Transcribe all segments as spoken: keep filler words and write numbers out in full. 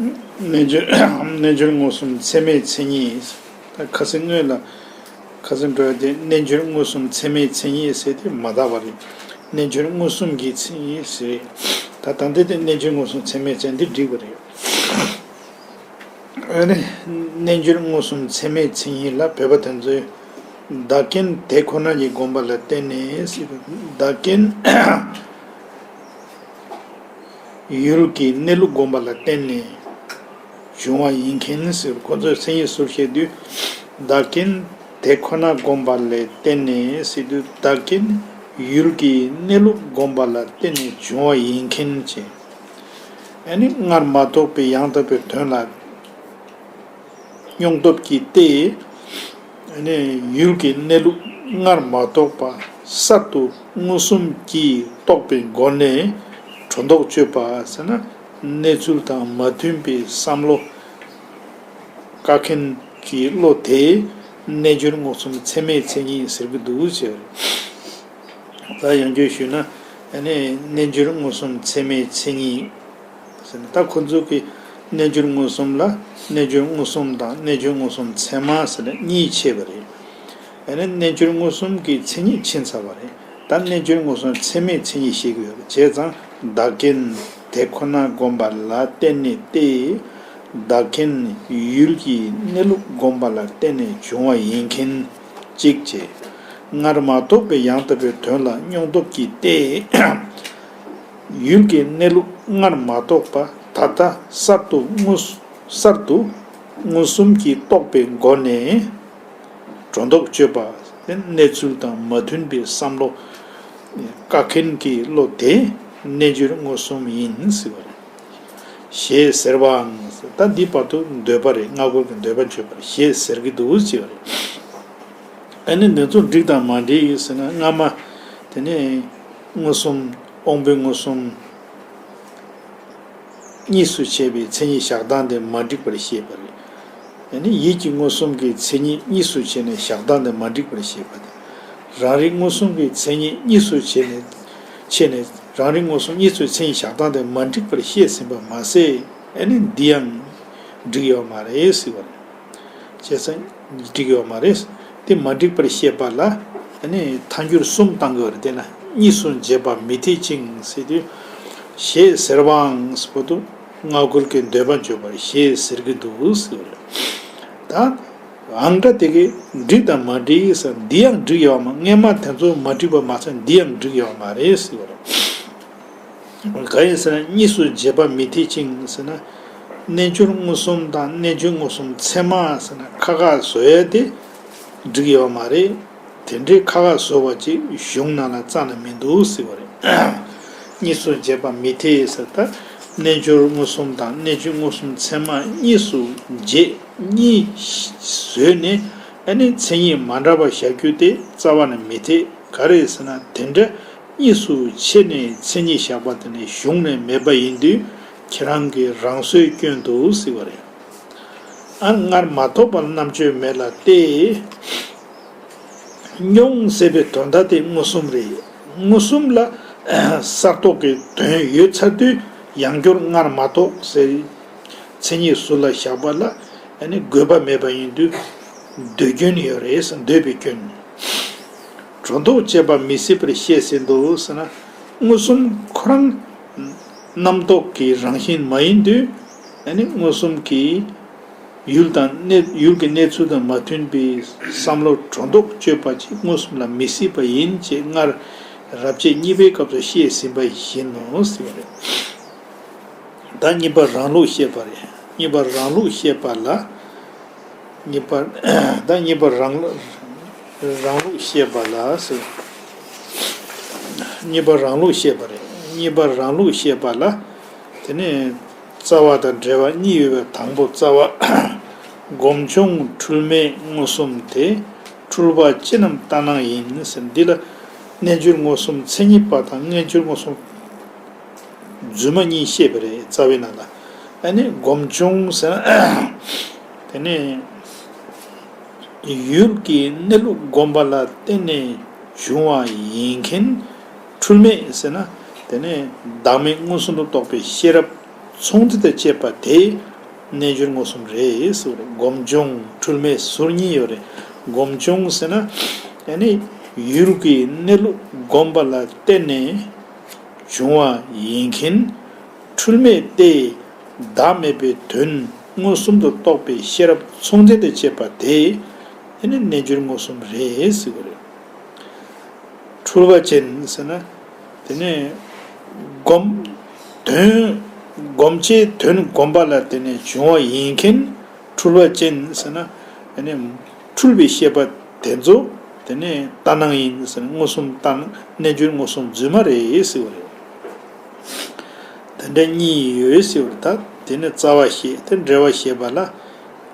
རྣལ་འབྱོར་རྣལ་འབྱོར་མངོན་སུམ་ཚད་མའི་མཚན་ཉིད། ད་ཁ་སང་སྔོན་ལ། ཁ་སང་འགྲོ་ཡ་དེ་རྣལ་འབྱོར་མངོན་སུམ་ཚད་མའི་མཚན་ཉིད་ཟེར་དེ་མ་དག་པ་རེད། རྣལ་འབྱོར་མངོན་སུམ་གྱི་མཚན་ཉིད་ཟེར། ད་ད་ལྟ་དེ་རྣལ་འབྱོར་མངོན་སུམ་ཚད་མའི་མཚན་འདི་འགྲིག་པ་རེད། ཨ་ནི། རྣལ་འབྱོར་མངོན་སུམ་ཚད་མའི་མཚན་ཉིད་ལ་བོད་པ་དེ་ཚོས། བདག་རྐྱེན་དེ་ཁོ་ན་ཉིད་བསྒོམ་པ་ལ་བརྟེན་ནས་ཟེར། བདག་རྐྱེན་ཡུལ་གྱི་གནས་ལུགས་བསྒོམ་པ་ལ་བརྟེན་ནས་བྱུང་བ་ཡིན་མཁན་ཟེར། ཁོ་ཚོས་མཚན་ཉིད་ཟུར་བཤད་དུས། བདག་རྐྱེན་དེ་ཁོ་ན་བསྒོམ་པ་ལ་བརྟེན་ནས་ཟེར་དུས། བདག་རྐྱེན་ཡུལ་གྱི་གནས་ལུགས་བསྒོམ་པ་ལ་བརྟེན་ནས་བྱུང་བ་ཡིན་མཁན་ཅེས། ཨ་ནི་སྔར་མ་རྟོགས་པའི་ཡང་དག་པའི་དོན་ལ་སྙོང་སྟོབས་ཀྱིས་ཏེ། ཨ་ནི་ཡུལ་གྱི་གནས་ལུགས་སྔར་མ་རྟོགས་པ་གསར་དུ་མངོན་སུམ་གྱིས་རྟོགས་པའི་སྒོ་ནས་སྒྲོ་འདོགས་གཅོད་པ་ཟེར་ན། གནས་ཚུལ་དང་མ་མཐུན་པའི་བསམ་བློ་བཀག་མཁན་གྱི་བློ་དེ་རྣལ་འབྱོར་མངོན་སུམ་ཚད་མའི་མཚན་ཉིད་ཟེར་གྱི་འདུག་ཅེས། ད་ཡང་བསྐྱར་ཞུས་ན། ཨ་ནི་རྣལ་འབྱོར་མངོན་སུམ་ཚད་མའི་མཚན་ཉིད་ཟེར་ན། ད་ཁོ་ཚོ་གིས་རྣལ་འབྱོར་མངོན་སུམ་ལ་རྣལ་འབྱོར་མངོན་སུམ་དང་རྣལ་འབྱོར་མངོན་སུམ་ཚད་མ་ཟེར་ནས་གཉིས་ཕྱེ་བ་རེད། ཨ་ནི་རྣལ་འབྱོར་མངོན་སུམ་གྱི་མཚན་ཉིད་ཕྱིན་ཚར་བ་རེད། ད་རྣལ་འབྱོར་མངོན་སུམ་ཚད་མའི་མཚན་ཉིད་བཤད་ཀྱི་ཡོད་པ་བྱས་ཙང་། བདག་རྐྱེན་དེ་ཁོ་ན་བསྒོམ་པ་ལ་བརྟེན་ནས་ཏེ། བདག་རྐྱེན་ཡུལ་གྱི་གནས་ལུགས་བསྒོམ་པ་ལ་བརྟེན་ནས་བྱུང་བ་ཡིན་མཁན་གཅིག་བྱས། སྔར་མ་རྟོགས་པའི་ཡང་དག་པའི་དོན་ལ་སྙོང་སྟོབས་ཀྱིས་ཏེ། ཡུལ་གྱི་གནས་ལུགས་སྔར་མ་རྟོགས་པ་ད་ལྟ་གསར་དུ་མངོན་གསར་དུ་མངོན་སུམ་གྱིས་རྟོགས་པའི་སྒོ་ནས་སྒྲོ་འདོགས་གཅོད་པ། གནས་ཚུལ་དང་མ་མཐུན་པའི་བསམ་བློ་བཀག་མཁན་གྱི་བློ་དེ་རྣལ་འབྱོར་མངོན་སུམ་ཡིན་ཟེར་བ་རེད། ཞེས་ཟེར་བའང་། ད་འདི་བར་དུ་འདོད་པ་རེད། སྔ་རྒོལ་གྱི་འདོད་པ་བརྗོད་པར་ཞེས་ཟེར་གྱི་འདུག་ཅེས་པ་རེད། ཨ་ནི་འདི་ཚོ་འགྲིག་དང་མ་འགྲིག་ཟེར་ན། སྔ་མ་དེ་ནས་མངོན་སུམ། དབང་པོའི་མངོན་སུམ་གཉིས་སུ་ཕྱེ་བའི་མཚན་ཉིད་བཞག་སྟངས་དེ་མ་འགྲིག་པར་བཤད་པ་རེད། ཨ་ནི་ཡིད་ཀྱི་མངོན་སུམ་གྱི་མཚན་ཉིད་གཉིས་སུ་ཕྱེ་ནས་བཞག་སྟངས་དེ་མ་འགྲིག་པར་བཤད་པ་དང་། རང་རིག་མངོན་སུམ་གྱི་མཚན་ཉིད་གཉིས་སུ་ཕྱེ་ནས་ཕྱེ་ནས་རང་རིག་མངོན་སུམ་གཉིས་སུ་མཚན་ཉིད་བཞག་སྟངས་དེ་མ་འགྲིག་པར་བཤད་ཟིན་པ་མ་ཟད། ཨ་ནི་འདི་ཡང་འགྲིག་ཡོད་མ་རེད་ཟེར་བ་རེད། བྱས་ཙང་འགྲིག་ཡོད་མ་རེད། དེ་མ་འགྲིག་པར་བཤད་པ་ལ་ཨ་ནི་ཐལ་འགྱུར་གསུམ་བཏང་དགོས་རེད། དེ་ན་གཉིས་སུ་འབྱེད་པ་མི་འཐད་ཅིང་ཟེར་དུས། ཞེས་ཟེར་བའང་ཟེར་བ་དུ། སྔ་རྒོལ་གྱི་འདོད་པ་བརྗོད་པར་ཞེས་ཟེར་གྱི་འདུག་ཟེར་བ་རེད། ད་ཨང་སྒྲ་དེ་གའི་འགྲིག་དང་མ་འགྲིག་ཟེར། འདི་ཡང་འགྲིག་ཡོད་མ། སྔས་མ་དེ་ཚོ་མ་འགྲིག་པ་མ་ཚད་འདི་ཡང་འགྲིག་ཡོད་མ་རེད་ཟེར་བ་རེད། གང་ཡིན་ཟེར་ན། གཉིས་སུ་འབྱེད་པ་མི་འཐད་ཅིང་ཟེར་ན། རྣལ་འབྱོར་མངོན་སུམ་དང་རྣལ་འབྱོར་མངོན་སུམ་ཚད་མ་ཟེར་ན་ཁ་ཁ་བཟོ་ཡ་དེ་འགྲིག་ཡོད་མ་རེད། དེ་འདྲའི་ཁ་ཁ་བཟོ་བ་ཅིག་གཞུང་ནང་ལ་རྩ་ནས་མི་འདུག་ཟེར་བ་རེད། གཉིས་སུ་འབྱེད་པ་མི་འཐད་ཟེར། ད་རྣལ་འབྱོར་མངོན་སུམ་དང་རྣལ་འབྱོར་མངོན་སུམ་ཚད་མ་གཉིས་སུ་འབྱེད། གཉིས་བཟོས་ནས་ཨ་ནི་མཚན་ཉིད་མ་འདྲ་བ་བཞག་རྒྱུ་དེ་རྩ་བ་ནས་མི་འཐད། ག་རེ་ཟེར་ན། དེ་འདྲ་གཉིས་སུ་ཕྱེ་ནས་མཚན་ཉིད་བཞག་པ་དེ་ནི་གཞུང་ནས་མེད་པ་ཡིན་དུས། ཁྱེད་རང་གི་རང་བཟོའི་སྐྱོན་དུ་ཟེར་བ་རེད། ཨ། སྔར་མ་རྟོགས་པ་ལ་རྣམ་དཔྱོད་མེད་ལ་སྟེ། མྱོང་ཟེར་བའི་དོན་དག་དེ་མངོན་སུམ་རེད། མངོན་སུམ་ལ་གསར་རྟོགས་ཀྱི་དོན་ཡོད་ཚར་དུས། ཡང་བསྐྱར་སྔར་མ་རྟོགས་ཟེར་མཚན་ཉིད་ཟུར་ལ་བཞག་པ་ལ་ཨ་ནི་དགོས་པ་མེད་པ་ཡིན་དུས། འདོད་སྐྱོན་ཡོད་རེད། འདོད་པའི་སྐྱོན། སྒྲོ་འདོགས་གཅོད་པ་མི་སྲིད་པར་བཤད་ཟིན་ཏོ་ཟེར་ན། མངོན་སུམ་ཁོ་རང་རྣམ་རྟོག་གི་རང་བཞིན་མ་ཡིན་དུས། ཨ་ནི་མངོན་སུམ་གྱི་ཡུལ་དང་གནས། ཡུལ་གྱི་གནས་ཚུལ་དང་མ་མཐུན་པའི་བསམ་བློ་སྒྲོ་འདོགས་གཅོད་པ་ཅིག་མངོན་སུམ་ལ་མི་སྲིད་པ་ཡིན་ཅེས་སྔར་རབ་བྱེད་གཉིས་པའི་སྐབས་སུ་བཤད་ཟིན་པ་བཞིན་ནོ་ཟེར་བ་རེད། ད་གཉིས་པ་རང་ལུགས་བཤད་པ་རེད། གཉིས་པ་རང་ལུགས་བཤད་པ་ལ། གཉིས་པ། ད་གཉིས་པ་རང་ལུགས། རང་ལུགས་བཤད་པ་ལ་ཟེར། གཉིས་པ་རང་ལུགས་བཤད་པ་རེད། གཉིས་པ་རང་ལུགས་བཤད་པ་ལ། དེ་ནས་རྩ་བ་དང་འབྲེལ་བ་གཉིས་ཡོད་པའི། དང་པོ་རྩ་བ། སྒོམ་བྱུང་འཁྲུལ་མེད་མངོན་སུམ་དེ། འཁྲུལ་པ་ཅི་རྣམས་ལྟར་སྣང་ཡིན་ཟེར། འདི་ལ་རྣལ་འབྱོར་མངོན་སུམ་མཚན་ཉིད་པ་དང་རྣལ་འབྱོར་མངོན་སུམ་རྫུན་མ་གཉིས་བཤད་པ་རེད། རྩ་བའི་ནང་ལ། ཨ་ནི་སྒོམ་བྱུང་ཟེར་ན། དེ་ནས་ཡུལ་གྱི་གནས་ལུགས་བསྒོམ་པ་ལ་བརྟེན་ནས་བྱུང་བ་ཡིན་མཁན། འཁྲུལ་མེད་ཟེར་ན། དེ་ནས་བདག་མེད་མངོན་སུམ་དུ་རྟོགས་པའི་ཤེས་རབ་ཚོགས་འདུ་དང་བཅས་པ་དེ། རྣལ་འབྱོར་མངོན་སུམ་རེད་ཟེར་བ་རེད། སྒོམ་བྱུང་འཁྲུལ་མེད་ཟུར་གཉིས་ཡོད་རེད། སྒོམ་བྱུང་ཟེར་ན་ཨ་ནི་ཡུལ་གྱི་གནས་ལུགས་བསྒོམས་པ་ལ་བརྟེན་ནས་བྱུང་བ་ཡིན་མཁན་འཁྲུལ་མེད་སྟེ། བདག་མེད་པའི་དོན་མངོན་སུམ་དུ་རྟོགས་པའི་ཤེས་རབ་མཚུངས་ལྡན་དུ་བྱེད་པ་དེ་ཨ་ནི་རྣལ་འབྱོར་མངོན་སུམ་རེད་ཟེར་བ་རེད། འཁྲུལ་བ་ཅན་ཟེར་ན། དེ་ནས་སྒོམ། དོན། སྒོམ་བྱའི་དོན་བསྒོམས་པ་ལ་བརྟེན་ནས་བྱུང་བ་ཡིན་མཁན་འཁྲུལ་བ་ཅན་ཟེར་ན། དེ་ནས་འཁྲུལ་པའི་ཤེས་པ་དེ་ཚོ་དེ་ནས་ལྟར་སྣང་ཡིན་ཟེར་ན། མངོན་སུམ་ལྟར་སྣང་། རྣལ་འབྱོར་མངོན་སུམ་རྫུན་མ་རེད་ཟེར་བ་རེད། དེ་འདྲ་གཉིས་ཡོད་ཟེར་བ་རེད། ད་དེ་ནས་རྩ་བ་བཤད། དེ་འབྲེལ་བ་བཤད་པ་ལ།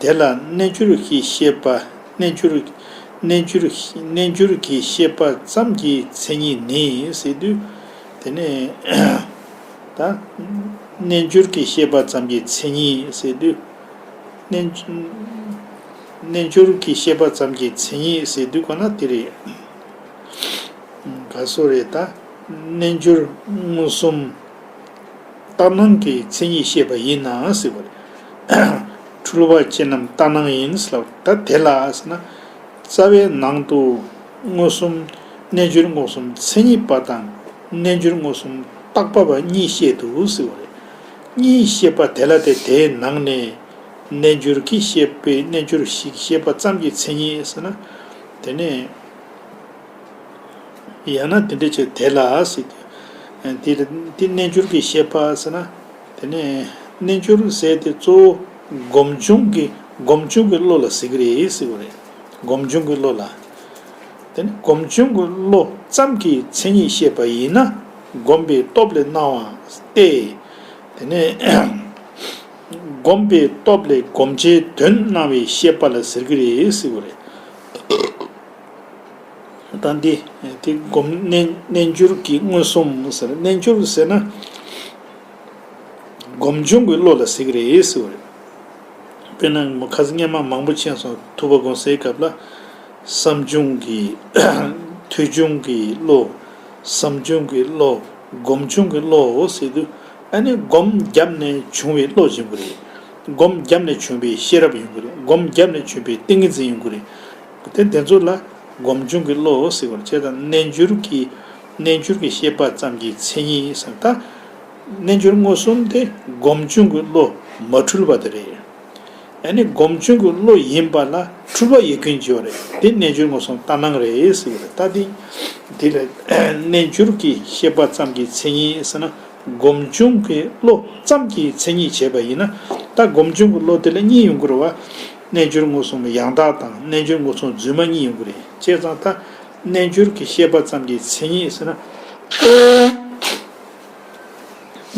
དེ་ལ་རྣལ་འབྱོར་གྱི་ཤེས་པ། རྣལ་འབྱོར། རྣལ་འབྱོར། རྣལ་འབྱོར་གྱི་ཤེས་པ་ཙམ་གྱི་མཚན་ཉིད་ནི་ཟེར་དུས། དེ་ནས་ད་རྣལ་འབྱོར་གྱི་ཤེས་པ་ཙམ་གྱི་མཚན་ཉིད་ཟེར་དུས། རྣལ། རྣལ་འབྱོར་གྱི་ཤེས་པ་ཙམ་གྱི་མཚན་ཉིད་ཟེར་དུས་ག་ན་དེ་རེད། ག་སོ་རེད། ད་རྣལ་འབྱོར་མངོན་སུམ་ལྟར་སྣང་གི་མཚན་ཉིད་བཤད་པ་ཡིན་ན་ཟེར་བ་རེད། འཁྲུལ་བ་ཅན་རྣམས་ལྟར་སྣང་ཡིན་ཟེར་ལ། ད་དེ་ལ་ཟེར་ན། རྩ་བའི་ནང་དུ་མངོན་སུམ། རྣལ་འབྱོར་མངོན་སུམ་མཚན་ཉིད་པ་དང་རྣལ་འབྱོར་མངོན་སུམ་བཏགས་པ་བ་གཉིས་བཤད་དོ་ཟེར་བ་རེད། གཉིས་བཤད་པ་དེ་ལ་དེ་དེའི་ནང་ནས་རྣལ་འབྱོར་གྱི་ཤེས་པའི། རྣལ་འབྱོར་ཞིག་ཤེས་པ་ཙམ་གྱི་མཚན་ཉིད་ཟེར་ན། དེ་ནས། ཡང་ན་དེ་འདྲ་བྱས་དེ་ལ་ཟེར། དེ་དེ་རྣལ་འབྱོར་གྱི་ཤེས་པ་ཟེར་ན། དེ་ནས་རྣལ་འབྱོར་ཟེར་དེ་གཙོ་བོ་སྒོམ་བྱུང་གི། སྒོམ་བྱུང་གི་བློ་ལ་ཟེར་གི་རེད་ཟེར་བ་རེད། སྒོམ་བྱུང་གི་བློ་ལ། དེ་ནི་སྒོམ་བྱུང་གི་བློ་ཙམ་གྱི་མཚན་ཉིད་བཤད་པ་ཡིན་ན། བསྒོམས་པའི་སྟོབས་ལས་སྣང་བ་སྟེ། དེ་ནས་བསྒོམས་པའི་སྟོབས་ལས་སྒོམ་བྱའི་དོན་སྣང་བའི་ཤེས་པ་ལ་ཟེར་གི་རེད་ཟེར་བ་རེད། ད་འདི་དེ་སྒོམ། རྣལ། རྣལ་འབྱོར་གྱི་མངོན་སུམ་ཟེར། རྣལ་འབྱོར་ཟེར་ན་སྒོམ་བྱུང་གི་བློ་ལ་ཟེར་གི་རེད་ཟེར་བ་རེད། དཔེར་ན་ཁ་སང་སྔས་མ་མང་པོ་མཁྱེན་སོང་། ཐུབ་པ་དགོངས་གསལ་སྐབས་ལ། བསམ་བྱུང་གི། ཐོས་བྱུང་གི་བློ། བསམ་བྱུང་གི་བློ། སྒོམ་བྱུང་གི་བློ་ཟེར་དུས། ཨ་ནི་སྒོམ་བརྒྱབ་ནས་བྱུང་བའི་བློ་ཡིན་གྱི་རེད། སྒོམ་བརྒྱབ་ནས་བྱུང་བའི་ཤེས་རབ་ཡིན་གྱི་རེད། སྒོམ་བརྒྱབ་ནས་བྱུང་བའི་ཏིང་ངེ་འཛིན་ཡིན་གྱི་རེད། དེ་དེ་ཚོ་ལ་སྒོམ་བྱུང་གི་བློ་ཟེར་བ་རེད། བྱས་ཙང་རྣལ་འབྱོར་གྱི། རྣལ་འབྱོར་གྱི་ཤེས་པ་ཙམ་གྱི་མཚན་ཉིད་ཟེར། ད་རྣལ་འབྱོར་མངོན་སུམ་དེ་སྒོམ་བྱུང་གི་བློ་མ་འཁྲུལ་བ་དེ་རེད། ཨ་ནི་སྒོམ་བྱུང་གི་བློ་ཡིན་པ་ལ་འཁྲུལ་པ་ཡོད་མཁན་ཅིག་ཡོད་རེད། དེ་རྣལ་འབྱོར་མངོན་སུམ་ལྟར་སྣང་རེད་ཟེར་བ་རེད། ད་དེ་དེ་ལ་རྣལ་འབྱོར་གྱི་ཤེས་པ་ཙམ་གྱི་མཚན་ཉིད་ཟེར་ན། སྒོམ་བྱུང་གི་བློ་ཙམ་གྱི་མཚན་ཉིད་བྱས་པ་ཡིན་ན། ད་སྒོམ་བྱུང་གི་བློ་དེ་ལ་གཉིས་ཡོང་གི་རེད་བ། རྣལ་འབྱོར་མངོན་སུམ་ཡང་དག་དང་རྣལ་འབྱོར་མངོན་སུམ་རྫུན་མ་གཉིས་ཡོང་གི་རེད། བྱས་ཙང་ད་རྣལ་འབྱོར་གྱི་ཤེས་པ་ཙམ་གྱི་མཚན་ཉིད་ཟེར་ན།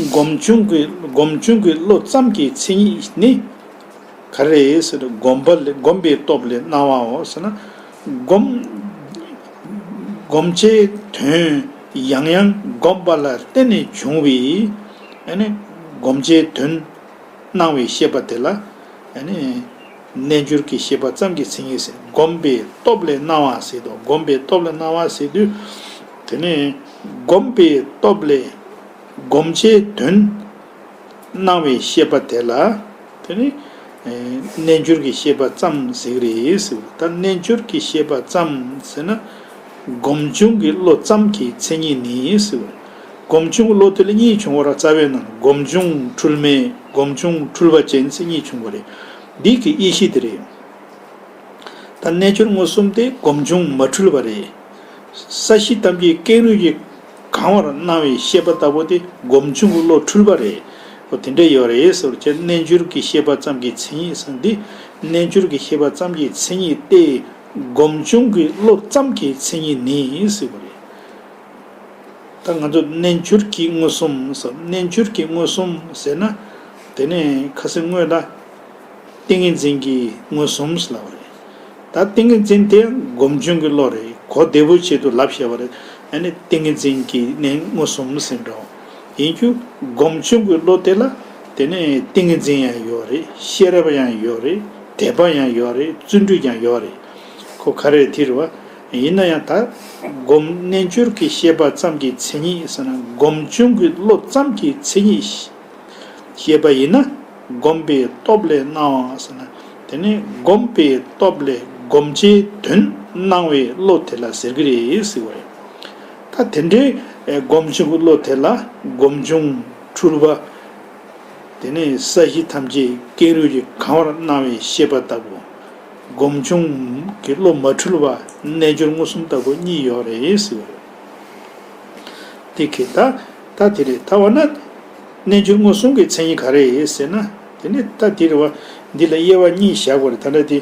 སྒོམ་བྱུང་གི། སྒོམ་བྱུང་གི་བློ་ཙམ་གྱི་མཚན་ཉིད་ནི་ག་རེ་རེད་ཟེར་ན། བསྒོམས་པ་ལས། བསྒོམས་པའི་སྟོབས་ལས་སྣང་བའོ་ཟེར་ན། སྒོམ། སྒོམ་བྱའི་དོན་ཡང་ཡང་བསྒོམས་པ་ལ་བརྟེན་ནས་བྱུང་བའི། ཨ་ནི་སྒོམ་བྱའི་དོན་སྣང་བའི་ཤེས་པ་དེ་ལ། ཨ་ནི་རྣལ་འབྱོར་གྱི་ཤེས་པ་ཙམ་གྱི་མཚན་ཉིད་ཟེར། བསྒོམས་པའི་སྟོབས་ལས་སྣང་བ་ཟེར་དུས། བསྒོམས་པའི་སྟོབས་ལས་སྣང་བ་ཟེར་དུས། དེ་ནས་བསྒོམས་པའི་སྟོབས་ལས་སྒོམ་བྱའི་དོན་སྣང་བའི་ཤེས་པ་དེ་ལ། དེ་ནི་རྣལ་འབྱོར་གྱི་ཤེས་པ་ཙམ་ཟེར་གྱི་རེད་ཟེར། ད་རྣལ་འབྱོར་གྱི་ཤེས་པ་ཙམ་ཟེར་ན། སྒོམ་བྱུང་གི་བློ་ཙམ་གྱི་མཚན་ཉིད་ནི་ཟེར། སྒོམ་བྱུང་གི་བློ་དེ་ལ་གཉིས་བྱུང་བ་རེད། རྩ་བའི་ནང་སྒོམ་བྱུང་འཁྲུལ་མེད། སྒོམ་བྱུང་འཁྲུལ་པ་ཅན་ཟེར་གཉིས་བྱུང་བ་རེད། འདི་གི་དབྱེ་གཞི་དེ་རེད། ད་རྣལ་འབྱོར་མངོན་སུམ་དེ་སྒོམ་བྱུང་མ་འཁྲུལ་བ་རེད། ས་གཞི་ཐམས་ཅད་ཀེང་རུས་ཀྱིས་གང་བར་སྣང་བའི་ཤེས་པ་ལྟ་བུ་དེ་སྒོམ་བྱུང་གི་བློ་འཁྲུལ་པ་རེད། འོ་དེ་འདྲ་ཡོད་རེད་ཟེར་བ་ཅན། རྣལ་འབྱོར་གྱི་ཤེས་པ་ཙམ་གྱི་མཚན་ཉིད་ཟེར་འདི། རྣལ་འབྱོར་གྱི་ཤེས་པ་ཙམ་གྱི་མཚན་ཉིད་དེ་སྒོམ་བྱུང་གི་བློ་ཙམ་གྱི་མཚན་ཉིད་ནི་ཟེར་བ་རེད། ད་ང་ཚོ་རྣལ་འབྱོར་གྱི་མངོན་སུམ་ཟེར། རྣལ་འབྱོར་གྱི་མངོན་སུམ་ཟེར་ན། དེ་ནས་ཁ་སང་སྔོན་ལ་ཏིང་ངེ་འཛིན་གྱི་མངོན་སུམ་ཟེར་ལབ་པ་རེད། ད་ཏིང་ངེ་འཛིན་དེ་སྒོམ་བྱུང་གི་བློ་རེད། གོ་བདེ་པོའི་ཆེད་དུ་ལབ་བཞག་པ་རེད། ཨ་ནི་ཏིང་ངེ་འཛིན་གྱི་ནས་མངོན་སུམ་ཟེར་འགྲོ། ཡིན་རྒྱུ་སྒོམ་བྱུང་གི་བློ་དེ་ལ་དེ་ནས་ཏིང་ངེ་འཛིན་ཡང་ཡོད་རེད། ཤེས་རབ་ཡང་ཡོད་རེད། དད་པ་ཡང་ཡོད་རེད། བརྩོན་འགྲུས་ཀྱང་ཡོད་རེད། ཁོ་ག་རེ་དེ་རེད་བ། ཡིན་ན་ཡང་ད་སྒོམ། རྣལ་འབྱོར་གྱི་ཤེས་པ་ཙམ་གྱི་མཚན་ཉིད་ཟེར་ན། སྒོམ་བྱུང་གི་བློ་ཙམ་གྱི་མཚན་ཉིད་བཤད་པ་ཡིན་ན། བསྒོམས་པའི་སྟོབས་ལས་སྣང་བ་ཟེར་ན། དེ་ནི་བསྒོམས་པའི་སྟོབས་ལས་བསྒོམ་བྱའི་དོན་སྣང་བའི་བློ་དེ་ལ་ཟེར་གྱི་རེད་ཟེར་བ་རེད། ད་དེ་འདྲའི་སྒོམ་བྱུང་གི་བློ་དེ་ལ་སྒོམ་བྱུང་འཁྲུལ་པ། དེ་ནས་ས་གཞི་ཐམས་ཅད་ཀེང་རུས་ཀྱིས་གང་བར་སྣང་བའི་ཤེས་པ་ལྟ་བུ། སྒོམ་བྱུང་གི་བློ་མ་འཁྲུལ་བ་རྣལ་འབྱོར་མངོན་སུམ་ལྟ་བུ་གཉིས་ཡོད་རེད་ཟེར་བ་རེད། དེ་གི་ད་ད་དེ་རེད། ད་འོ་ན་རྣལ་འབྱོར་མངོན་སུམ་གྱི་མཚན་ཉིད་ག་རེ་རེད་ཟེར་ན། དེ་ནི་ད་དེ་རེད་བ། འདི་ལ་དབྱེ་བ་གཉིས་བཞག་དགོས་རེད། ད་ལྟ་དེ།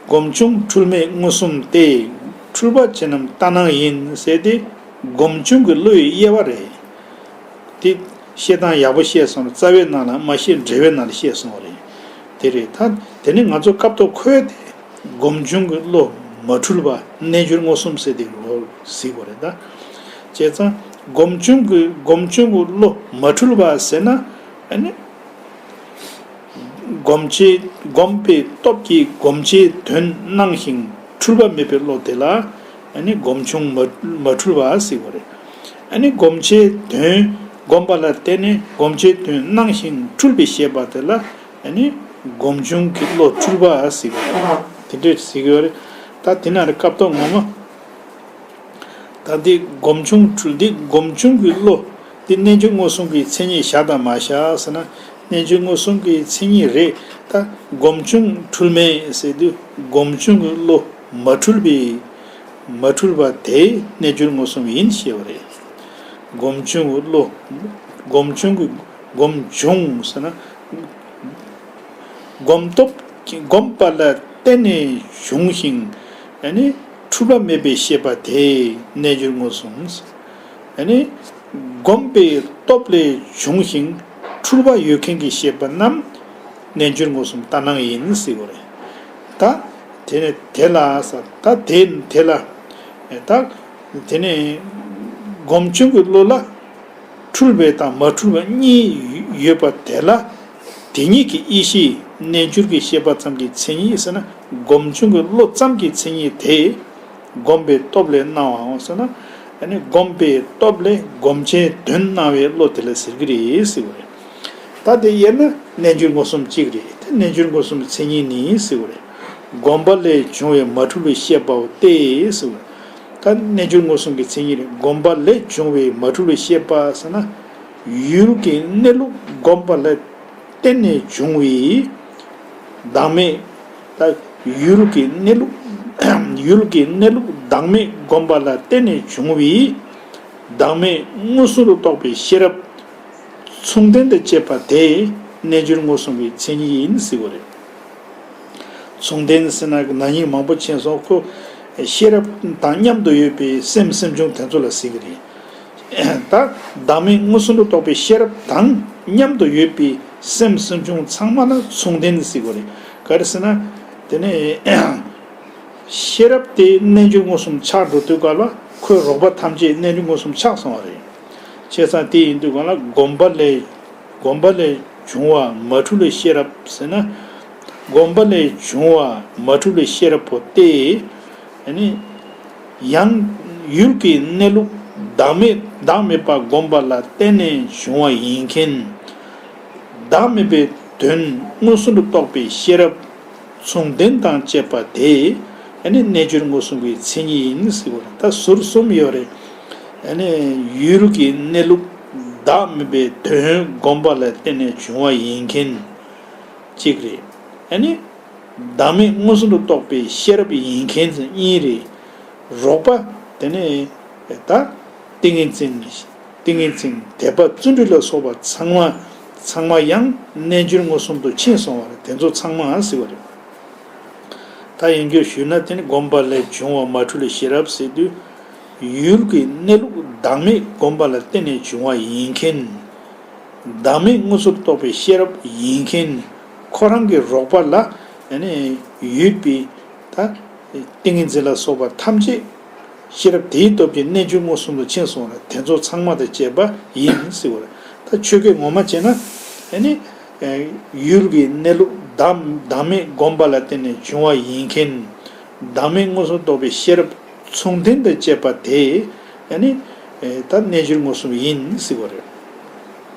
སྒོམ་བྱུང་འཁྲུལ་མེད་མངོན་སུམ་སྟེ། འཁྲུལ་པ་ཅན་རྣམས་ལྟར་སྣང་ཡིན་ཟེར་ཏེ། སྒོམ་བྱུང་གི་བློ་ཡི་དབྱེ་བ་རེད། དེ་བཤད་སྟངས་ཡག་པོ་བཤད་སོང་རེད། རྩ་བའི་ནང་ལ་མ་བཤད་འགྲེལ་བའི་ནང་ལ་བཤད་སོང་བ་རེད། དེ་རེད། ད་དེ་ནི་ང་ཚོ་སྐབས་ཐོག་ཁོས་དེ་སྒོམ་བྱུང་གི་བློ་མ་འཁྲུལ་བ་རྣལ་འབྱོར་མངོན་སུམ་ཟེར་དེ་ལོ་གཟིགས་པ་རེད། ད་བྱས་ཙང་སྒོམ་བྱུང་གི་སྒོམ་བྱུང་གི་བློ་མ་འཁྲུལ་བ་ཟེར་ན། ཨ་ནི། བསྒོམ་བྱའི་བསྒོམས་པའི་སྟོབས་ཀྱིས་བསྒོམ་བྱའི་དོན་སྣང་ཞིང་འཁྲུལ་པ་མེད་པའི་བློ་དེ་ལ། ཨ་ནི་སྒོམ་བྱུང་མ་མ་འཁྲུལ་བ་ཟེར་བ་རེད། ཨ་ནི་བསྒོམ་བྱའི་དོན་བསྒོམས་པ་ལ་བརྟེན་ནས་བསྒོམ་བྱའི་དོན་སྣང་ཞིང་འཁྲུལ་པའི་ཤེས་པ་དེ་ལ། ཨ་ནི་སྒོམ་བྱུང་གི་བློ་འཁྲུལ་པ་ཟེར་བ་རེད། དེ་འདྲས་ཟེར་གྱི་ཡོད་རེད། ད་དེ་ན་རེ་སྐབས་ཐོག་ངོ་མ། ད་འདི་སྒོམ་བྱུང་འཁྲུལ། འདི་སྒོམ་བྱུང་གི་བློ། འདི་རྣལ་འབྱོར་མངོན་སུམ་གྱི་མཚན་ཉིད་བཞག་དང་མ་བཞག་ཟེར་ན། རྣལ་འབྱོར་མངོན་སུམ་གྱི་མཚན་ཉིད་རེད། ད་སྒོམ་བྱུང་འཁྲུལ་མེད་ཟེར་དུས་སྒོམ་བྱུང་གི་བློ་མ་འཁྲུལ་བའི། མ་འཁྲུལ་བ་དེ་རྣལ་འབྱོར་མངོན་སུམ་ཡིན་ཞེས་པ་རེད། སྒོམ་བྱུང་གི་བློ། སྒོམ་བྱུང་གི་སྒོམ་བྱུང་ཟེར་ན། སྒོམ་སྟོབས་ཀྱིས་བསྒོམས་པ་ལ་བརྟེན་ནས་བྱུང་ཞིང་། ཨ་ནི་འཁྲུལ་པ་མེད་པའི་ཤེས་པ་དེ་རྣལ་འབྱོར་མངོན་སུམ། ཨ་ནི་བསྒོམས་པའི་སྟོབས་ལས་བྱུང་ཞིང་འཁྲུལ་པ་ཡོད་མཁན་གྱི་ཤེས་པ་རྣམས་རྣལ་འབྱོར་མངོན་སུམ་ལྟར་སྣང་ཡིན་ཟེར་བ་རེད། ད་དེ་ནས་དེ་ལ་ས་ད་དེ་དེ་ལ། ད་དེ་ནས་སྒོམ་བྱུང་གི་བློ་ལ། འཁྲུལ་བ་དང་མ་འཁྲུལ་བ་གཉིས་ཡོད་པ་དེ་ལ། དེ་གཉིས་ཀྱི་དབྱེ་གཞི་རྣལ་འབྱོར་གྱི་ཤེས་པ་ཙམ་གྱི་མཚན་ཉིད་ཟེར་ན། སྒོམ་བྱུང་གི་བློ་ཙམ་གྱི་མཚན་ཉིད་དེ། བསྒོམས་པའི་སྟོབས་ལས་སྣང་བའམ་ཟེར་ན། ཨ་ནི་བསྒོམས་པའི་སྟོབས་ལས་བསྒོམ་བྱའི་དོན་སྣང་བའི་བློ་དེ་ལ་ཟེར་གྱི་རེད་ཟེར་བ་རེད། ད་དེ་དབྱེ་ན་རྣལ་འབྱོར་མངོན་སུམ་གཅིག་རེད། དེ་རྣལ་འབྱོར་མངོན་སུམ་གྱི་མཚན་ཉིད་ནི་ཟེར་བ་རེད། བསྒོམས་པ་ལས་བྱུང་བའི་མ་འཁྲུལ་བའི་ཤེས་པའོ་སྟེ་ཟེར་བ་རེད། ད་རྣལ་འབྱོར་མངོན་སུམ་གྱི་མཚན་ཉིད་རེད། བསྒོམས་པ་ལས་བྱུང་བའི་མ་འཁྲུལ་བའི་ཤེས་པ་ཟེར་ན། ཡུལ་གྱི་གནས་ལུགས་བསྒོམས་པ་ལ་བརྟེན་ནས་བྱུང་བའི་བདག་མེད། ད་ཡུལ་གྱི་གནས་ལུགས། ཡུལ་གྱི་གནས་ལུགས་བདག་མེད་བསྒོམས་པ་ལ་བརྟེན་ནས་བྱུང་བའི་བདག་མེད་མངོན་སུམ་དུ་རྟོགས་པའི་ཤེས་རབ་མཚུངས་ལྡན་དང་བཅས་པ་དེ་རྣལ་འབྱོར་མངོན་སུམ་གྱི་མཚན་ཉིད་ཡིན་ཟེར་བ་རེད། མཚུངས་ལྡན་ཟེར་ན་ན་ནིང་མང་པོ་མཁྱེན་སོང་། ཁོ་ཤེས་རབ་དང་མཉམ་དུ་ཡོད་པའི་སེམས་སེམས་བྱུང་དེ་ཚོ་ལ་ཟེར་གྱི་རེད། ད་བདག་མེད་མངོན་སུམ་དུ་རྟོགས་པའི་ཤེས་རབ་དང་མཉམ་དུ་ཡོད་པའི་སེམས་སེམས་བྱུང་ཚང་མ་ལ་མཚུངས་ལྡན་ཟེར་གྱི་རེད། ག་རེ་ཟེར་ན། དེ་ནས་ཤེས་རབ་དེ་རྣལ་འབྱོར་མངོན་སུམ་ཆགས་འགྲོ་དུས་སྐབས་ལ་ཁོའི་རོགས་པ་ཐམས་ཅད་རྣལ་འབྱོར་མངོན་སུམ་ཆགས་སོང་བ་རེད། བྱས་ཙང་དེ་ཡིན་དུས་སྒང་ལ་བསྒོམས་པ་ལས། བསྒོམས་པ་ལས་བྱུང་བ་མ་འཁྲུལ་བའི་ཤེས་རབ་ཟེར་ན། བསྒོམས་པ་ལས་བྱུང་བ་མ་འཁྲུལ་བའི་ཤེས་རབ་པོ་སྟེ། ཨ་ནི། ཡང་ཡུལ་གྱི་གནས་ལུགས་བདག་མེད་བདག་མེད་པ་བསྒོམས་པ་ལ་བརྟེན་ནས་བྱུང་བ་ཡིན་མཁན། བདག་མེད་པའི་དོན་མངོན་སུམ་དུ་རྟོགས་པའི་ཤེས་རབ་མཚུངས་ལྡན་དང་བཅས་པ་དེ། ཨ་ནི་རྣལ་འབྱོར་མངོན་སུམ་གྱི་མཚན་ཉིད་ཡིན་ཟེར་བ་རེད། ད་ཟུར་གསུམ་ཡོད་རེད། ཨ་ནི་ཡུལ་གྱི་གནས་ལུགས་བདག་མེད་པའི་དོན་བསྒོམས་པ་ལ་བརྟེན་ནས་བྱུང་བ་ཡིན་མཁན་གཅིག་རེད། ཨ་ནི་བདག་མེད་མངོན་སུམ་དུ་རྟོགས་པའི་ཤེས་རབ་ཡིན་མཁན་གཉིས་རེད། རོགས་པ་དེ་ནི་ད་ཏིང་ངེ་འཛིན། ཏིང་ངེ་འཛིན་དད་པ་བརྩོན་འགྲུས་ལ་སོགས་པ་ཚང་མ་ཚང་མ་ཡང་རྣལ་འབྱོར་མངོན་སུམ་དུ་ཕྱིན་སོང་བ་རེད། དེ་ཚོ་ཚང་མ་ཟེར་བ་རེད། ད་ཡིན་རྒྱུ་ཞུས་ན་དེ་ནི་བསྒོམས་པ་ལས་བྱུང་བ་མ་འཁྲུལ་བའི་ཤེས་རབ་ཟེར་དུས། ཡུལ་གྱི་གནས་ལུགས་བདག་མེད་བསྒོམས་པ་ལ་བརྟེན་ནས་བྱུང་བ་ཡིན་མཁན། བདག་མེད་མངོན་སུམ་རྟོགས་པའི་ཤེས་རབ་ཡིན་མཁན། ཁོ་རང་གི་རོགས་པ་ལ་ཡོད་པའི་ད་ཏིང་ངེ་འཛིན་ལ་སོགས་པ་ཐམས་ཅད་ཤེས་རབ་དེའི་སྟོབས་ཀྱིས་རྣལ་འབྱོར་མངོན་སུམ་དུ་ཕྱིན་སོང་ལ། དེ་ཚོ་ཚང་མ་དང་བཅས་པ་ཡིན་ཟེར་བ་རེད། ད་ཆོས་སྐད་ངོ་མ་བྱས་ན། ཨ་ནི། ཡུལ་གྱི་གནས་ལུགས་བདག་བདག་མེད་བསྒོམས་པ་ལ་བརྟེན་ནས་བྱུང་བ་ཡིན་མཁན། བདག་མེད་མངོན་སུམ་རྟོགས་པའི་ཤེས་རབ་མཚུངས་ལྡན་དང་བཅས་པ་དེ། ཨ་ནི། ད་རྣལ་འབྱོར་མངོན་སུམ་ཡིན་ཟེར་བ་རེད།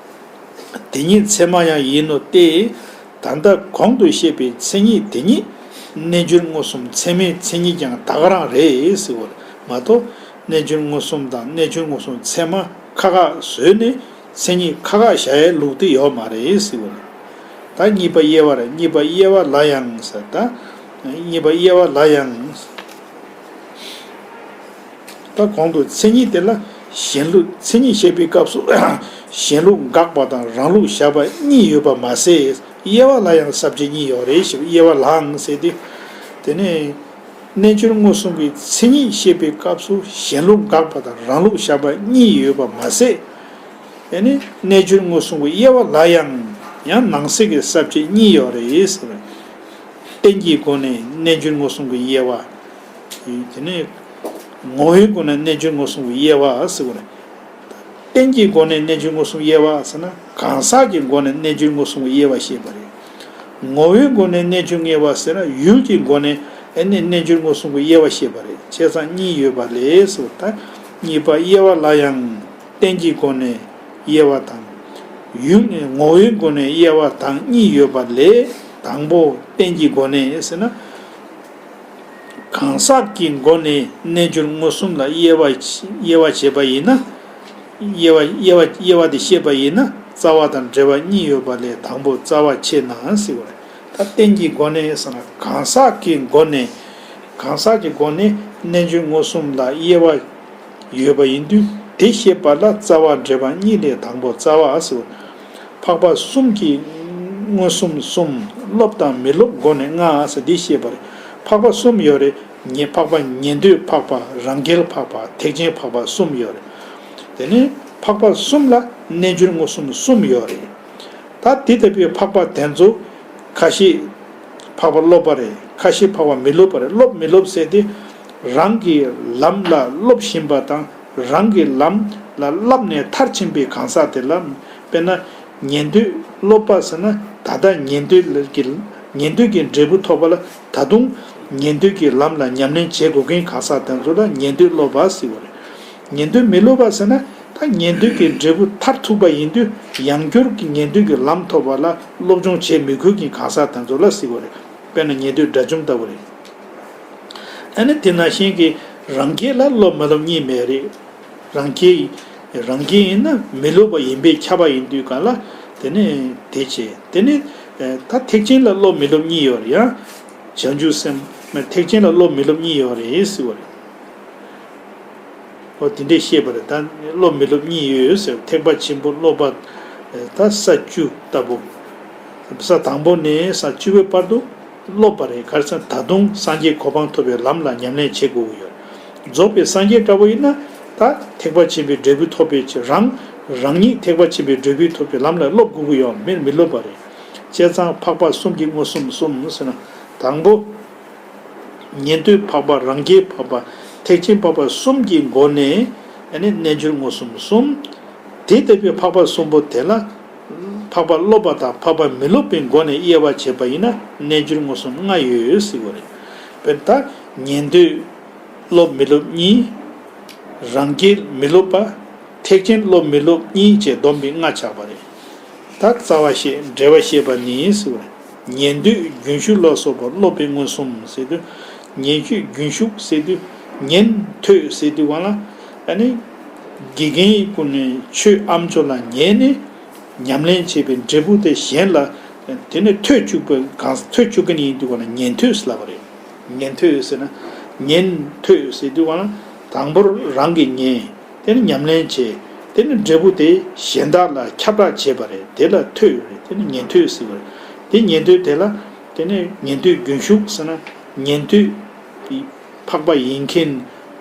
དེ་ཉིད་ཚད་མ་ཡང་ཡིན་ནོ་སྟེ། ད་ལྟ་གོང་དུ་བཤད་པའི་མཚན་ཉིད་དེ་ཉིད་རྣལ་འབྱོར་མངོན་སུམ་ཚད་མའི་མཚན་ཉིད་ཀྱང་ད་ག་རང་རེད་ཟེར་བ་མ་གཏོགས། རྣལ་འབྱོར་མངོན་སུམ་དང་རྣལ་འབྱོར་མངོན་སུམ་ཚད་མ་ཁ་ཁ་བཟོས་ནས་མཚན་ཉིད་ཁ་ཁ་བཞག་ཡའི་ལུགས་དེ་ཡོད་མ་རེད་ཟེར་བ་རེད། ད་གཉིས་པ་དབྱེ་བ་རེད། གཉིས་པ་དབྱེ་བ་ལ་ཡང་ཟེར། ད་གཉིས་པ་དབྱེ་བ་ལ་ཡང་། ད་གོང་དུ་མཚན་ཉིད་དེ་ལ་གཞན་ལུགས། མཚན་ཉིད་བཤད་པའི་སྐབས་སུ་གཞན་ལུགས་དགག་པ་དང་རང་ལུགས་བཞག་པ་གཉིས་ཡོད་པ་མ་ཟད། དབྱེ་བ་ལ་ཡང་ས་བཅད་གཉིས་ཡོད་རེད་ཞེས་དབྱེ་བ་ལའང་ཟེར་ཏེ། དེ་ནས་རྣལ་འབྱོར་མངོན་སུམ་གྱི་མཚན་ཉིད་བཤད་པའི་སྐབས་སུ་གཞན་ལུགས་དགག་པ་དང་རང་ལུགས་བཞག་པ་གཉིས་ཡོད་པ་མ་ཟད། དེ་ནས་རྣལ་འབྱོར་མངོན་སུམ་གྱི་དབྱེ་བ་ལ་ཡང་ཡང་ནང་གསེས་ཀྱི་ས་བཅད་གཉིས་ཡོད་རེད་ཟེར། རྟེན་གྱི་སྒོ་ནས་རྣལ་འབྱོར་མངོན་སུམ་གྱི་དབྱེ་བ། དེ་ནས་ངོ་བོའི་སྒོ་ནས་རྣལ་འབྱོར་མངོན་སུམ་གྱི་དབྱེ་བ་ཟེར་བ་རེད། རྟེན་གྱི་སྒོ་ནས་རྣལ་འབྱོར་མངོན་སུམ་དབྱེ་བ་ཟེར་ན། གང་ཟག་གི་སྒོ་ནས་རྣལ་འབྱོར་མངོན་སུམ་དབྱེ་བ་བཤད་པ་རེད། ངོ་བོའི་སྒོ་ནས་རྣལ་འབྱོར་དབྱེ་བ་ཟེར་ན། ཡུལ་གྱི་སྒོ་ནས་ཨ་ནི་རྣལ་འབྱོར་མངོན་སུམ་གྱི་དབྱེ་བ་བཤད་པ་རེད། བྱས་ཙང་གཉིས་ཡོད་པ་ལས་ཟེར་བ། ད་གཉིས་པ་དབྱེ་བ་ལ་ཡང་རྟེན་གྱི་སྒོ་ནས་དབྱེ་བ་དང་། ཡུལ་ངོ་བོའི་སྒོ་ནས་དབྱེ་བ་དང་གཉིས་ཡོད་པ་ལས། དང་པོ་རྟེན་གྱི་སྒོ་ནས་ཟེར་ན། གང་ཟག་གི་སྒོ་ནས་རྣལ་འབྱོར་མངོན་སུམ་ལ་དབྱེ་བ། དབྱེ་བ་བྱེད་པ་ཡིན་ན། དབྱེ་བ་དབྱེ་བ་དབྱེ་བ་དེ་བཤད་པ་ཡིན་ན། རྩ་བ་དང་འབྲེལ་བ་གཉིས་ཡོད་པ་ལས། དང་པོ་རྩ་བ་ཆད་ན་ཟེར་བ་རེད། ད་རྟེན་གྱི་སྒོ་ནས་ཟེར་ན། གང་ཟག་གི་སྒོ་ནས། གང་ཟག་གི་སྒོ་ནས་རྣལ་འབྱོར་མངོན་སུམ་ལ་དབྱེ་བ་ཡོད་པ་ཡིན་དུས། དེ་བཤད་པ་ལ་རྩ་བ་འབྲེལ་བ་གཉིས་ལས། དང་པོ་རྩ་བ་ཟེར་བ། འཕགས་པ་གསུམ་གྱི་མངོན་སུམ་གསུམ། སློབ་དང་མི་སློབ་སྒོ་ནས་ལྔ་ཟེར་འདི་བཤད་པ་རེད། འཕགས་པ་གསུམ་ཡོད་རེད། ཉན། འཕགས་པ་ཉན་ཐོས་འཕགས་པ། རང་རྒྱལ་འཕགས་པ། ཐེག་ཆེན་འཕགས་པ་གསུམ་ཡོད་རེད། དེ་ནས་འཕགས་པ་གསུམ་ལ་རྣལ་འབྱོར་མངོན་སུམ་གསུམ་ཡོད་རེད། ད་དེ་ལྟ་བུའི་འཕགས་པ་དེ་ཚོ་ཁ་ཤས་འཕགས་པ་སློབ་པ་རེད། ཁ་ཤས་འཕགས་པ་མི་སློབ་པ་རེད། སློབ་མི་སློབ་ཟེར་དེ་རང་གི་ལམ་ལ་སློབ་བཞིན་པ་དང་། རང་གི་ལམ་ལ་བསླབས་ནས་མཐར་ཕྱིན་པའི་གང་ཟག་དེ་ལ། དཔེར་ན་ཉན་ཐོས་སློབ་པ་ཟེར་ན། ད་ལྟ་ཉན་ཐོས་ཀྱི་ཉན་ཐོས་ཀྱི་འབྲས་བུ་ཐོབ་པ་ལ། ད་དུང་ཉན་ཐོས་ཀྱི་ལམ་ལ་ཉམས་ལེན་བྱེད་དགོས་མཁན་གང་ཟག་དེ་ཚོ་ལ་ཉན་ཐོས་སློབ་པ་ཟེར་བ་རེད། ཉན་ཐོས་མི་སློབ་པ་ཟེར་ན། ད་ཉན་ཐོས་ཀྱི་འབྲས་བུ་མཐར་ཐུག་པ་ཡིན་དུས། ཡང་བསྐྱར་གྱི་ཉན་ཐོས་ཀྱི་ལམ་ཐོབ་པ་ལ་སློབ་སྦྱོང་བྱེད་མི་དགོས་མཁན་གང་ཟག་དེ་ཚོ་ལ་ཟེར་བ་རེད། དཔེར་ན་ཉན་ཐོས་དགྲ་བཅོམ་ལྟ་བུ་རེད། ཨ་ནི་དེ་ནང་བཞིན་གྱི་རང་རྒྱལ་ལ་སློབ་མི་སློབ་གཉིས་མེད་རེད། རང་རྒྱལ། རང་རྒྱལ་ཡིན་ན་མི་སློབ་པ་ཡིན་པས་ཁྱབ་པ་ཡིན་དུས་ག་ལ། དེ་ནས་དེ་བྱས། དེ་ནས་ད་ཐེག་ཆེན་ལ་སློབ་མི་སློབ་གཉིས་ཡོད་རེད་ཡ། བྱང་ཆུབ་སེམས། ཐེག་ཆེན་ལ་སློབ་མི་སློབ་གཉིས་ཡོད་རེད་ཟེར་བ་རེད། ཨོ་དེ་འདྲས་བཤད་པ་རེད། ད་སློབ་མི་སློབ་གཉིས་ཡོད་ཟེར། ཐེག་པ་ཆེན་པོ་སློབ་པ། ད་ས་བཅུ་ལྟ་བུ། ས་དང་པོ་ནས་ས་བཅུ་པའི་བར་དུ་སློབ་པ་རེད། ག་རེ་ཟེར་ན་ད་དུང་སངས་རྒྱས་གོ་འཕང་ཐོབ་པའི་ལམ་ལ་ཉམས་ལེན་བྱེད་དགོས་ཀྱི་ཡོད། རྫོགས་པའི་སངས་རྒྱས་འདྲ་བོ་ཡིན་ན། ད་ཐེག་པ་ཆེན་པོའི་འབྲས་བུ་ཐོབ་པའི་ཕྱིར་རང་། རང་ཉིད་ཐེག་པ་ཆེན་པོའི་འབྲས་བུ་ཐོབ་པའི་ལམ་ལ་སློབ་དགོས་ཀྱི་ཡོད། མིར་མི་སློབ་པ་རེད། བྱས་ཙང་འཕགས་པ་གསུམ་གྱི་མངོན་སུམ་གསུམ་ཟེར་ན། དང་པོ། ཉན་ཐོས་འཕགས་པ། རང་རྒྱལ་འཕགས་པ། ཐེག་ཆེན་འཕགས་པ་གསུམ་གྱི་སྒོ་ནས་ཨ་ནི་རྣལ་འབྱོར་མངོན་སུམ་གསུམ། དེ་ལྟ་བུའི་འཕགས་པ་གསུམ་པོ་དེ་ལ། འཕགས་པ་སློབ་པ་དང་འཕགས་པ་མི་སློབ་པའི་སྒོ་ནས་དབྱེ་བ་བྱས་པ་ཡིན་ན། རྣལ་འབྱོར་མངོན་སུམ་ལྔ་ཡོད་ཟེར་བ་རེད། དཔེར་ན་ད་ཉན་ཐོས་སློབ་མི་སློབ་གཉིས། རང་རྒྱལ་མི་སློབ་པ། ཐེག་ཆེན་སློབ་མི་སློབ་གཉིས་བཅས་བསྡོམས་པའི་ལྔ་ཆགས་པ་རེད། ད་རྩ་བ་བཤད། འགྲེལ་པ་བཤད་པ་ནི་ཟེར་བ་རེད། ཉན་ཐོས་རྒྱུན་ཞུགས་ལ་སོགས་པ་སློབ་པའི་མངོན་སུམ་ཟེར་དུས། ཉན་ཐོས་རྒྱུན་ཞུགས་ཟེར་དུས། ཉན་ཐོས་ཟེར་དུས་སྒང་ལ། ཨ་ནི་དགེ་རྒན་གྱི་སྐུ་ནས་ཆོས་ཨ་མཆོག་ལ་ཉན་ནས་ཉམས་ལེན་བྱས་པའི་འབྲས་བུ་དེ་གཞན་ལ། དེ་ནས་ཐོས་བཅུག་པའི་གང་། ཐོས་བཅུག་མཁན་ཡིན་དུས་སྒང་ལ་ཉན་ཐོས་ཟེར་ལབ་པ་རེད། ཉན་ཐོས་ཟེར་ན། ཉན་ཐོས་ཟེར་དུས་སྒང་ལ་དང་པོར་རང་གིས་ཉན། དེ་ནས་ཉམས་ལེན་བྱས། དེ་ནས་འབྲས་བུ་དེ་གཞན་དག་ལ་ཁྱབ་བསྒྲགས་བྱས་པ་རེད། དེ་ལ་ཐོས་རེད། དེ་ནས་ཉན་ཐོས་ཟེར་བ་རེད། དེ་ཉན་ཐོས་དེ་ལ། དེ་ནས་ཉན་ཐོས་རྒྱུན་ཞུགས་ཟེར་ན། ཉན་ཐོས་འཕགས་པ་ཡིན་མཁན།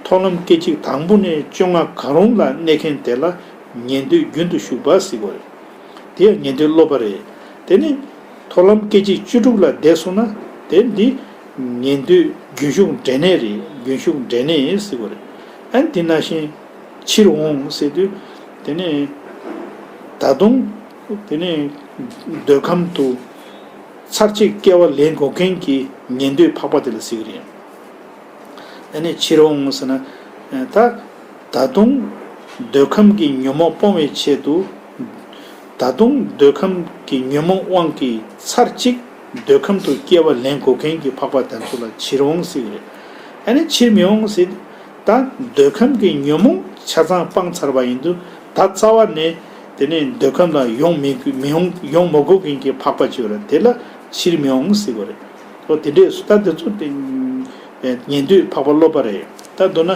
མཐོང་ལམ་སྐད་ཅིག་དང་པོ་ནས་བཅོ་ལྔ་གང་རུང་ལ་གནས་མཁན་དེ་ལ་ཉན་ཐོས་རྒྱུན་དུ་ཞུགས་པ་ཟེར་བ་རེད། དེ་ཡང་ཉན་ཐོས་སློབ་པ་རེད། དེ་ནི་མཐོང་ལམ་སྐད་ཅིག་བཅུ་དྲུག་ལ་བསྡད་སོང་ན། དེ་འདི་ཉན་ཐོས་རྒྱུན་ཞུགས་འབྲས་གནས་རེད། རྒྱུན་ཞུགས་འབྲས་གནས་ཟེར་བ་རེད། ཨ་ནི་དེ་ནང་བཞིན་ཕྱིར་འོང་ཟེར་དུས། དེ་ནས་ད་དུང་། དེ་ནས་འདོད་ཁམས་དུ་ཚར་གཅིག་སྐྱེ་བ་ལེན་དགོས་མཁན་གྱི་ཉན་ཐོས་འཕགས་པ་དེ་ལ་ཟེར་གྱི་རེད། ཨ་ནི་ཕྱིར་འོང་ཟེར་ན། ད་ད་དུང་འདོད་ཁམས་ཀྱི་ཉོན་མོངས་སྤོང་བའི་ཆེད་དུ། ད། ད་དུང་འདོད་ཁམས་ཀྱི་ཉོན་མོངས་དབང་གིས་ཚར་གཅིག་འདོད་ཁམས་དུ་སྐྱེ་བ་ལེན་དགོས་མཁན་གྱི་འཕགས་པ་དེ་ཚོ་ལ་ཕྱིར་འོང་ཟེར་གྱི་རེད། ཨ་ནི་ཕྱིར་མི་འོང་ཟེར། ད་འདོད་ཁམས་ཀྱི་ཉོན་མོངས་ཆ་ཚང་སྤངས་ཚར་བ་ཡིན་དུས། ད་རྩ་བ་ནས་དེ་ནས་འདོད་ཁམས་ལ་ཡོང་མི་མི་འོང་ཡོང་མ་དགོས་མཁན་གྱི་འཕགས་པ་ཅིག་ཡོད་རེད། དེ་ལ་ཕྱིར་མི་འོང་ཟེར་གྱི་རེད། ཨོ་དེ་འདྲས་སུ་ད་དེ་ཚོ་དེ་ཉན་ཐོས་འཕགས་པ་སློབ་པ་རེད། ད་མདོར་ན་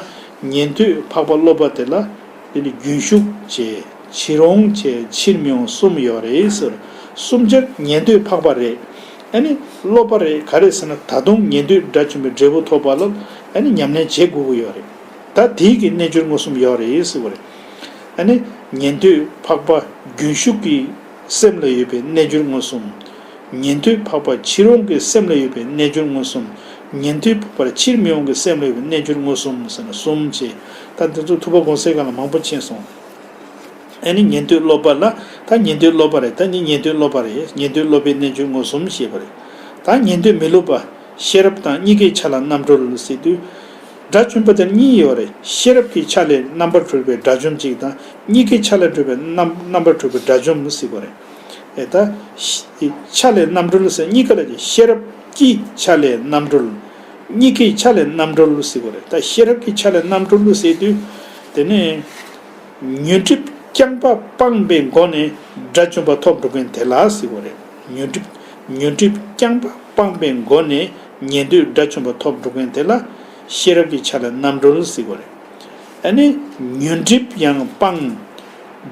ཉན་ཐོས་འཕགས་པ་སློབ་པ་དེ་ལ། དེ་ནི་རྒྱུན་ཞུགས་བྱས། ཕྱིར་འོང་བྱས། ཕྱིར་མི་འོང་གསུམ་ཡོད་རེད་ཟེར། གསུམ་ཆར་ཉན་ཐོས་འཕགས་པ་རེད། ཨ་ནི་སློབ་པ་རེད། ག་རེ་ཟེར་ན། ད་དུང་ཉན་ཐོས་དགྲ་བཅོམ་པའི་འབྲས་བུ་ཐོབ་པ་ལ་ཨ་ནི་ཉམས་ལེན་བྱེད་དགོས་ཀྱི་ཡོད་རེད། ད་དེའི་གི་རྣལ་འབྱོར་མངོན་སུམ་ཡོད་རེད་ཟེར་བ་རེད། ཨ་ནི་ཉན་ཐོས་འཕགས་པ་རྒྱུན་ཞུགས་ཀྱི་སེམས་ལ་ཡོད་པའི་རྣལ་འབྱོར་མངོན་སུམ། ཉན་ཐོས་འཕགས་པ་ཕྱིར་འོང་གི་སེམས་ལ་ཡོད་པའི་རྣལ་འབྱོར་མངོན་སུམ། ཉན་ཐོས་འཕགས་པ་ཕྱིར་མི་འོང་གི་སེམས་ལ་ཡོད་པའི་རྣལ་འབྱོར་མངོན་སུམ་ཟེར་ན་གསུམ་བྱས། ད་འདི་ཚོ་ཐུབ་པ་དགོངས་གསལ་སྒང་ལ་མང་པོ་མཁྱེན་སོང་། ཨ་ནི་ཉན་ཐོས་སློབ་པ་ལ། ད་ཉན་ཐོས་སློབ་པ་རེད། ད་ནི་ཉན་ཐོས་སློབ་པ་རེད། ཉན་ཐོས་སློབ་པའི་རྣལ་འབྱོར་མངོན་སུམ་ཞེས་པ་རེད། ད་ཉན་ཐོས་མི་སློབ་པ། ཤེས་རབ་དང་གཉིས་ཀའི་ཆ་ལ་རྣམ་གྲོལ་ཟེར་དུས། དགྲ་བཅོམ་པ་དེར་གཉིས་ཡོད་རེད། ཤེས་རབ་ཀྱི་ཆ་ལས་རྣམ་པར་གྲོལ་བའི་དགྲ་བཅོམ་གཅིག་དང་། གཉིས་ཀའི་ཆ་ལས་གྲོལ་བའི་རྣམ་རྣམ་པར་གྲོལ་བའི་དགྲ་བཅོམ་ཟེར་གྱི་རེད། ཨེ་ད། ཤ་ཆ་ལས་རྣམ་གྲོལ་ཟེར་གཉིས་ཀ་ལ་ཤེས་རབ་ཀྱི་ཆ་ལས་རྣམ་གྲོལ། གཉིས་ཀའི་ཆ་ལས་རྣམ་གྲོལ་ཟེར་གྱི་རེད། ད་ཤེས་རབ་ཀྱི་ཆ་ལས་རྣམ་གྲོལ་ཟེར་དུས། དེ་ནས། ཉོན་སྒྲིབ་རྐྱང་པ་སྤངས་པའི་སྒོ་ནས་དགྲ་བཅོམ་པ་ཐོབ་འགྲོ་མཁན་དེ་ལ་ཟེར་གྱི་རེད། ཉོན་སྒྲིབ་ཉོན་སྒྲིབ་རྐྱང་པ་སྤངས་པའི་སྒོ་ནས་ཉན་ཐོས་དགྲ་བཅོམ་པ་ཐོབ་འགྲོ་མཁན་དེ་ལ་ཤེས་རབ་ཀྱི་ཆ་ལས་རྣམ་གྲོལ་ཟེར་གྱི་རེད། ཨ་ནི་ཉོན་སྒྲིབ་ཡང་སྤངས།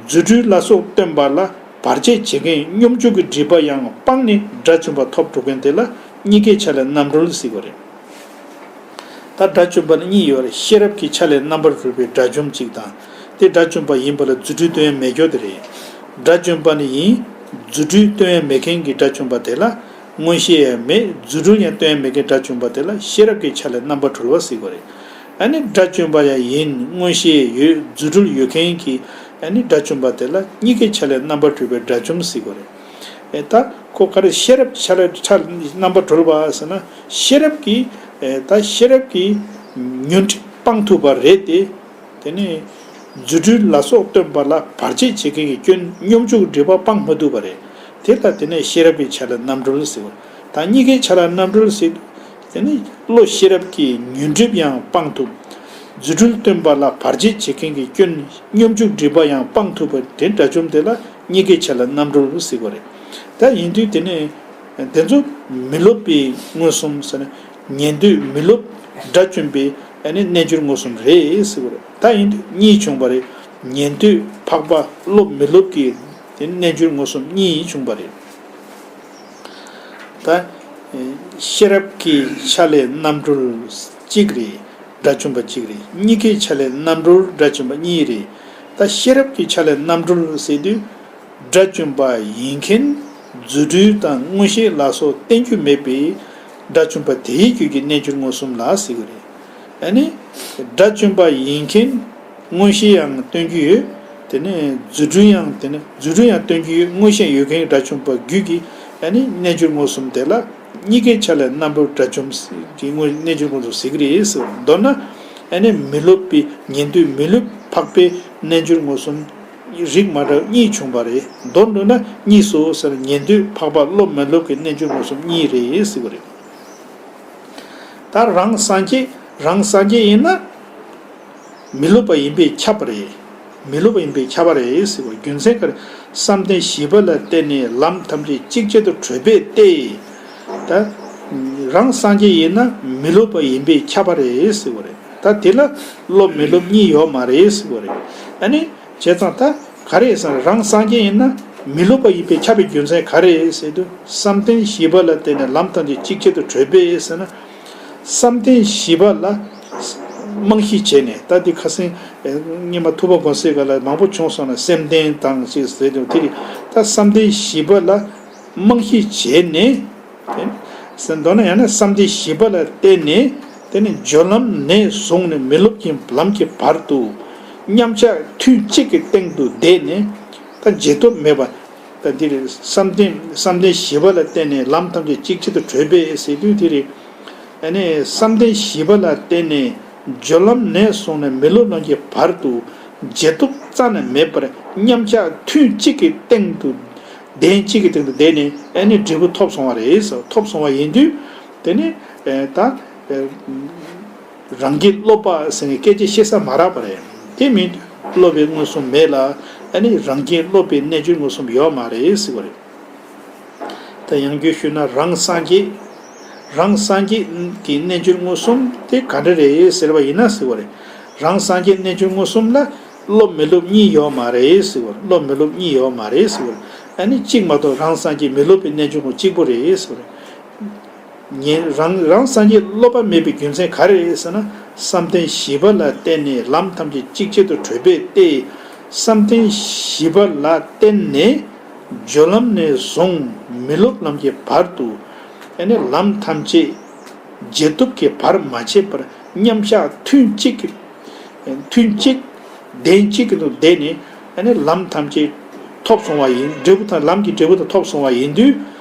རྫུ་འཕྲུལ་ལ་སོགས་སྟོན་པ་ལ་བར་ཆད་བྱེད་མཁན་སྙོམས་འཇུག་གི་སྒྲིབ་པ་ཡང་སྤངས་ནས་དགྲ་བཅོམ་པ་ཐོབ་འགྲོ་མཁན་དེ་ལ་གཉིས་ཀའི་ཆ་ལས་རྣམ་གྲོལ་ཟེར་གྱི་རེད། ད་དགྲ་བཅོམ་པ་ནི་གཉིས་ཡོད་རེད། ཤེས་རབ་ཀྱི་ཆ་ལས་རྣམ་པར་གྲོལ་བའི་དགྲ་བཅོམ་གཅིག་དང་། དེ་དགྲ་བཅོམ་པ་ཡིན་པ་ལ་རྫུ་འཕྲུལ་སྟོན་ཡ་མེད་རྒྱུ་དེ་རེད། དགྲ་བཅོམ་པ་ནི་ཡིན། རྫུ་འཕྲུལ་སྟོན་ཡ་མེད་མཁན་གྱི་དགྲ་བཅོམ་པ་དེ་ལ་མངོན་ཤེས་ཡང་མེད། རྫུ་འཕྲུལ་ཡང་སྟོན་ཡ་མེད་མཁན་དགྲ་བཅོམ་པ་དེ་ལ་ཤེས་རབ་ཀྱི་ཆ་ལས་རྣམ་པར་གྲོལ་བ་ཟེར་གྱི་རེད། ཨ་ནི་དགྲ་བཅོམ་པ་ཡང་ཡིན། མངོན་ཤེས་ཡོད། རྫུ་འཕྲུལ་ཡོད་མཁན་གྱི་ཨ་ནི་དགྲ་བཅོམ་པ་དེ་ལ་གཉིས་ཀའི་ཆ་ལས་རྣམ་པར་གྲོལ་བའི་དགྲ་བཅོམ་ཟེར་གྱི་རེད། ཨེ་ད་ཁོ་ག་རེ་ཤེས་རབ་ཆ་ལ་ཆ་རྣམ་པར་གྲོལ་བ་ཟེར་ན། ཤེས་རབ་ཀྱིས་ཨེ་ད་ཤེས་རབ་ཀྱིས་ཉོན་སྒྲིབ་སྤང་ཐུབ་པ་རེད་དེ། དེ་ནས་རྫུ་འཕྲུལ་ལ་སོགས་སྟོན་པ་ལ་བར་ཆད་བྱེད་མཁན་གྱི་སྐྱོན་སྙོམས་འཇུག་སྒྲིབ་པ་སྤང་མ་ཐུབ་པ་རེད། དེ་ལ་དེ་ནས་ཤེས་རབ་ཀྱི་ཆ་ལ་རྣམ་གྲོལ་ཟེར་བ། ད་གཉིས་ཀའི་ཆ་ལ་རྣམ་གྲོལ་ཟེར་དུས། དེ་ནི་བློ་ཤེས་རབ་ཀྱིས་ཉོན་སྒྲིབ་ཡང་སྤང་ཐུབ། རྫུ་འཕྲུལ་སྟོན་པ་ལ་བར་ཆད་བྱེད་མཁན་གྱི་སྐྱོན་སྙོམས་འཇུག་སྒྲིབ་པ་ཡང་སྤང་ཐུབ་པ་དེ་དགྲ་བཅོམ་དེ་ལ་གཉིས་ཀའི་ཆ་ལ་རྣམ་གྲོལ་ཟེར་བ་རེད། ད་ཡིན་དུས་དེ་ནི་དེ་ཚོ་མི་སློབ་པའི་མངོན་སུམ་ཟེར་ན། ཉན་ཐོས་མི་སློབ་དགྲ་བཅོམ་པའི་ཨ་ནི་རྣལ་འབྱོར་མངོན་སུམ་རེད་ཟེར་བ་རེད། ད་ཡིན་དུས་གཉིས་བྱུང་བ་རེད། ཉན་ཐོས་འཕགས་པ་སློབ་མི་སློབ་ཀྱི་དེ་རྣལ་འབྱོར་མངོན་སུམ་གཉིས་བྱུང་བ་རེད། ད། ཤེས་རབ་ཀྱི་ཆ་ལས་རྣམ་གྲོལ་གཅིག་རེད། དགྲ་བཅོམ་པ་གཅིག་རེད། གཉིས་ཀའི་ཆ་ལས་རྣམ་གྲོལ་དགྲ་བཅོམ་པ་གཉིས་རེད། ད་ཤེས་རབ་ཀྱི་ཆ་ལས་རྣམ་གྲོལ་ཟེར་དུས། དགྲ་བཅོམ་པ་ཡིན་མཁན་རྫུ་འཕྲུལ་དང་མངོན་ཤེས་ལ་སོགས་བསྟན་རྒྱུ་མེད་པའི་དགྲ་བཅོམ་པ་དེའི་རྒྱུད་ཀྱི་རྣལ་འབྱོར་མངོན་སུམ་ལ་ཟེར་གྱི་རེད། ཨ་ནི། དགྲ་བཅོམ་པ་ཡིན་མཁན་མངོན་ཤེས་ཡང་སྟོན་རྒྱུ་ཡོད། དེ་ནས་རྫུ་འཕྲུལ་ཡང་དེ་ནས་རྫུ་འཕྲུལ་ཡང་སྟོན་རྒྱུ་ཡོད། མངོན་ཤེས་ཡོད་མཁན་དགྲ་བཅོམ་པ་རྒྱུད་ཀྱི་ཨ་ནི་རྣལ་འབྱོར་མངོན་སུམ་དེ་ལ་གཉིས་ཀའི་ཆ་ལས་རྣམ་པར་དགྲ་བཅོམ་གྱི་དངོས་རྣལ་འབྱོར་མངོན་སུམ་ཟེར་གྱི་རེད་ཟེར་བ། མདོར་ན་ཨ་ནི་མི་སློབ་པའི་ཉན་ཐོས་མི་སློབ་འཕགས་པའི་རྣལ་འབྱོར་མངོན་སུམ་རིགས་མ་འདྲ་གཉིས་བྱུང་བ་རེད། མདོར་བསྡུ་ན་གཉིས་སོ་ཟེར། ཉན་ཐོས་འཕགས་པ་སློབ་མི་སློབ་ཀྱི་རྣལ་འབྱོར་མངོན་སུམ་གཉིས་རེད་ཟེར་གྱི་རེད། ད་རང་སངས་རྒྱས་རང་སངས་རྒྱས་ཡིན་ན། མི་སློབ་པ་ཡིན་པས་ཁྱབ་པ་རེད། མི་སློབ་པ་ཡིན་པས་ཁྱབ་པ་རེད་ཟེར་བ་རྒྱུ་མཚན་ག་རེ། བསམ་གཏན་བཞི་པ་ལ་བརྟེན་ནས་ལམ་ཐམས་ཅད་ཅིག་ཅར་དུ་གྲོལ་བས་ཏེ། ད། རང་སངས་རྒྱས་ཡིན་ན་མི་སློབ་པ་ཡིན་པས་ཁྱབ་པ་རེད་ཟེར་བ་རེད། ད་དེ་ལ་སློབ་མི་སློབ་གཉིས་ཡོད་མ་རེད་ཟེར་བ་རེད། ཨ་ནི། བྱས་ཙང་ད་ག་རེ་ཟེར་ན། རང་སངས་རྒྱས་ཡིན་ན་མི་སློབ་པ་ཡིན་པས་ཁྱབ་པའི་རྒྱུ་མཚན་ག་རེ་ཟེར་དུས། བསམ་གཏན་བཞི་པ་ལ་བརྟེན་ནས་ལམ་ཐམས་ཅད་ཅིག་ཅར་དུ་གྲོལ་བས་ཟེར་ན། བསམ་གཏན་བཞི་པ་ལ་རྨང་གཞི་བྱས་ནས། ད་འདི་ཁ་སང་སྔོན་མ་ཐུབ་པ་དགོངས་གསལ་སྒང་ལ་མང་པོ་བྱུང་སོང་ན། སེམས་ལྡན་དང་ཞེས་ཟེར་དུས་དེ་རེད། ད་བསམ་གཏན་བཞི་པ་ལ་རྨང་གཞི་བྱས་ནས། དེ་ནས་མདོར་ན་ཡང་ན་བསམ་གཏན་བཞི་པ་ལ་བརྟེན་ནས། དེ་ནས་སྦྱོར་ལམ་ནས་བཟུང་ནས་མི་སློབ་ཀྱི་ལམ་གྱི་བར་དུ་མཉམ་གཞག་ཐུན་གཅིག་གི་སྟེང་དུ་བསྡད་ནས། ད་བརྗེད་སྟོབས་མེད་པ། ད་འདི་རེད། བསམ་གཏན་བསམ་གཏན་བཞི་པ་ལ་བརྟེན་ནས་ལམ་ཐམས་ཅད་ཅིག་ཅར་དུ་གྲོལ་བས་ཟེར་དུས་དེ་རེད། ཨ་ནི་བསམ་གཏན་བཞི་པ་ལ་བརྟེན་ནས་སྦྱོར་ལམ་ནས་བཟུང་ནས་མི་སློབ་ལམ་གྱི་བར་དུ་བརྗེད་སྟོབས་ རྩ་ནས་མེད་པར་མཉམ་གཞག་ཐུན་གཅིག་གི་སྟེང་དུ། གདན་གཅིག་གི་སྟེང་དུ་བསྡད་ནས་ཨ་ནི་འབྲས་བུ་ཐོབ་སོང་བ་རེད། ཐོབ་སོང་བ་ཡིན་དུས་དེ་ནི་ད། རང་རྒྱལ་སློབ་པ་ཟེར་ནས་སྐད་ཆ་བཤད་ས་མ་རག་པ་རེད། དེ་མིན་སློབ་པའི་མངོན་སུམ་མེད་ལ་ཨ་ནི་རང་རྒྱལ་སློབ་པའི་རྣལ་འབྱོར་མངོན་སུམ་ཡོད་མ་རེད་ཟེར་བ་རེད། ད་ཡང་བསྐྱར་ཞུས་ན་རང་སངས་རྒྱས། རང་སངས་རྒྱས་ཀྱི་རྣལ་འབྱོར་མངོན་སུམ་དེ་ག་འདྲ་རེད་ཟེར་བ་ཡིན་ན་ཟེར་བ་རེད། རང་སངས་རྒྱས་རྣལ་འབྱོར་མངོན་སུམ་ལ་སློབ་མི་སློབ་གཉིས་ཡོད་མ་རེད་ཟེར་བ་རེད། སློབ་མི་སློབ་གཉིས་ཡོད་མ་རེད་ཟེར་བ་རེད། ཨ་ནི་གཅིག་མ་གཏོགས་རང་སངས་རྒྱས་མི་སློབ་པའི་རྣལ་འབྱོར་མངོན་གཅིག་པོ་རེད་ཟེར་བ་རེད། ཉན། རང་རང་སངས་རྒྱས་སློབ་པ་མེད་པའི་རྒྱུ་མཚན་ག་རེ་རེད་ཟེར་ན། བསམ་གཏན་བཞི་པ་ལ་བརྟེན་ནས་ལམ་ཐམས་ཅད་ཅིག་ཅར་དུ་གྲོལ་བས་ཏེ། བསམ་གཏན་བཞི་པ་ལ་བརྟེན་ནས་སྦྱོར་ལམ་ནས་བཟུང་མི་སློབ་ལམ་གྱི་བར་དུ་ཨ་ནི་ལམ་ཐམས་ཅད་བརྗེད་ཐབས་ཀྱི་བར་མ་ཆད་པར་མཉམ་གཞག་ཐུན་གཅིག་གི་ཐུན་གཅིག་གདན་གཅིག་གི་ནང་བསྡད་ནས་ཨ་ནི་ལམ་ཐམས་ཅད་ཐོབ་སོང་བ་ཡིན། འབྲས་བུ་དང་ལམ་གྱི་འབྲས་བུ་དང་ཐོབ་སོང་བ་ཡིན་དུས་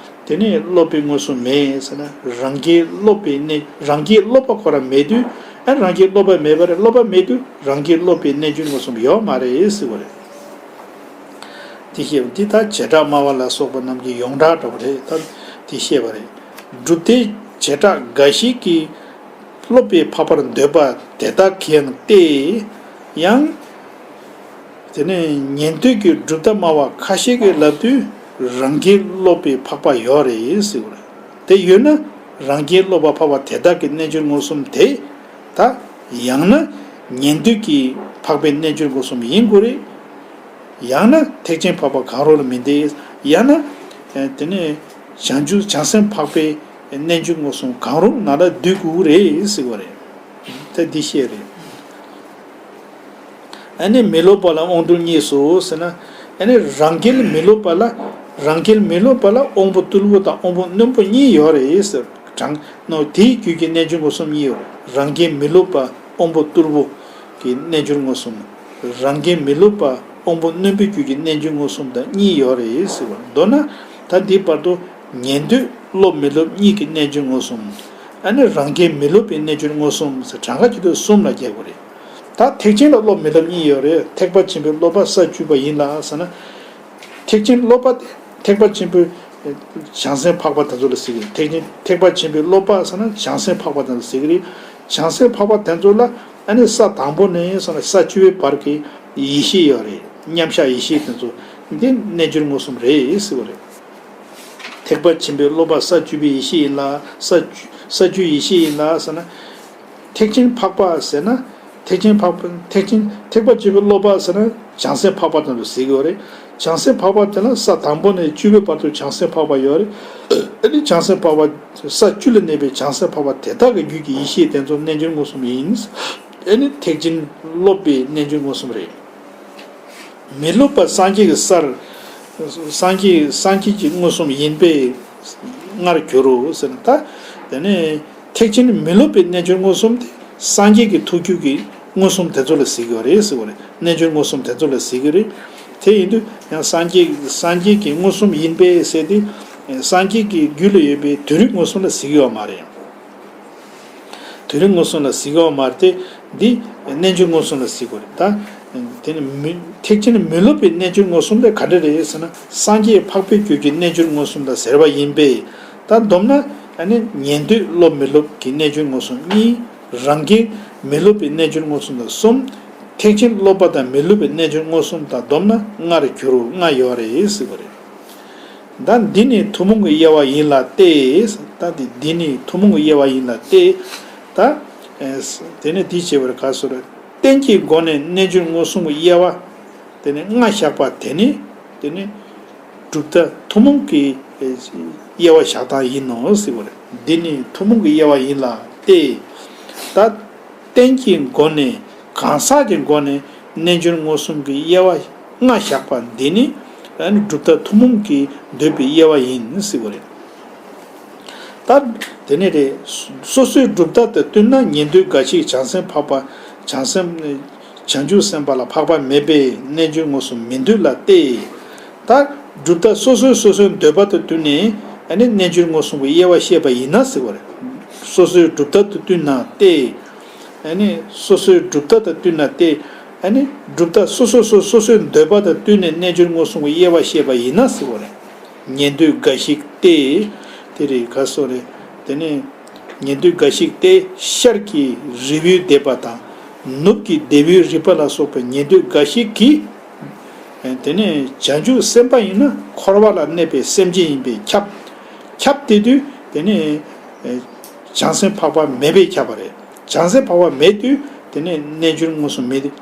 དེ་ནས་སློབ་པའི་མངོན་སུམ་མེད་ཟེར་ན། རང་རྒྱལ་སློབ་པའི་གནས། རང་རྒྱལ་སློབ་པ་ཁོ་རང་མེད་དུས། ཨ། རང་རྒྱལ་སློབ་པ་མེད་པ་རེད། སློབ་པ་མེད་དུས་རང་རྒྱལ་སློབ་པའི་རྣལ་འབྱོར་མངོན་སུམ་ཡོད་མ་རེད་ཟེར་བ་རེད། དེ་བཤད་པ་འདི་ད་བྱེ་བྲག་སྨྲ་བ་ལ་སོགས་པ་རྣམས་ཀྱི་ཡོངས་གྲགས་འདྲ་པོ་རེད། ད་དེ་བཤད་པ་རེད། གྲུབ་མཐའི་བྱེ་བྲག་འགའ་ཞིག་གིས་སློབ་པས་འཕགས་པར་འདོད་པ་དེ་དག་གིས་ཡང་སྟེ། ཡང་དེ་ནས་ཉན་ཐོས་ཀྱི་གྲུབ་མཐའ་སྨྲ་བ་ཁ་ཤས་ཀྱིས་ལབ་དུས་རང་རྒྱལ་སློབ་པའི་འཕགས་པ་ཡོད་རེད་ཟེར་བ་རེད། དེ་ཡོད་ན་རང་རྒྱལ་སློབ་པ་འཕགས་པ་དེ་དག་གི་རྣལ་འབྱོར་མངོན་སུམ་དེ་ད་ཡང་ན་ཉན་ཐོས་ཀྱི་འཕགས་པའི་རྣལ་འབྱོར་མངོན་སུམ་ཡིན་དགོས་རེད། ཡང་ན་ཐེག་ཆེན་འཕགས་པ་གང་རུང་ལ་མིན་ཏེ། ཡང་ན་དེ་ནས་བྱང་ཆུབ་བྱང་སེམས་འཕགས་པའི་རྣལ་འབྱོར་མངོན་སུམ་གང་རུང་ནང་ལ་འདུས་དགོས་རེད་ཟེར་བ་རེད། ད་འདི་བཤད་རེད། ཨ་ནི་མི་སློབ་པ་ལ་དབང་རྟུལ་གཉིས་སོ་ཟེར་ན། ཨ་ནི་རང་རྒྱལ་མི་སློབ་པ་ལ། རང་རྒྱལ་མི་སློབ་པ་ལ་དབང་པོ་རྟུལ་པོ་དང་དབང་པོ་རྣོན་པོ་གཉིས་ཡོད་རེད་ཟེར། དྲང་ནོ། དེའི་རྒྱུད་ཀྱི་རྣལ་འབྱོར་མངོན་སུམ་གཉིས་ཡོད། རང་རྒྱལ་མི་སློབ་པ་དབང་པོ་རྟུལ་པོ་གི་རྣལ་འབྱོར་མངོན་སུམ། རང་རྒྱལ་མི་སློབ་པ་དབང་པོ་རྣོན་པོའི་རྒྱུད་ཀྱི་རྣལ་འབྱོར་མངོན་སུམ་དང་གཉིས་ཡོད་རེད་ཟེར་བ། མདོར་ན་ད་འདིའི་བར་དུ་ཉན་ཐོས་སློབ་མི་སློབ་གཉིས་ཀྱི་རྣལ་འབྱོར་མངོན་སུམ། ཨ་ནི་རང་རྒྱལ་མི་སློབ་པའི་རྣལ་འབྱོར་མངོན་སུམ་ཟེར་གྲངས་ཀ་བྱེད་དུས་གསུམ་ལ་རྒྱག་དགོས་རེད། ད་ཐེག་ཆེན་ལ་སློབ་མི་སློབ་གཉིས་ཡོད་རེད། ཐེག་པ་ཆེན་པོའི་སློབ་པ་ས་བཅུ་པ་ཡིན་ལ་ཟེར་ན། ཐེག་ཆེན་སློབ་པ་དེ་ཐེག་པ་ཆེན་པོའི་བྱང་སེམས་འཕགས་པ་དེ་ཚོ་ལ་ཟེར་གི་རེད། ཐེག་ཆེན་ཐེག་པ་ཆེན་པོའི་སློབ་པ་ཟེར་ན་བྱང་སེམས་འཕགས་པ་དེ་ཚོ་ལ་ཟེར་གི་རེད། བྱང་སེམས་འཕགས་པ་དེ་ཚོ་ལ་ཨ་ནི་ས་དང་པོ་ནས་ཟེར་ན་ས་བཅུ་པའི་བར་གྱི་ཡེ་ཤེས་ཡོད་རེད། མཉམ་གཞག་ཡེ་ཤེས་དེ་ཚོ་འདི་རྣལ་འབྱོར་མངོན་སུམ་རེད་ཟེར་བ་རེད། ཐེག་པ་ཆེན་པོའི་སློབ་པ་ས་བཅུ་པའི་ཡེ་ཤེས་ཡིན་ལ། ས་བཅུ་ས་བཅུའི་ཡེ་ཤེས་ཡིན་ལ་ཟེར་ན། ཐེག་ཆེན་འཕགས་པ་ཟེར་ན། ཐེག་ཆེན་འཕགས་པ་ཐེག་ཆེན་ཐེག་པ་ཆེན་པོའི་སློབ་པ་ཟེར་ན་བྱང་སེམས་འཕགས་པ་དེ་ཚོ་ཟེར་གི་ཡོད་རེད། བྱང་སེམས་འཕགས་པ་དེ་ལ་ས་དང་པོ་ནས་བཅུ་པའི་བར་དུ་བྱང་སེམས་འཕགས་པ་ཡོད་རེད། ཨ་ནི་བྱང་སེམས་འཕགས་པ་ས་བཅུ་ལ་གནས་པའི་བྱང་སེམས་འཕགས་པ་དེ་དག་གི་རྒྱུད་ཀྱི་ཡེ་ཤེས་དེ་ཚོ་རྣལ་འབྱོར་མངོན་སུམ་ཡིན། ཨ་ནི་ཐེག་ཆེན་སློབ་པའི་རྣལ་འབྱོར་མངོན་སུམ་རེད། མི་སློབ་པ་སངས་རྒྱས་ཀྱི་སར། སངས་རྒྱས་སངས་རྒྱས་ཀྱི་མངོན་སུམ་ཡིན་པས་སྔར་གྱུར་རོ་ཟེར་ན། ད་དེ་ནས་ཐེག་ཆེན་མི་སློབ་པའི་རྣལ་འབྱོར་མངོན་སུམ་དེ་སངས་རྒྱས་ཀྱི་ཐུགས་རྒྱུད་ཀྱི་མངོན་སུམ་དེ་ཚོ་ལ་ཟེར་གྱི་ཡོད་རེད་ཟེར་བ་རེད། རྣལ་འབྱོར་མངོན་སུམ་དེ་ཚོ་ལ་ཟེར་གྱི་རེད། དེ་ཡིན་དུས་ཡང་སངས་རྒྱས་སངས་རྒྱས་ཀྱི་མངོན་སུམ་ཡིན་པས་ཟེར་ཏེ། སངས་རྒྱས་ཀྱི་རྒྱུད་ལ་ཡོད་པའི་དོན་རིག་མངོན་སུམ་ལ་ཟེར་གྱི་ཡོད་མ་རེད། དོན་རིག་མངོན་སུམ་ལ་ཟེར་གྱི་ཡོད་མ་རེད་དེ། འདི་རྣལ་འབྱོར་མངོན་སུམ་ལ་ཟེར་གྱི་རེད། ད་དེ་ནི་མི་ཐེག་ཆེན་མི་སློབ་པའི་རྣལ་འབྱོར་མངོན་སུམ་དེ་ག་འདྲ་རེད་ཟེར་ན། སངས་རྒྱས་འཕགས་པའི་རྒྱུད་ཀྱི་རྣལ་འབྱོར་མངོན་སུམ་དང་ཟེར་བ་ཡིན་པས། ད་བསྡོམས་ན་ཨ་ནི་ཉན་ཐོས་སློབ་མི་སློབ་ཀྱི་རྣལ་འབྱོར་མངོན་སུམ་གཉིས། རང་རྒྱལ་མི་སློབ་པའི་རྣལ་འབྱོར་མངོན་སུམ་དང་གསུམ། ཐེག་ཆེན་སློབ་པ་དང་མི་སློབ་པའི་རྣལ་འབྱོར་མངོན་སུམ་དང་བསྡོམས་ན་ལྔར་གྱུར་རོ། ལྔ་ཡོད་རེད་ཟེར་བ་རེད། ད་འདི་ནི་ཐུན་མོང་གི་དབྱེ་བ་ཡིན་ལ་སྟེ། ད་འདི་འདི་ནི་ཐུན་མོང་གི་དབྱེ་བ་ཡིན་ལ་སྟེ། ད་ཨེ་དེ་ནི་འདི་བྱས་པར་ག་སོ་ར། རྟེན་གྱི་སྒོ་ནས་རྣལ་འབྱོར་མངོན་སུམ་གྱི་དབྱེ་བ་དེ་ནི་ལྔ་བཞག་པ་དེ་ནི་དེ་ནི་གྲུབ་མཐའ་ཐུན་མོང་གི་ཨེ་དབྱེ་བ་བཞག་སྟངས་ཡིན་ནོ་ཟེར་བ་རེད། འདི་ནི་ཐུན་མོང་གི་དབྱེ་བ་ཡིན་ལ་སྟེ། ད་རྟེན་གྱི་སྒོ་ནས་གང་ཟག་གི་སྒོ་ནས་རྣལ་འབྱོར་མངོན་སུམ་གྱི་དབྱེ་བ་ལྔ་བཞག་པ་འདི་ནི་ཨ་ནི་གྲུབ་མཐའ་ཐུན་མོང་གིས་འདོད་པའི་དབྱེ་བ་ཡིན་ཟེར་བ་རེད། ད་དེ་ནས་རེད། སོ་སོའི་གྲུབ་མཐའ་དང་བསྟུན་ན་ཉན་ཐོས་འགའ་ཞིག་བྱང་སེམས་འཕགས་པ། བྱང་སེམས། བྱང་ཆུབ་སེམས་དཔའ་ལ་འཕགས་པ་མེད་པས་རྣལ་འབྱོར་མངོན་སུམ་མི་འདོད་ལ་སྟེ། ད་གྲུབ་མཐའ་སོ་སོའི་སོ་སོའི་འདོད་པ་དང་བསྟུན་ནས་ཨ་ནི་རྣལ་འབྱོར་མངོན་སུམ་གྱི་དབྱེ་བ་བཤད་པ་ཡིན་ན་ཟེར་བ་རེད། སོ་སོའི་གྲུབ་མཐའ་དང་བསྟུན་ན་སྟེ། ཨ་ནི་སོ་སོའི་གྲུབ་མཐའ་དང་བསྟུན་ན་སྟེ། ཨ་ནི་གྲུབ་མཐའ་སོ་སོ་སོ་སོ་སོའི་འདོད་པ་དང་བསྟུན་ནས་རྣལ་འབྱོར་མངོན་སུམ་གྱི་དབྱེ་བ་བཤད་པ་ཡིན་ན་ཟེར་བ་རེད། ཉན་ཐོས་འགའ་ཞིག་སྟེ། དེ་རེད་ག་སོ་རེད། དེ་ནས་ཉན་ཐོས་འགའ་ཞིག་སྟེ་ཤར་གྱི་རི་བོའི་སྡེ་པ་དང་། ནུབ་ཀྱི་སྡེ་པའི་རི་པ་ལ་སོགས་པའི་ཉན་ཐོས་འགའ་ཞིག་གིས། དེ་ནས་བྱང་ཆུབ་སེམས་དཔའ་ཡིན་ན་འཁོར་བ་ལ་གནས་པའི་སེམས་ཅན་ཡིན་པས་ཁྱབ། ཁྱབ་སྟེ་དུས་དེ་ནས་བྱང་སེམས་འཕགས་པ་མེད་པས་ཁྱབ་པ་རེད། བྱང་སེམས་འཕགས་པ་མེད་དུས་དེ་ནས་རྣལ་འབྱོར་མངོན་སུམ་མི་བྱང་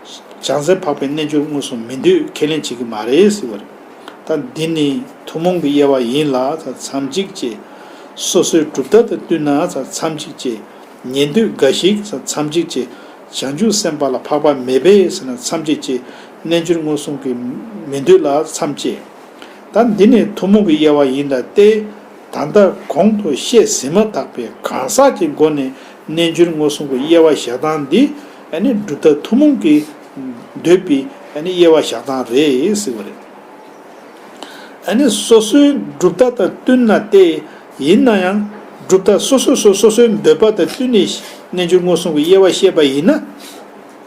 སེམས་འཕགས་པའི་རྣལ་འབྱོར་མངོན་སུམ་མི་འདོད་ཁས་ལེན་བྱེད་ཀྱི་མ་རེད་ཟེར་བ་རེད། ད་འདི་ནི་ཐུན་མོང་གི་དབྱེ་བ་ཡིན་ལ་མཚམས་གཅིག་བཅད། སོ་སོའི་གྲུབ་མཐའ་དང་བསྟུན་ན་མཚམས་གཅིག་བཅད། ཉན་ཐོས་འགའ་ཞིག་མཚམས་གཅིག་བཅད། བྱང་ཆུབ་སེམས་དཔའ་ལ་འཕགས་པ་མེད་པས་ཟེར་ན་མཚམས་གཅིག་བཅད། རྣལ་འབྱོར་མངོན་སུམ་གྱི་མི་འདོད་ལ་མཚམས་བཅད། ད་འདི་ནི་ཐུན་མོང་གི་དབྱེ་བ་ཡིན་ལ་སྟེ། ད་ལྟ་གོང་དུ་བཤད་ཟིན་མ་ཐག་པའི་གང་ཟག་གི་སྒོ་ནས་རྣལ་འབྱོར་མངོན་སུམ་གྱི་དབྱེ་བ་བཞག་སྟངས་འདི་ཨ་ནི་གྲུབ་མཐའ་ཐུན་མོང་གི་འདོད་པའི་ཨ་ནི་དབྱེ་བ་བཞག་སྟངས་རེད་ཟེར་བ་རེད། ཨ་ནི་སོ་སོའི་གྲུབ་མཐའ་དང་བསྟུན་ན་སྟེ། ཡིན་ན་ཡང་གྲུབ་མཐའ་སོ་སོ་སོ་སོ་སོའི་འདོད་པ་དང་བསྟུན་ནས་རྣལ་འབྱོར་མངོན་སུམ་གྱི་དབྱེ་བ་བཤད་པ་ཡིན་ན།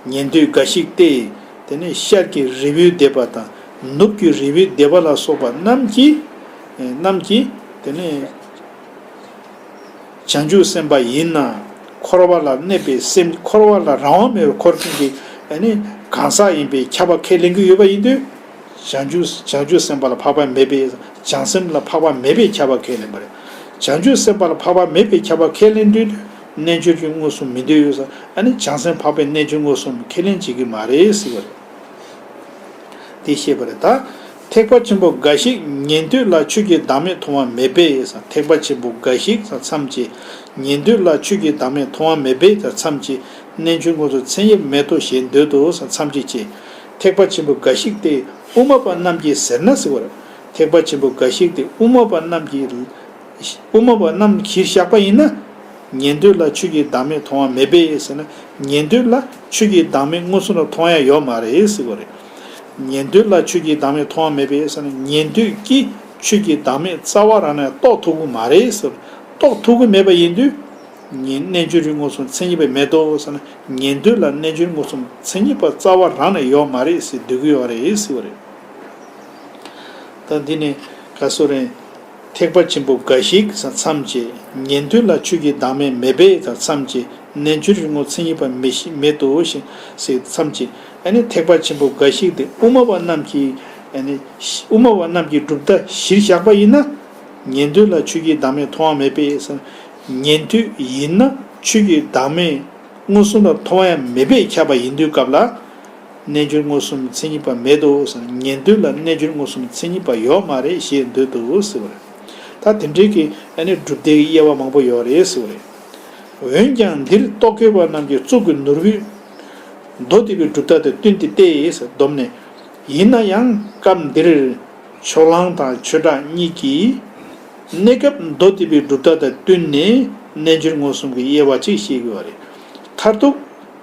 ཉན་ཐོས་འགའ་ཞིག་སྟེ། དེ་ནས་ཤར་གྱི་རི་བོའི་སྡེ་པ་དང་ནུབ་ཀྱི་རི་བོའི་སྡེ་པ་ལ་སོགས་པ་རྣམས་ཀྱིས། རྣམས་ཀྱིས་དེ་ནས་བྱང་ཆུབ་སེམས་དཔའ་ཡིན་ན། འཁོར་བ་ལ་གནས་པའི་སེམས་འཁོར་བ་ལ་རང་དབང་མེད་པའི་འཁོར་ཅན་གྱི་ཨ་ནི་གང་ཟག་ཡིན་པས་ཁྱབ་པ་ཁས་ལེན་གྱི་ཡོད་པ་ཡིན་དུས། བྱང་ཆུབ་བྱང་ཆུབ་སེམས་དཔའ་ལ་འཕགས་པ་མེད་པས། བྱང་སེམས་ལ་འཕགས་པ་མེད་པས་ཁྱབ་པ་ཁས་ལེན་པ་རེད། བྱང་ཆུབ་སེམས་དཔའ་ལ་འཕགས་པ་མེད་པས་ཁྱབ་པ་ཁས་ལེན་དུས། རྣལ་འབྱོར་གྱི་མངོན་སུམ་མི་འདོད་ཡོད་ས། ཨ་ནི་བྱང་སེམས་འཕགས་པའི་རྣལ་འབྱོར་མངོན་སུམ་ཁས་ལེན་བྱེད་ཀྱི་མ་རེད་ཟེར་བ་རེད། དེ་བཤད་པ་རེད་ད། ཐེག་པ་ཆེན་པོ་འགའ་ཞིག་ཉན་ཐོས་ལ་ཆོས་ཀྱི་བདག་མེད་མཐོང་བ་མེད་པས། ཐེག་པ་ཆེན་པོ་འགའ་ཞིག་མཚམས་བཅད། ཉན་ཐོས་ལ་ཆོས་ཀྱི་བདག་མེད་མཐོང་བ་མེད་པས་མཚམས་བཅད། རྣལ་འབྱོར་མངོན་སུམ་མཚན་ཉིད་མེད་དོ་ཞེས་འདོད་དོ་མཚམས་བཅད་བཅད། ཐེག་པ་ཆེན་པོ་འགའ་ཞིག་སྟེ་དབུ་མ་པ་རྣམས་ཀྱིས་ཟེར་ན་ཟེར་བར། ཐེག་པ་ཆེན་པོ་འགའ་ཞིག་སྟེ་དབུ་མ་པ་རྣམས་ཀྱིས། དབུ་མ་པ་རྣམས་གཞིར་བཞག་པ་ཡིན་ན། ཉན་ཐོས་ལ་ཆོས་ཀྱི་བདག་མེད་མཐོང་བ་མེད་པས་ཟེར་ན། ཉན་ཐོས་ལ་ཆོས་ཀྱི་བདག་མེད་མངོན་སུམ་ལ་མཐོང་ཡ་ཡོད་མ་རེད་ཟེར་བ་རེད། ཉན་ཐོས་ལ་ཆོས་ཀྱི་བདག་མེད་མཐོང་བ་མེད་པས་ཟེར་ན། ཉན་ཐོས་ཀྱིས་ཆོས་ཀྱི་བདག་མེད་རྩ་བ་རང་ནས་རྟོགས་ཐུབ་ཀྱི་མ་རེད་ཟེར། རྟོགས་ཐུབ་ཀྱི་མེད་པ་ཡིན་དུས། ཉན་རྣལ་འབྱོར་རིག་མངོན་སུམ་མཚན་ཉིད་པ་མེད་དོ་ཟེར་ན། ཉན་ཐོས་ལ་རྣལ་འབྱོར་མངོན་སུམ་མཚན་ཉིད་པ་རྩ་བ་རང་ནས་ཡོད་མ་རེད་ཟེར་འདོད་ཀྱི་ཡོད་རེད་ཟེར་བ་རེད། ད་འདི་ནི་ག་སོ་རེད། ཐེག་པ་ཆེན་པོ་འགའ་ཞིག་མཚམས་བཅད། ཉན་ཐོས་ལ་ཆོས་ཀྱི་བདག་མེད་མེད་པས་དང་མཚམས་བཅད། རྣལ་འབྱོར་རིག་མངོན་མཚན་ཉིད་པ་མེད་ཤི་མེད་དོ་ཞེས་མཚམས་བཅད། ཨ་ནི་ཐེག་པ་ཆེན་པོ་འགའ་ཞིག་སྟེ་དབུ་མ་པ་རྣམས་ཀྱིས། ཨ་ནི་དབུ་མ་པ་རྣམས་ཀྱིས་གྲུབ་མཐའ་གཞིར་བཞག་པ་ཡིན་ན། ཉན་ཐོས་ལ་ཆོས་ཀྱི་བདག་མེད་མཐོང་བ་མེད་པས་ཟེར། ཉན་ཐོས་ཡིན་ན་ཆོས་ཀྱི་བདག་མེད་མངོན་སུམ་ལ་མཐོང་ཡ་མེད་པས་ཁྱབ་པ་ཡིན་དུས་སྐབས་ལ། རྣལ་འབྱོར་མངོན་སུམ་མཚན་ཉིད་པ་མེད་དོ་ཟེར། ཉན་ཐོས་ལ་རྣལ་འབྱོར་མངོན་སུམ་མཚན་ཉིད་པ་ཡོད་མ་རེད་ཞེས་འདོད་དོ་ཟེར་བ་རེད། ད་དེ་འདྲའི་གི་ཨ་ནི་གྲུབ་མཐའི་དབྱེ་བ་མང་པོ་ཡོད་རེད་ཟེར་བ་རེད། འོན་ཀྱང་འདིར་རྟོག་གེ་པ་རྣམས་ཀྱི་གཙུག་གི་ནོར་བུས་མདོ་སྡེ་པའི་གྲུབ་མཐའ་དང་བསྟུན་ཏེ་སྟེ་ཟེར་སྡོམ་ནས། ཡིན་ན་ཡང་སྐབས་འདིར་ཕྱོགས་གླང་དང་ཆོས་གྲགས་གཉིས་ཀྱིས། གནས་སྐབས་མདོ་སྡེ་པའི་གྲུབ་མཐའ་དང་བསྟུན་ནས་རྣལ་འབྱོར་མངོན་སུམ་གྱི་དབྱེ་བ་གཅིག་བཤད་ཀྱི་ཡོད་རེད། མཐར་ཐུག་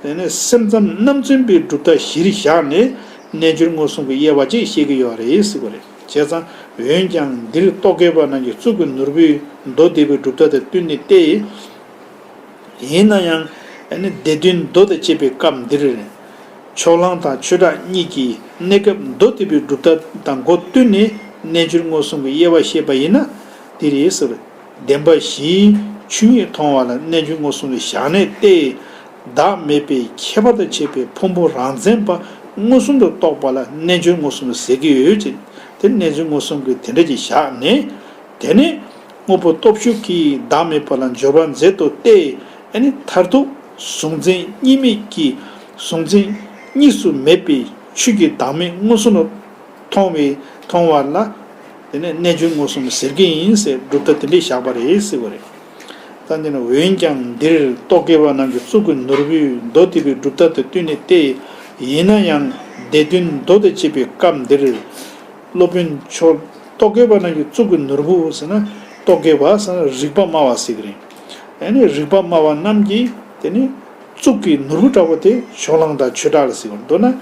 དེ་ནས་སེམས་ཙམ་རྣམ་རྫུན་པའི་གྲུབ་མཐའ་གཞིར་བཞག་ནས་རྣལ་འབྱོར་མངོན་སུམ་གྱི་དབྱེ་བ་གཅིག་བཤད་ཀྱི་ཡོད་རེད་ཟེར་བ་རེད། བྱས་ཙང་འོན་ཀྱང་འདིར་རྟོག་གེ་པ་རྣམས་ཀྱི་གཙུག་གི་ནོར་བུས་མདོ་སྡེ་པའི་གྲུབ་མཐའ་དང་བསྟུན་ནས་ཏེ། ཡིན་ན་ཡང་ཨ་ནི་སྡེ་བདུན་མདོ་དང་བཅས་པའི་སྐབས་འདིར། ཕྱོགས་གླང་དང་ཆོས་གྲགས་གཉིས་ཀྱིས་གནས་སྐབས་མདོ་སྡེ་པའི་གྲུབ་མཐའ་དང་འགོ་བསྟུན་ནས་རྣལ་འབྱོར་མངོན་སུམ་གྱི་དབྱེ་བ་བཤད་པ་ཡིན་ན། འདི་རེད་ཟེར། བདེན་པ་བཞིའི་ཆོས་ཉིད་མཐོང་བ་ལ་རྣལ་འབྱོར་མངོན་སུམ་ལ་བཞག་ནས་ཏེ། བདག་མེད་པའི་ཁྱད་པར་དང་བཅས་པའི་ཕུང་པོ་རང་མཚན་པ་མངོན་སུམ་དུ་རྟོགས་པ་ལ་རྣལ་འབྱོར་མངོན་སུམ་ཟེར་གྱི་ཡོད་ཅེས། དེ་རྣལ་འབྱོར་མངོན་སུམ་གྱི་དེ་འདྲ་ཅིག་བཞག་ནས། དེ་ནས་དངོས་པོ་སྟོབས་ཞུགས་ཀྱིས་བདག་མེད་པ་ལ་འབྱོར་པ་མཛད་དོ་སྟེ། ཨ་ནི་མཐར་ཐུག་གཟུང་འཛིན་གཉིས་མེད་ཀྱི་གཟུང་འཛིན་གཉིས་སུ་མེད་པའི་ཆོས་ཀྱི་བདག་མེད་མངོན་སུམ་དུ་མཐོང་བའི་མཐོང་བ་ལ། དེ་ནས་རྣལ་འབྱོར་མངོན་སུམ་ཟེར་གྱི་ཡིན་ཟེར་གྲུབ་མཐའ་དེ་འདྲས་བཞག་པ་རེད་ཟེར་བ་རེད། ད་འདི་ནི་འོན་ཀྱང་འདིར་རྟོག་གེ་པ་རྣམས་ཀྱི་གཙུག་གི་ནོར་བུས་མདོ་སྡེ་པའི་གྲུབ་མཐའ་དང་བསྟུན་ནས་ཏེ། ཡིན་ན་ཡང་སྡེ་བདུན་མདོ་དང་བཅས་པའི་སྐབས་འདིར། སློབ་དཔོན་ཕྱོགས་རྟོག་གེ་པ་རྣམས་ཀྱི་གཙུག་གི་ནོར་བུ་ཟེར་ན། རྟོག་གེ་པ་ཟེར་ན་རིག་པ་སྨྲ་བ་ཟེར་གྱི་རེད། ཨ་ནི་རིག་པ་སྨྲ་བ་རྣམས་ཀྱིས་དེ་ནི་གཙུག་གི་ནོར་བུ་འདྲ་བོ་དེ་ཕྱོགས་གླང་དང་ཆོས་གྲགས་ལ་ཟེར་བ་མདོར་ན།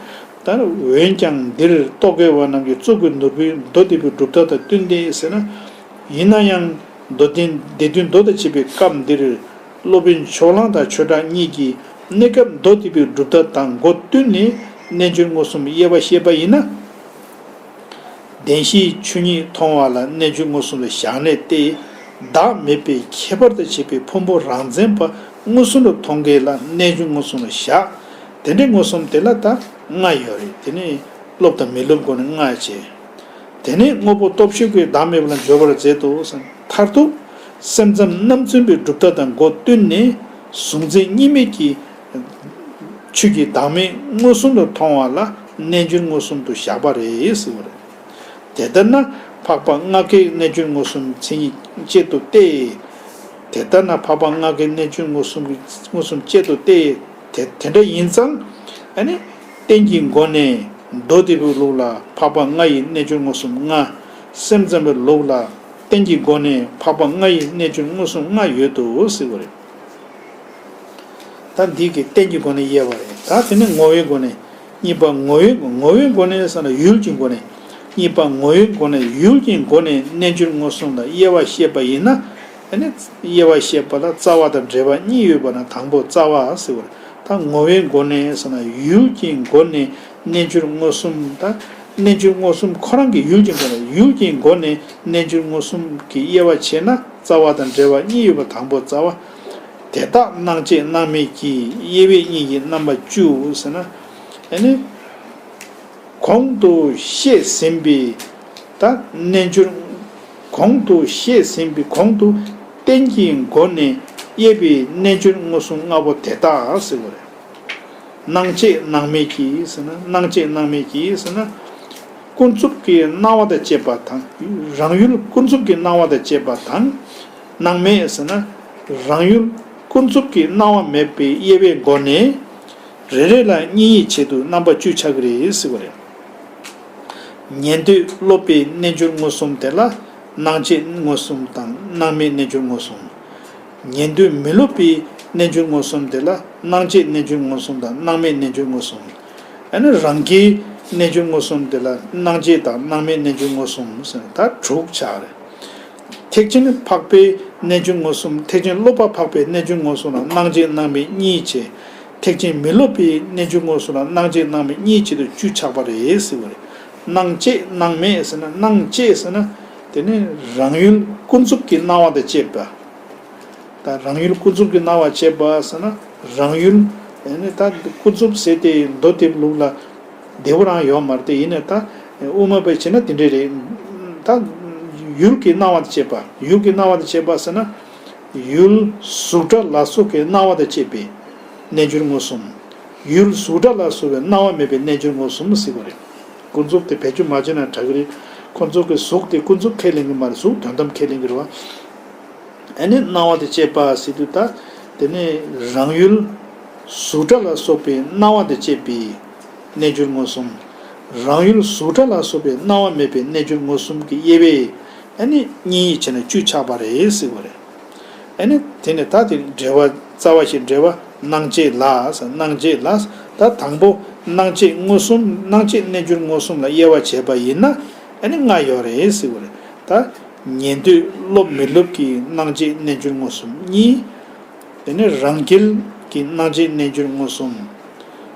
ད་འོན་ཀྱང་འདིར་རྟོག་གེ་པ་རྣམས་ཀྱི་གཙུག་གི་ནོར་བུའི་མདོ་སྡེ་པའི་གྲུབ་མཐའ་དང་བསྟུན་ཏེ་ཟེར་ན། ཡིན་ན་ཡང་མདོ་སྡེ་སྡེ་བདུན་མདོ་དང་བཅས་པའི་སྐབས་འདིར། སློབ་དཔོན་ཕྱོགས་གླང་དང་ཆོས་གྲགས་གཉིས་ཀྱིས་གནས་སྐབས་མདོ་སྡེ་པའི་གྲུབ་མཐའ་དང་འགོ་བསྟུན་ནས་ རྣལ་འབྱོར་མངོན་སུམ་དབྱེ་བ་བཤད་པ་ཡིན་ན། བདེན་བཞིའི་ཆོས་ཉིད་མཐོང་བ་ལ་རྣལ་འབྱོར་མངོན་སུམ་ལ་བཞག་ནས་ཏེ། བདག་མེད་པའི་ཁྱད་པར་དུ་བྱས་པའི་ཕུང་པོ་རང་མཚན་པ་མངོན་སུམ་དུ་མཐོང་མཁན་ལ་རྣལ་འབྱོར་མངོན་སུམ་ལ་བཞག་དེ་འདྲའི་མངོན་སུམ་དེ་ལ་ད་ལྔ་ཡོད་རེད། དེ་ནི་སློབ་དང་མི་སློབ་སྒོ་ནས་ལྔ་བྱས། དེ་ནས་དངོས་པོ་སྟོབས་ཞིག་གིས་བདག་མེད་པ་ལ་འཇོག་པར་མཛད་དོ་ཟེར། མཐར་ཐུག་སེམས་ཙམ་རྣམ་རྫུན་པའི་གྲུབ་མཐའ་དང་སྒོ་བསྟུན་ནས་གཟུང་འཛིན་གཉིས་མེད་ཀྱི་ཆོས་ཀྱི་བདག་མེད་མངོན་སུམ་དུ་མཐོང་བ་ལ་རྣལ་འབྱོར་མངོན་སུམ་དུ་བཞག་པ་རེད་ཟེར་བ་རེད། དེ་ལྟར་ན་འཕགས་པ་ལྔ་ཀའི་རྣལ་འབྱོར་མངོན་སུམ་མཚན་ཉིད་གཅིག་ཏུ་སྟེ། དེ་ལྟར་ན་འཕགས་པ་ལྔ་ཀའི་རྣལ་འབྱོར་མངོན་སུམ་གྱི་མངོན་སུམ་གཅིག་ཏུ་སྟེ། དེ་དེ་འདྲ་ཡིན་ཙང་། ཨ་ནི། རྟེན་གྱི་སྒོ་ནས་མདོ་སྡེ་པའི་ལུགས་ལ་འཕགས་པ་ལྔ་ཡི་རྣལ་འབྱོར་མངོན་སུམ་ལྔ། སེམས་ཙམ་པའི་ལུགས་ལ་རྟེན་གྱི་སྒོ་ནས་འཕགས་པ་ལྔ་ཡི་རྣལ་འབྱོར་མངོན་སུམ་ལྔ་ཡོད་དོ་ཟེར་བ་རེད། ད་འདི་གི་རྟེན་གྱི་སྒོ་ནས་དབྱེ་བ་རེད། ད་དེ་ནི་ངོ་བོའི་སྒོ་ནས། གཉིས་པ་ངོ་བོའི་ངོ་བོའི་སྒོ་ནས་ཟེར་ན་ཡུལ་གྱི་སྒོ་ནས། གཉིས་པ་ངོ་བོའི་སྒོ་ནས་ཡུལ་གྱི་སྒོ་ནས་རྣལ་འབྱོར་མངོན་སུམ་ལ་དབྱེ་བ་བཤད་པ་ཡིན་ན། ཨ་ནི་དབྱེ་བ་བཤད་པ་ལ་རྩ་བ་དང་འབྲེལ་བ་གཉིས་ཡོད་པ་ན་དང་པོ་རྩ་བ་ཟེར་བ་རེད། ད་ངོ་བོའི་སྒོ་ནས་ཟེར་ན་ཡུལ་གྱི་སྒོ་ནས་རྣལ་འབྱོར་མངོན་སུམ། ད་རྣལ་འབྱོར་མངོན་སུམ་ཁོ་རང་གི་ཡུལ་གྱི་སྒོ་ནས་ཡུལ་གྱི་སྒོ་ནས་རྣལ་འབྱོར་མངོན་སུམ་གྱི་དབྱེ་བ་ཕྱེ་ན་རྩ་བ་དང་འབྲེལ་བ་གཉིས་ཡོད་པ་དང་པོ་རྩ་བ། དེ་དག་སྣང་བཅས་སྣང་མེད་ཀྱི་དབྱེ་བས་གཉིས་ཀྱི་རྣམ་པ་བཅུ་ཟེར་ན། ཨ་ནི། གོང་དུ་བཤད་ཟིན་པའི་ད་རྣལ་འབྱོར། གོང་དུ་བཤད་ཟིན་པའི་གོང་དུ་རྟེན་གྱི་སྒོ་ནས་དབྱེ་བའི་རྣལ་འབྱོར་མངོན་སུམ་ལྔ་པོ་དེ་དག་ཟེར་བ་རེད། སྣང་བཅས་སྣང་མེད་ཀྱི་ཟེར་ན། སྣང་བཅས་སྣང་མེད་ཀྱི་ཟེར་ན། ཀུན་རྫོབ་ཀྱི་སྣང་བ་དང་བཅས་པ་དང་། རང་ཡུལ་ཀུན་རྫོབ་ཀྱི་སྣང་བ་དང་བཅས་པ་དང་། སྣང་མེད་ཟེར་ན། རང་ཡུལ་ཀུན་རྫོབ་ཀྱི་སྣང་བ་མེད་པའི་དབྱེ་བའི་སྒོ་ནས། རེ་རེ་ལ་གཉིས་ཡི་ཆེད་དུ་རྣམ་པ་བཅུ་ཆགས་ཀྱི་རེད་ཟེར་བ་རེད། ཉན་ཐོས་སློབ་པའི་རྣལ་འབྱོར་མངོན་སུམ་དེ་ལ་སྣང་བཅས་མངོན་སུམ་དང་སྣང་མེད་རྣལ་འབྱོར་མངོན་སུམ། ཉན་ཐོས་མི་སློབ་པའི་རྣལ་འབྱོར་མངོན་སུམ་དེ་ལ་སྣང་བཅས་རྣལ་འབྱོར་མངོན་སུམ་དང་སྣང་མེད་རྣལ་འབྱོར་མངོན་སུམ། ཨ་ནི་རང་རྒྱལ་རྣལ་འབྱོར་མངོན་སུམ་དེ་ལ་སྣང་བཅས་དང་སྣང་མེད་རྣལ་འབྱོར་མངོན་སུམ་ཟེར་ནས་ད་དྲུག་ཆགས་རེད། ཐེག་ཆེན་འཕགས་པའི་རྣལ་འབྱོར་མངོན་སུམ། ཐེག་ཆེན་སློབ་པ་འཕགས་པའི་རྣལ་འབྱོར་མངོན་སུམ་ལ་སྣང་བཅས་སྣང་མེད་གཉིས་བྱས། ཐེག་ཆེན་མི་སློབ་པའི་རྣལ་འབྱོར་མངོན་སུམ་ལ་སྣང་བཅས་སྣང་མེད་གཉིས་བྱས་ཏེ་བཅུ་ཆགས་པ་རེད་ཟེར་བ་རེད། སྣང་བཅས་སྣང་མེད་ཟེར་ན། སྣང་བཅས་ཟེར་ན། དེ་ནི་རང་ཡུལ་ཀུན་རྫོབ་ཀྱི་སྣང་བ་དང་བཅས་པ། ད་རང་ཡུལ་ཀུན་རྫོབ་ཀྱི་སྣང་བ་བཅས་པ་ཟེར་ན། རང་ཡུལ་ཨ་ནི་ད་ཀུན་རྫོབ་ཟེར་ཏེ་མདོ་སྡེ་པའི་ལུགས་ལ་བདེ་བོ་རང་ཡོད་མ་རེད་དེ། ཡིན་ནའི་ད་དབུ་མ་པས་བྱས་ན་དེ་འདྲས་རེད། ད་ཡུལ་གྱི་སྣང་བ་དང་བཅས་པ། ཡུལ་གྱི་སྣང་བ་དང་བཅས་པ་ཟེར་ན། ཡུལ་གཟུགས་སྒྲ་ལ་སོགས་ཀྱི་སྣང་བ་དང་བཅས་པའི་རྣལ་འབྱོར་མངོན་སུམ། ཡུལ་གཟུགས་སྒྲ་ལ་སོགས་པའི་སྣང་བ་མེད་པའི་རྣལ་འབྱོར་མངོན་སུམ་ཟེར་བ་རེད། ཀུན་རྫོབ་དེ་བེད་སྤྱོད་མ་བྱས་ན་དྲག་གི་རེད། ཁོ་ཚོ་གི་གཟུགས་དེ་ཀུན་རྫོབ་ཁས་ལེན་གི་མ་རེད། གཟུགས་དོན་དམ་ཁས་ལེན་གི་རེད་བ། ཨ་ནི་སྣང་བ་དང་བཅས་པ་ཟེར་དུས་ད། དེ་ནི་རང་ཡུལ་གཟུགས་སྒྲ་ལ་སོགས་པའི་སྣང་བ་དང་བཅས་པའི་རྣལ་འབྱོར་མངོན་སུམ། རང་ཡུལ་གཟུགས་སྒྲ་ལ་སོགས་པའི་སྣང་བ་མེད་པའི་རྣལ་འབྱོར་མངོན་སུམ་གྱི་དབྱེ་བས་ཨ་ནི་གཉིས་བྱས་ན་བཅུ་ཆགས་པ་རེད་ཟེར་བ་རེད། ཨ་ནི་དེ་ནས་ད་དེ་འགྲེལ་པ་རྩ་བ་ཞིག་འགྲེལ་པ། སྣང་བཅས་ལ་ཟེར། སྣང་བཅས་ལ། ད་དང་པོ་སྣང་བཅས་མངོན་སུམ། སྣང་བཅས་རྣལ་འབྱོར་མངོན་སུམ་ལ་དབྱེ་བ་བྱས་པ་ཡིན་ན་ཨ་ནི་ལྔ་ཡོད་རེད་ཟེར་བ་རེད། ད་ཉན་ཐོས་སློབ་མི་སློབ་ཀྱི་སྣང་བཅས་རྣལ་འབྱོར་མངོན་སུམ་གཉིས། དེ་ནས་རང་རྒྱལ་གྱི་སྣང་བཅས་རྣལ་འབྱོར་མངོན་སུམ།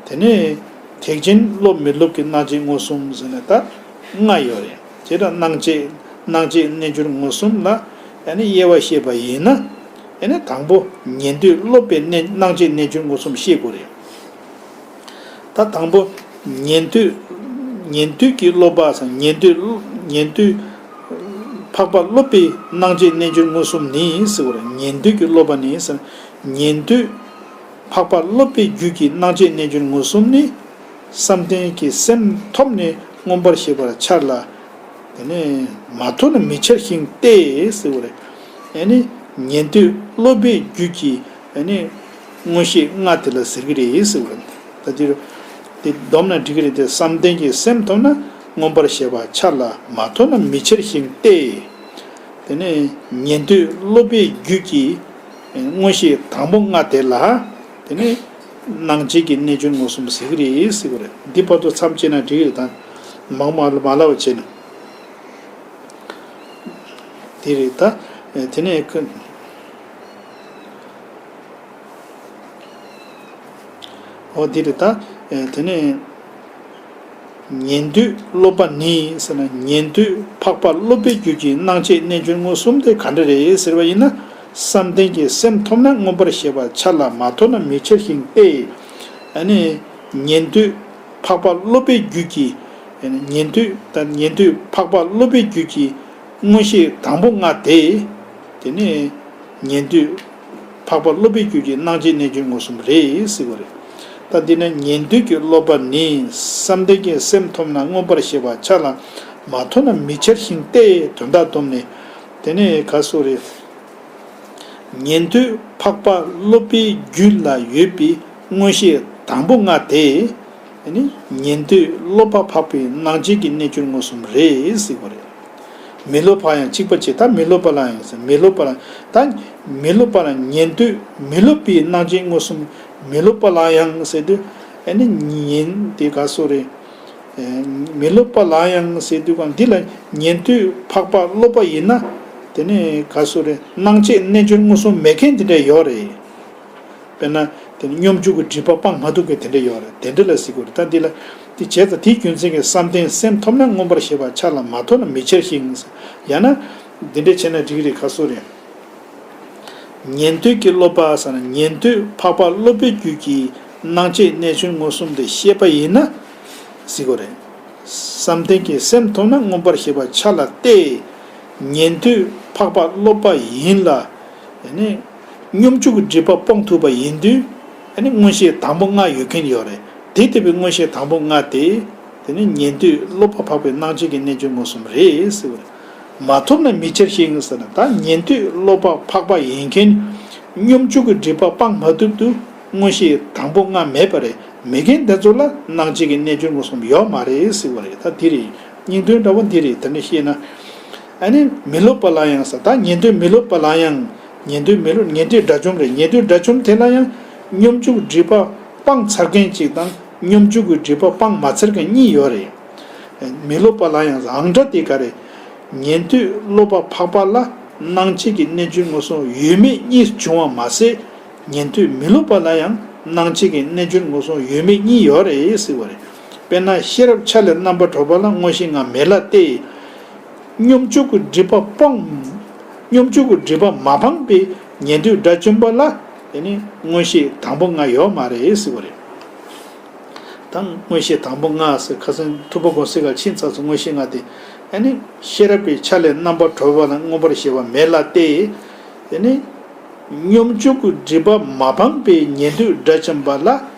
དེ་ནས་ཐེག་ཆེན་སློབ་མི་སློབ་ཀྱི་སྣང་བཅས་མངོན་སུམ་ཟེར་ནས་ད་ལྔ་ཡོད་རེད། དེ་ལ་སྣང་བཅས། སྣང་བཅས་རྣལ་འབྱོར་མངོན་སུམ་ལ་ཨ་ནི་དབྱེ་བ་བཤད་པ་ཡིན་ན། ཨ་ནི་དང་པོ་ཉན་ཐོས་སློབ་པའི་གནས་སྣང་བཅས་རྣལ་འབྱོར་མངོན་སུམ་བཤད་དགོས་རེད། ད་དང་པོ་ཉན་ཐོས། ཉན་ཐོས་ཀྱི་སློབ་པ་ཟེར། ཉན་ཐོས། ཉན་ཐོས་འཕགས་པ་སློབ་པའི་སྣང་བཅས་རྣལ་འབྱོར་མངོན་སུམ་ནི་ཟེར་བ་རེད། ཉན་ཐོས་ཀྱི་སློབ་པ་ནི་ཟེར། ཉན་ཐོས་འཕགས་པ་སློབ་པའི་རྒྱུད་ཀྱི་སྣང་བཅས་རྣལ་འབྱོར་མངོན་སུམ་ནི། བསམ་གཏན་གྱི་སེམས་ཐོབ་ནས་མངོན་པར་ཤེས་པར་འཆར་ལ། དེ་ནས་མ་ཐོབ་ན་མི་འཆར་ཞིང་སྟེ་ཟེར་བ་རེད། ཨ་ནི་ཉན་ཐོས་སློབ་པའི་རྒྱུད་ཀྱི་ཨ་ནི་མངོན་ཤེས་ལྔ་དེ་ལ་ཟེར་གྱི་རེད་ཟེར་བ་རེད། ད་དེ་དེ་བསྡོམས་ན་འགྲིག་གི་རེད་དེ། བསམ་གཏན་གྱི་སེམས་ཐོབ་ན་མངོན་པར་ཤེས་པར་འཆར་ལ། མ་ཐོབ་ན་མི་འཆར་ཞིང་སྟེ། དེ་ནས་ཉན་ཐོས་སློབ་པའི་རྒྱུད་ཀྱི་མངོན་ཤེས་དང་པོ་ལྔ་དེ་ལ། དེ་ནས་སྣང་བཅས་ཀྱི་རྣལ་འབྱོར་མངོན་སུམ་ཟེར་གྱི་རེད་ཟེར་བ་རེད། འདི་བར་དུ་མཚམས་བཅད་ན་འགྲིག་གི་རེད། ད་མང་མང་མ་ལབ་པ་བྱས་ན། དེ་རེད་ད། དེ་ནས་ཁ། འོ་དེ་རེད་ད། དེ་ནས་ ཉན་ཐོས་སློབ་པ་ནི་ཟེར་ན། ཉན་ཐོས་འཕགས་པ་སློབ་པའི་རྒྱུད་ཀྱི་སྣང་མཆེད་རྣལ་འབྱོར་མངོན་སུམ་དེ་ག་འདྲ་རེད་ཟེར་བ་ཡིན་ན། བསམ་གཏན་གྱི་སེམས་ཐོབ་ན་མངོན་པར་ཤེས་པ་འཆར་ལ་མ་ཐོབ་ན་མི་འཆར་ཞིང་སྟེ། ཨ་ནི་ཉན་ཐོས་འཕགས་པ་སློབ་པའི་རྒྱུད་ཀྱི། ཉན་ཐོས་ད་ཉན་ཐོས་འཕགས་པ་སློབ་པའི་རྒྱུད་ཀྱི་མངོན་ཤེས་དང་པོ་ལྔ་དེ། དེ་ནི་ཉན་ཐོས་འཕགས་པ་སློབ་པའི་རྒྱུད་ཀྱི་སྣང་མཆེད་རྣལ་འབྱོར་མངོན་སུམ་རེད་ཟེར་བ་རེད། ད་འདི་ན་ཉན་ཐོས་ཀྱི་སློབ་པ་ནི་བསམ་གཏན་གྱི་སེམས་ཐོབ་ན་མངོན་པར་ཤེས་པ་འཆར་ལ་མ་ཐོབ་ན་མི་འཆར་ཞིང་སྟེ། དོན་དག་སྡོམ་ནས་དེ་ནི་ག་སོ་རེད། ཉན་ཐོས་འཕགས་པ་སློབ་པའི་རྒྱུད་ལ་ཡོད་པའི་མངོན་ཤེས་དང་པོ་ལྔ་དེ། ཨ་ནི་ཉན་ཐོས་སློབ་པ་འཕགས་པའི་སྣང་མཆེད་ཀྱི་རྣལ་འབྱོར་མངོན་སུམ་རེད་ཟེར་བ་རེད། མི་སློབ་པ་ཡང་གཅིག་པ་གཅིག་ད་མི་སློབ་པ་ལ་ཡང་ཟེར། མི་སློབ་པ་ལ་ད་མི་སློབ་པ་ལ་ཉན་ཐོས་མི་སློབ་པའི་སྣང་མཆེད་མངོན་སུམ། མི་སློབ་པ་ལ་ཡང་ཟེར་དུས། ཨ་ནི་ཉན་དེ་ག་སོ་རེད། མི་སློབ་པ་ལ་ཡང་ཟེར་དུས་གང་འདི་ལ་ཉན་ཐོས་འཕགས་པ་སློབ་པ་ཡིན་ན། དེ་ནི་ག་སོ་རེད། སྣང་མཆེད་རྣལ་འབྱོར་མངོན་སུམ་མེད་མཁན་དེ་འདྲ་ཡོད་རེད། དཔེར་ན་དེ་ནི་སྙོམས་འཇུག་གི་སྒྲིབ་པ་སྤང་མ་ཐུབ་མཁན་དེ་འདྲ་ཡོད་རེད། དེ་འདྲ་ལ་ཟེར་དགོས་རེད། ད་འདི་ལ་དེ་བྱས་ཙང་དེའི་རྒྱུ་མཚན་གྱིས་བསམ་གཏན་སེམས་ཐོབ་ན་མངོན་པར་ཤེས་པ་འཆར་ལ་མ་ཐོབ་ན་མི་འཆར་ཞིང་། ཡང་ན་འདི་འདྲ་བྱས་ན་འགྲིག་རེད། ག་སོ་རེད། ཉན་ཐོས་ཀྱི་སློབ་པ་ཟེར་ན་ཉན་ཐོས་འཕགས་པ་སློབ་པའི་རྒྱུད་ཀྱི་སྣང་མཆེད་རྣལ་འབྱོར་མངོན་སུམ་དེ་ཤེས་པ་ཡིན་ན་ཟེར་དགོས་རེད། བསམ་གཏན་གྱི་སེམས་ཐོབ་ན་མངོན་པར་ཤེས་པ་འཆར་ལ་སྟེ། ཉན་ཐོས་འཕགས་པ་སློབ་པ་ཡིན་ལ། ཨ་ནི་སྙོམས་འཇུག་གི་སྒྲིབ་པ་སྤོང་ཐུབ་པ་ཡིན་དུས། ཨ་ནི་མངོན་ཤེས་དང་པོ་ལྔ་ཡོད་མཁན་ཡོད་རེད། དེ་ལྟ་བུའི་མངོན་ཤེས་དང་པོ་ལྔ་དེ། དེ་ནི་ཉན་ཐོས་སློབ་པ་འཕགས་པའི་སྣང་མཆེད་ཀྱི་རྣལ་འབྱོར་མངོན་སུམ་རེད་ཟེར་བ་རེད། མ་ཐོབ་ན་མི་འཆར་ཞིང་ཟེར་ན། ད་ཉན་ཐོས་སློབ་པ་འཕགས་པ་ཡིན་མཁན་སྙོམས་འཇུག་གི་སྒྲིབ་པ་སྤང་མ་ཐུབ་དུས་མངོན་ཤེས་དང་པོ་ལྔ་མེད་པ་རེད། མེད་མཁན་དེ་ཚོ་ལ་སྣང་མཆེད་ཀྱི་རྣལ་འབྱོར་མངོན་སུམ་ཡོད་མ་རེད་ཟེར་བ་རེད། ད་འདི་རེད། སྙིང་དོན་འདྲ་བོ་འདི་རེད། དེ་འདྲ་བཤད་ན། ཨ་ནི་མི་སློབ་པ་ལ་ཡང་ཟེར། ད་ཉན་ཐོས་མི་སློབ་པ་ལ་ཡང་། ཉན་ཐོས་མི་སློབ་ཉན་ཐོས་དགྲ་བཅོམ་རེད། ཉན་ཐོས་དགྲ་བཅོམ་དེ་ལ་ཡང་སྙོམས་འཇུག་སྒྲིབ་པ་སྤངས་ཚར་མཁན་གཅིག་དང་སྙོམས་འཇུག་གི་སྒྲིབ་པ་སྤངས་མ་ཚར་མཁན་གཉིས་ཡོད་རེད། མི་སློབ་པ་ལ་ཡང་ཟེར། ཨང་སྒྲ་དེ་ག་རེ། ཉན་ཐོས་སློབ་པ་འཕགས་པ་ལ་སྣང་མཆེད་ཀྱི་རྣལ་འབྱོར་མངོན་སུམ་ཡོད་མེད་གཉིས་བྱུང་བ་མ་ཟད། ཉན་ཐོས་མི་སློབ་པ་ལ་ཡང་སྣང་མཆེད་ཀྱི་རྣལ་འབྱོར་མངོན་སུམ་ཡོད་མེད་གཉིས་ཡོད་རེད་ཟེར་བ་རེད། དཔེར་ན་ཤེས་རབ་འཆར་ལས་རྣམ་པར་གྲོལ་བ་ལ་མངོན་ཤེས་ལྔ་མེད་ལ་སྟེ། སྙོམས་འཇུག་གི་སྒྲིབ་པ་སྤོང་། སྙོམས་འཇུག་གི་སྒྲིབ་པ་མ་སྤངས་པའི་ཉན་ཐོས་དགྲ་བཅོམ་པ་ལ་དེ་ནི་མངོན་ཤེས་དང་པོ་ལྔ་ཡོད་མ་རེད་ཟེར་བ་རེད། ད་མངོན་ཤེས་དང་པོ་ལྔ་ཟེར། ཁ་སང་ཐུབ་པ་དགོངས་གསལ་ག་ཕྱིན་ཚར་སོང་། མངོན་ཤེས་ལྔ་དེ། ཨ་ནི་ཤེས་རབ་ཀྱི་འཆར་ལས་རྣམ་པར་གྲོལ་བ་ལ་མངོན་པར་ཤེས་པ་མེད་ལ་སྟེ། དེ་ནི་སྙོམས་འཇུག་གི་སྒྲིབ་པ་མ་སྤངས་པའི་ཉན་ཐོས་དགྲ་བཅོམ་པ་ལ་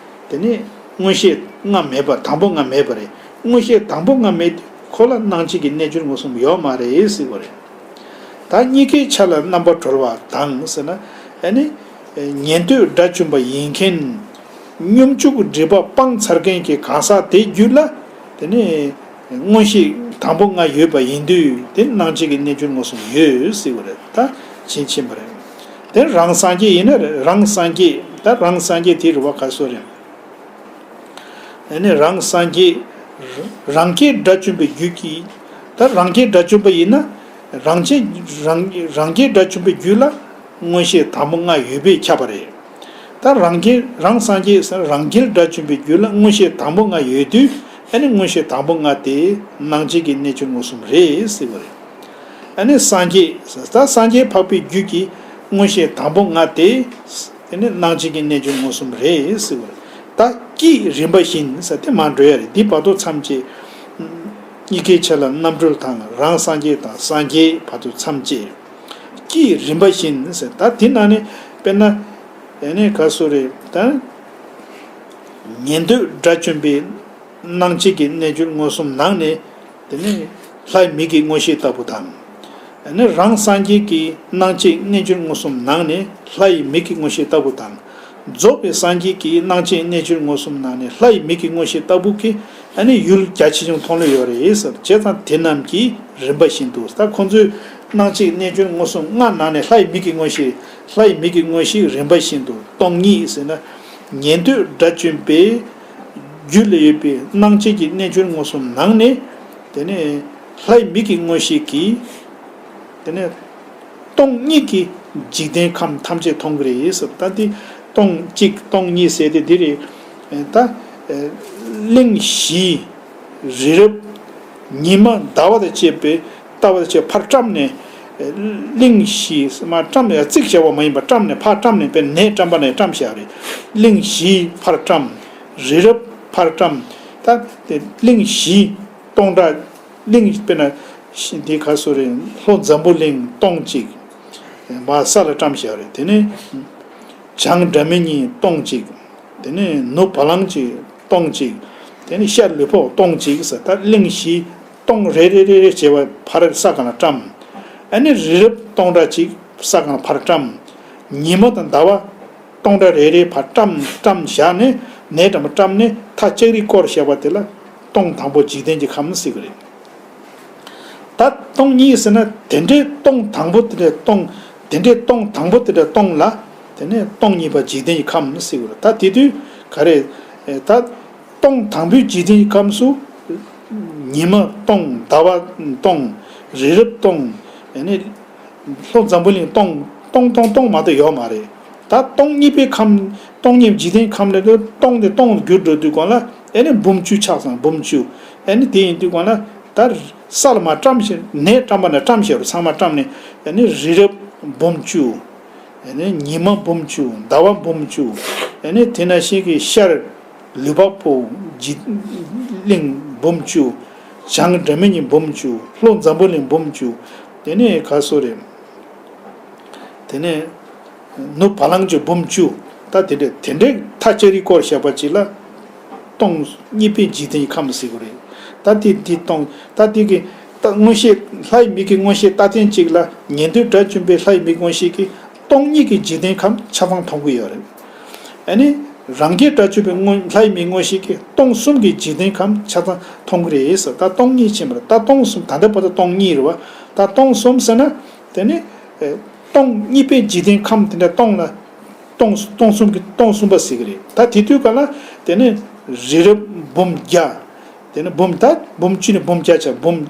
དེ་ནི་མངོན་ཤེས་ལྔ་མེད་པ། དང་པོ་ལྔ་མེད་པ་རེད། མངོན་ཤེས་དང་པོ་ལྔ་མེད་དུས་ཁོ་ལ་སྣང་མཆེད་ཀྱི་རྣལ་འབྱོར་མངོན་སུམ་ཡོད་མ་རེད་ཟེར་བ་རེད། ད་གཉིས་ཀའི་ཆ་ལ་རྣམ་པར་གྲོལ་བ་དང་ཟེར་ན། ཨ་ནི་ཉན་ཐོས་དགྲ་བཅོམ་པ་ཡིན་མཁན། སྙོམས་འཇུག་གི་སྒྲིབ་པ་སྤངས་ཚར་མཁན་གྱི་གང་ཟག་དེའི་རྒྱུད་ལ་དེ་ནི་མངོན་ཤེས་དང་པོ་ལྔ་ཡོད་པ་ཡིན་དུས་དེ་སྣང་མཆེད་ཀྱི་རྣལ་འབྱོར་མངོན་སུམ་ཡོད་ཟེར་བ་རེད། ད་ཕྱིན་ཕྱིན་པ་རེད། དེ་རང་སངས་རྒྱས་ཡིན་ན་རེད། རང་སངས་རྒྱས། ད་རང་སངས་རྒྱས་དེ་རེད་བ། ག་སོ་རེད། ཨ་ནི་རང་སངས་རྒྱས། རང་རྒྱལ་དགྲ་བཅོམ་པའི་རྒྱུད་ཀྱི། ད་རང་རྒྱལ་དགྲ་བཅོམ་པ་ཡིན་ན། རང་རྒྱལ་རང་རང་རྒྱལ་དགྲ་བཅོམ་པའི་རྒྱུད་ལ་མངོན་ཤེས་དང་པོ་ལྔ་ཡོད་པས་ཁྱབ་པ་རེད། ད་རང་རྒྱལ་རང་སངས་རྒྱས་ཟེར་རང་རྒྱལ་དགྲ་བཅོམ་པའི་རྒྱུད་ལ་མངོན་ཤེས་དང་པོ་ལྔ་ཡོད་དུས། ཨ་ནི་མངོན་ཤེས་དང་པོ་ལྔ་དེ་སྣང་མཆེད་ཀྱི་རྣལ་འབྱོར་མངོན་སུམ་རེད་ཟེར་བ་རེད། ཨ་ནི་སངས་རྒྱས། ད་སངས་རྒྱས་འཕགས་པའི་རྒྱུད་ཀྱི་མངོན་ཤེས་དང་པོ་ལྔ་དེ། དེ་ནི་སྣང་མཆེད་ཀྱི་རྣལ་འབྱོར་མངོན་སུམ་རེད་ཟེར་བ་རེད། ད་དཀྱིལ་རིམ་པ་བཞིན་ཟེར་དེ་མར་འགྲོ་ཡ་རེད། འདི་བར་དོ་ཐམས་ཅད། གཉིས་ཀའི་ཆ་ལ་རྣམ་གྲོལ་དང་རང་སངས་རྒྱས་དང་སངས་རྒྱས་བར་དོ་ཐམས་ཅད། དཀྱིལ་རིམ་པ་བཞིན་ཟེར། ད་དེ་ནང་ནས་དཔེར་ན། ཨ་ནི་ག་སོ་རེད། ད་ཉན་ཐོས་དགྲ་བཅོམ་པའི་སྣང་མཆེད་ཀྱི་རྣལ་འབྱོར་མངོན་སུམ་ནང་ནས། དེ་ནི་ལྷའི་མིག་གི་མངོན་ཤེས་ལྟ་བུ་དང་། དེ་ནི་རང་སངས་རྒྱས་ཀྱི་སྣང་མཆེད་རྣལ་འབྱོར་མངོན་སུམ་ནང་ནས་ལྷའི་མིག་གི་མངོན་ཤེས་ལྟ་བུ་དང་། རྫོགས་པའི་སངས་རྒྱས་ཀྱི་སྣང་མཆེད་རྣལ་འབྱོར་མངོན་སུམ་ནང་ནས་ལྷའི་མིག་གི་མངོན་ཤེས་ལྟ་བུ་གི། ཨ་ནི་ཡུལ་རྒྱ་ཆེ་ཆུང་མཐོང་ལོས་ཡོད་རེད་ཟེར། བྱས་ཙང་དེ་རྣམས་ཀྱི་རིམ་པ་བཞིན་དུ། ད་ཁོང་ཚོའི་སྣང་མཆེད་རྣལ་འབྱོར་མངོན་སུམ་ལྔ་ནང་ནས་ལྷའི་མིག་གི་མངོན་ཤེས། ལྷའི་མིག་གི་མངོན་ཤེས་རིམ་པ་བཞིན་དུ་སྟོང་ཉིད་ཟེར་ན། ཉན་ཐོས་དགྲ་བཅོམ་པའི་རྒྱུད་ལ་ཡོད་པའི་སྣང་མཆེད་ཀྱི་རྣལ་འབྱོར་མངོན་སུམ་ནང་ནས། དེ་ནས་ལྷའི་མིག་གི་མངོན་ཤེས་ཀྱིས། དེ་ནས་སྟོང་ཉིད་ཀྱི་འཇིག་རྟེན་ཁམས་ཐམས་ཅད་མཐོང་གི་རེད་ཟེར། ད་འདི་སྟོང་གཅིག་སྟོང་གཉིས་ཟེར་དེ་འདི་རེད། ད་གླིང་བཞི། རི་རབ་ཉི་མ་ཟླ་བ་དང་བཅས་པའི་ཟླ་བ་དང་བཅས་ཕར་བཀྲམ་ནས། གླིང་བཞི་མ་བཀྲམ་ནས་ཡང་བརྩིགས་བྱ་བ་མ་ཡིན་པར་བཀྲམ་ནས་ཕར་བཀྲམ་ནས་པའི་ནས་བཀྲམ་པ་ནས་བཀྲམ་བྱ་རེད། གླིང་བཞི་ཕར་བཀྲམ། རི་རབ་ཕར་བཀྲམ། ད་དེ་གླིང་བཞི་སྟོང་ཕྲག་གླིང་དཔེར་ན་འདི་ག་སོ་རེད། ལྷོ་འཛམ་བུ་གླིང་སྟོང་གཅིག་མར་ས་ལ་བཀྲམ་བཞག་རེད། དེ་ནས་བྱང་སྒྲ་མི་སྙན་སྟོང་གཅིག་དེ་ནས་ནུབ་བ་ལང་གཅིག་སྟོང་གཅིག་དེ་ནས་ཤར་ལུས་ཕུག་སྟོང་གཅིག་ཟེར། ད་གླིང་བཞི་སྟོང་རེ་རེ་རེ་རེ་བྱས་པ་ཕར་ས་སྒང་ལ་བཀྲམ། ཨ་ནི་རི་རབ་སྟོང་ཕྲག་གཅིག་ས་སྒང་ལ་ཕར་བཀྲམ། ཉི་མ་དང་ཟླ་བ་སྟོང་ཕྲག་རེ་རེ་ཕར་བཀྲམ་བཀྲམ་བཞག་ནས་ནས་བཀྲམ་བཀྲམ་ནས་མཐའ་ལྕགས་རིས་བསྐོར་བཞག་པ་དེ་ལ་སྟོང་དང་པོ་འཇིག་རྟེན་གྱི་ཁམས་ཟེར་གི་རེད། ད་སྟོང་གཉིས་ཟེར་ན་དེ་འདྲའི་སྟོང་དང་པོ་དེ་འདྲའི་སྟོང་། དེ་འདྲའི་སྟོང་དང་པོ་དེ་འདྲའི་སྟོང་ལ་དེ་ནས་སྟོང་གཉིས་པ་འཇིག་རྟེན་གྱི་ཁམས་ཟེར་གི་རེད། ད་དེ་དུས་ག་རེ། ད་སྟོང་དང་པོའི་འཇིག་རྟེན་གྱི་ཁམས་སུ་ཉི་མ་སྟོང་ཟླ་བ་སྟོང་རི་རབ་སྟོང་། ཨ་ནི་ལྷོ་འཛམ་བུ་གླིང་སྟོང་སྟོང་སྟོང་སྟོང་མ་གཏོགས་ཡོད་མ་རེད། ད་སྟོང་གཉིས་པའི་ཁམས། སྟོང་གཉིས་འཇིག་རྟེན་ཁམས་ལ་དུ་སྟོང་དེ་སྟོང་དུ་འགྱུར་འགྲོ་དུས་གང་ལ་ཨ་ནི་འབུམ་བཅུ་ཆགས་སོང་། འབུམ་བཅུ། ཨ་ནི་དེ་ཡིན་དུས་གང་ལ་ད་ས་ལ་མར་བཀྲམ་ཞིང་ནས་བཀྲམ་པ་ན་བཀྲམ་ཞེས་པ་ཚང་མ་བཀྲམ་ནས་ཨ་ནི་རི་རབ་འབུམ་བཅུ། ཨ་ནི་ཉི་མ་འབུམ་བཅུ། ཟླ་བ་འབུམ་བཅུ། ཨ་ནི་དེ་ནང་བཞིན་གྱི་ཤར་ལུས་ཕུག་འཇིག་གླིང་འབུམ་བཅུ། བྱང་སྒྲ་མི་སྙན་འབུམ་བཅུ། ལྷོ་འཛམ་བུ་གླིང་འབུམ་བཅུ། དེ་ནས་ག་སོ་རེད། དེ་ནས་ནུབ་བ་ལང་གཅིག་འབུམ་བཅུ། ད་དེ་འདྲས་དེ་འདྲས་མཐའ་ལྕགས་རིས་བསྐོར་བཞག་པ་ཅིག་ལ་སྟོང་གཉིས་པའི་འཇིག་རྟེན་གྱི་ཁམས་ཟེར་གི་རེད། ད་དེ་དེ་སྟོང་། ད་དེ་གི་ད་མངོན་ཤེས། ལྷའི་མིག་གི་མངོན་ཤེས་ལྟ་སྟངས་གཅིག་ལ་ཉན་ཐོས་དགྲ་བཅོམ་པའི་ལྷའི་མིག་མངོན་ཤེས་ཀྱིས་སྟོང་གཉིས་ཀྱི་འཇིག་རྟེན་ཁམས་ཆ་ཚང་མཐོང་གི་ཡོད་རེད། ཨ་ནི་རང་རྒྱལ་དགྲ་བཅོམ་པའི་མངོན། ལྷའི་མིག་མངོན་ཤེས་ཀྱིས་སྟོང་གསུམ་གྱི་འཇིག་རྟེན་ཁམས་ཆ་ཚང་མཐོང་གི་རེད་ཟེར། ད་སྟོང་གཉིས་ཕྱིན་པ་རེད། ད་སྟོང་གསུམ། ད་ལྟ་བར་དུ་སྟོང་གཉིས་རེད་བ། ད་སྟོང་གསུམ་ཟེར་ན་དེ་ནི་ཨེ་སྟོང་གཉིས་པའི་འཇིག་རྟེན་ཁམས་དེ་འདྲ་སྟོང་ལ། སྟོང་སྟོང་གསུམ་གྱི་སྟོང་གསུམ་པ་ཟེར་གི་རེད། ད་དེ་དུས་ག་ལ་དེ་ནི་རི་རབ་འབུམ་བརྒྱ། དེ་ནི་འབུམ། ད་འབུམ་བཅུ་ནས་འབུམ་བརྒྱ་ཆགས། འབུམ་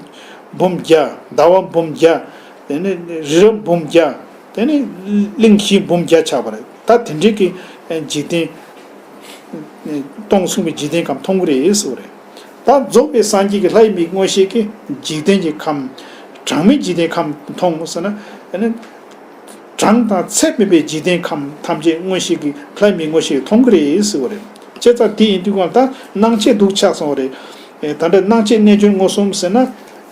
འབུམ་བརྒྱ། ཟླ་བ་འབུམ་བརྒྱ། དེ་ནི་རི་རབ་འབུམ་བརྒྱ། དེ་ནི་གླིང་བཞི་འབུམ་བརྒྱ་ཆགས་པ་རེད། ད་དེ་འདྲའི་གི་འཇིག་རྟེན། སྟོང་གསུམ་གྱི་འཇིག་རྟེན་ཁམས་མཐོང་གི་རེད་ཟེར་བ་རེད། ད་རྫོགས་པའི་སངས་རྒྱས་ཀྱི་ལྷའི་མིག་མངོན་ཤེས་ཀྱིས་འཇིག་རྟེན་གྱི་ཁམས། གྲངས་མེད་འཇིག་རྟེན་ཁམས་མཐོང་ཟེར་ན། ཨ་ནི་གྲངས་དང་ཚད་མེད་པའི་འཇིག་རྟེན་ཁམས་ཐམས་ཅད་མངོན་ཤེས་ཀྱིས། ལྷའི་མིག་མངོན་ཤེས་ཀྱིས་མཐོང་གི་རེད་ཟེར་བ་རེད། བྱས་ཙང་དེ་ཡིན་དུས་གང་ལྟར་སྣང་མཆེད་དུ་ཆགས་སོང་བ་རེད། ཨེ་ད་ལྟ་སྣང་མཆེད་རྣལ་འབྱོར་མངོན་སུམ་ཟེར་ན།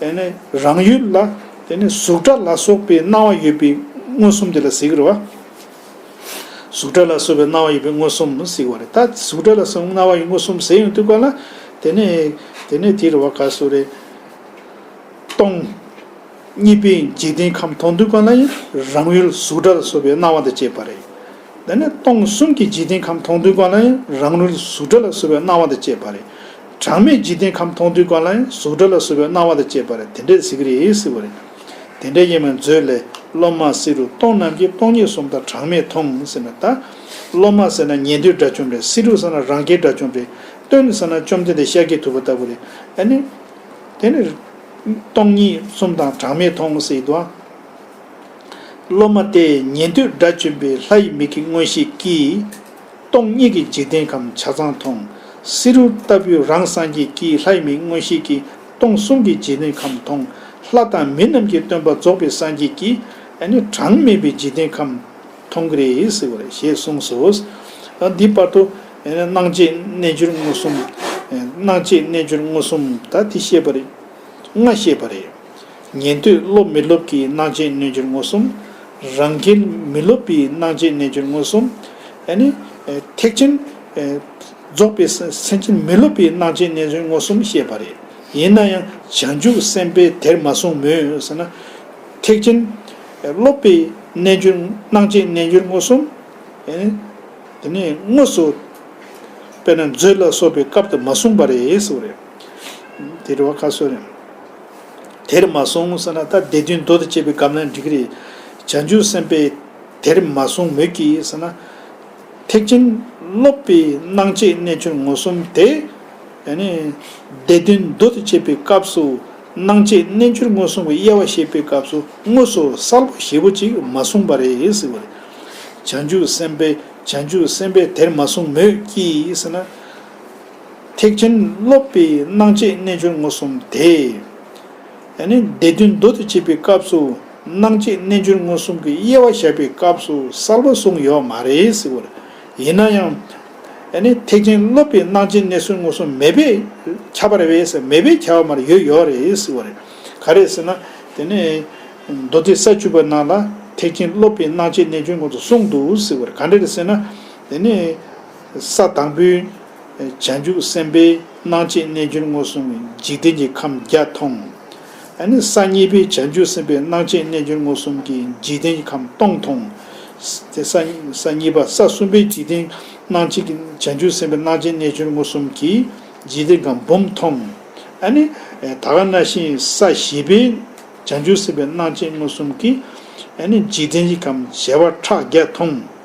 ཨེ་ནི་རང་ཡུལ་ལ་དེ་ནི་གཟུགས་སྒྲ་ལ་སོགས་པའི་སྣང་བ་ཡོད་པའི་མངོན་སུམ་དེ་ལ་ཟེར་གི་རེད་བ། གཟུགས་སྒྲ་ལ་སོགས་པའི་སྣང་བ་ཡོད་པའི་མངོན་སུམ་ཟེར་བ་རེད། ད་གཟུགས་སྒྲ་ལ་སོགས་སྣང་བ་ཡོད་མངོན་སུམ་ཟེར་ཡོང་དུས་གང་ལ་དེ་ནི། དེ་ནི་དེ་རེད་བ། ག་སོ་རེད། སྟོང་གཉིས་པའི་འཇིག་རྟེན་ཁམས་མཐོང་དུས་གང་ལ་ཡང་རང་ཡུལ་གཟུགས་སྒྲ་ལ་སོགས་པའི་སྣང་བ་དང་བཅས་པ་རེད། དེ་ནས་སྟོང་གསུམ་གྱི་འཇིག་རྟེན་ཁམས་མཐོང་དུས་གང་ལ་ཡང་རང་ཡུལ་གཟུགས་སྒྲ་ལ་སོགས་པའི་སྣང་བ་དང་བཅས་པ་རེད། གྲངས་མེད་འཇིག་རྟེན་ཁམས་མཐོང་དུས་གང་ལ་ཡང་གཟུགས་སྒྲ་ལ་སོགས་པའི་སྣང་བ་དང་བཅས་པ་རེད། དེ་འདྲས་ཟེར་གི་རེད་ཟེར་བ་རེད། དེ་འདྲ་ཡིན་པའི་མཛོད་ལས། སློབ་མ་བསེ་རུ་སྟོང་རྣམས་ཀྱིས། སྟོང་ཉིད་གསུམ་དང་གྲངས་མེད་མཐོང་ཟེར་ན། ད་སློབ་མ་ཟེར་ན་ཉན་ཐོས་དགྲ་བཅོམ་རེད། བསེ་རུ་ཟེར་ན་རང་རྒྱལ་དགྲ་བཅོམ་རེད། སྟོན་ཟེར་ན་བཅོམ་ལྡན་འདས་ཤཱཀྱ་ཐུབ་པ་ལྟ་བུ་རེད། ཨ་ནི། དེ་ནི་སྟོང་ཉིད་གསུམ་དང་གྲངས་མེད་མཐོང་ཟེར་དུས། སློབ་མ་སྟེ་ཉན་ཐོས་དགྲ་བཅོམ་པའི་ལྷ་ཡི་མིག་གི་མངོན་ཤེས་ཀྱིས། སྟོང་ཉིད་ཀྱི་འཇིག་རྟེན་ཁམས་ཆ་ཚང་མཐོང་། བསེ་རུ་ལྟ་བུའི་རང་སངས་རྒྱས་ཀྱིས་ལྷ་ཡི་མིག་མངོན་ཤེས་ཀྱིས་སྟོང་གསུམ་གྱི་འཇིག་རྟེན་ཁམས་མཐོང་། ལྷ་དང་མི་རྣམས་ཀྱི་སྟོན་པ་རྫོགས་པའི་སངས་རྒྱས་ཀྱིས་ཨ་ནི་གྲངས་མེད་པའི་འཇིག་རྟེན་ཁམས་མཐོང་གི་རེད་ཟེར་བ་རེད་ཞེས་གསུངས་སོ། འདི་བར་དུ་སྣང་མཆེད་རྣལ་འབྱོར་མངོན་སུམ། སྣང་མཆེད་རྣལ་འབྱོར་མངོན་སུམ་ད་དེ་བཤད་པ་རེད། ལྔ་བཤད་པ་རེད། ཉན་ཐོས་སློབ་མི་སློབ་ཀྱི་སྣང་མཆེད་རྣལ་འབྱོར་མངོན་སུམ། རང་རྒྱལ་མི་སློབ་པའི་སྣང་མཆེད་རྣལ་འབྱོར་མངོན་སུམ། ཨ་ནི། ཐེག་ཆེན། རྫོགས་པའི་སེམས་ཅན་མི་སློབ་པའི་སྣང་མཆེད་རྣལ་འབྱོར་མངོན་སུམ་བཤད་པ་རེད། ཡིན་ན་ཡང་བྱང་ཆུབ་སེམས་དཔས་དེར་མ་གསུངས་མོད་ཟེར་ན། ཐེག་ཆེན་སློབ་པའི་རྣལ་འབྱོར་སྣང་མཆེད་རྣལ་འབྱོར་མངོན་སུམ། ཨ་ནི། དེ་ནས་དངོས་སུ། དཔེར་ན་མཛོད་ལ་སོགས་པའི་སྐབས་དུ་མ་གསུངས་པ་རེད་ཟེར་བ་རེད། དེ་རེད་བ། ག་སོ་རེད། དེར་མ་གསུངས་ཟེར་ན་ད་སྡེ་བདུན་མདོ་དང་བཅས་པའི་སྐབས་ན་འགྲིག་གི་རེད། བྱང་ཆུབ་སེམས་དཔས་དེར་མ་གསུངས་མོད་ཀྱི་ཟེར་ན། ཐེག་ཆེན་སློབ་པའི་སྣང་མཆེད་རྣལ་འབྱོར་མངོན་སུམ་དེ། ཨ་ནི། སྡེ་བདུན་མདོ་དང་བཅས་པའི་སྐབས་སུ། སྣང་མཆེད་རྣལ་འབྱོར་མངོན་སུམ་གྱི་དབྱེ་བ་བཤད་པའི་སྐབས་སུ་དངོས་སུ་གསལ་པོ་ཞེ་པོ་ཅིག་མ་གསུངས་པ་རེད་ཟེར་བ་རེད། བྱང་ཆུབ་སེམས་དཔའི། བྱང་ཆུབ་སེམས་དཔས་དེར་མ་གསུངས་མོད་ཀྱི་ཟེར་ན། ཐེག་ཆེན་སློབ་པའི་སྣང་བཅས་རྣལ་འབྱོར་མངོན་སུམ་དེ། ཨ་ནི་སྡེ་བདུན་མདོ་དེ་བྱེད་པའི་སྐབས་སུ་སྣང་བཅས་རྣལ་འབྱོར་མངོན་སུམ་གྱི་དབྱེ་བ་བཤད་པའི་སྐབས་སུ་གསལ་པོ་གསུངས་ཡོད་མ་རེད་ཟེར་བ་རེད། ཡིན་ན་ཡང་། ཨ་ནི་ཐེག་ཆེན་སློབ་པའི་སྣང་བཅས་རྣལ་འབྱོར་མངོན་སུམ་མེད་པས་ཁྱབ་པ་རེད་པས་ཟེར། མེད་པས་ཁྱབ་པ་མ་རེད། ཡོད་ཡོད་རེད་ཟེར་བ་རེད། ག་རེ་ཟེར་ན། དེ་ནས་མདོ་སྡེ་ས་བཅུ་པ་ནང་ལ་ཐེག་ཆེན་སློབ་པའི་སྣང་བཅས་རྣལ་འབྱོར་མངོན་སུམ་གསུངས་འདུག་ཟེར་བ་རེད། ག་འདྲ་རེད་ཟེར་ན། དེ་ནས་ས་དང་པོའི་བྱང་ཆུབ་སེམས་དཔའི་སྣང་བཅས་རྣལ་འབྱོར་མངོན་སུམ་འཇིག་རྟེན་གྱི་ཁམས་བརྒྱ་མཐོང་། ཨ་ནི་ས་གཉིས་པའི་བྱང་ཆུབ་སེམས་དཔའི་སྣང་བཅས་རྣལ་འབྱོར་མངོན་སུམ་གྱིས་འཇིག་རྟེན་གྱི་ཁམས་སྟོང་མཐོང་། ས་ས་གཉིས་པ་ས་གསུམ་པའི་འཇིག་རྟེན་སྣང་བཅས་ཀྱི་བྱང་ཆུབ་སེམས་དཔའི་སྣང་བཅས་རྣལ་འབྱོར་མངོན་སུམ་གྱིས་འཇིག་རྟེན་ཁམས་འབུམ་མཐོང་། ཨ་ནི་ད་ག་ནང་བཞིན་ས་བཞི་པའི་བྱང་ཆུབ་སེམས་དཔའི་སྣང་བཅས་མངོན་སུམ་གྱིས་ཨ་ནི་འཇིག་རྟེན་གྱི་ཁམས་བྱེ་བ་ཕྲག་བརྒྱ་མཐོང་།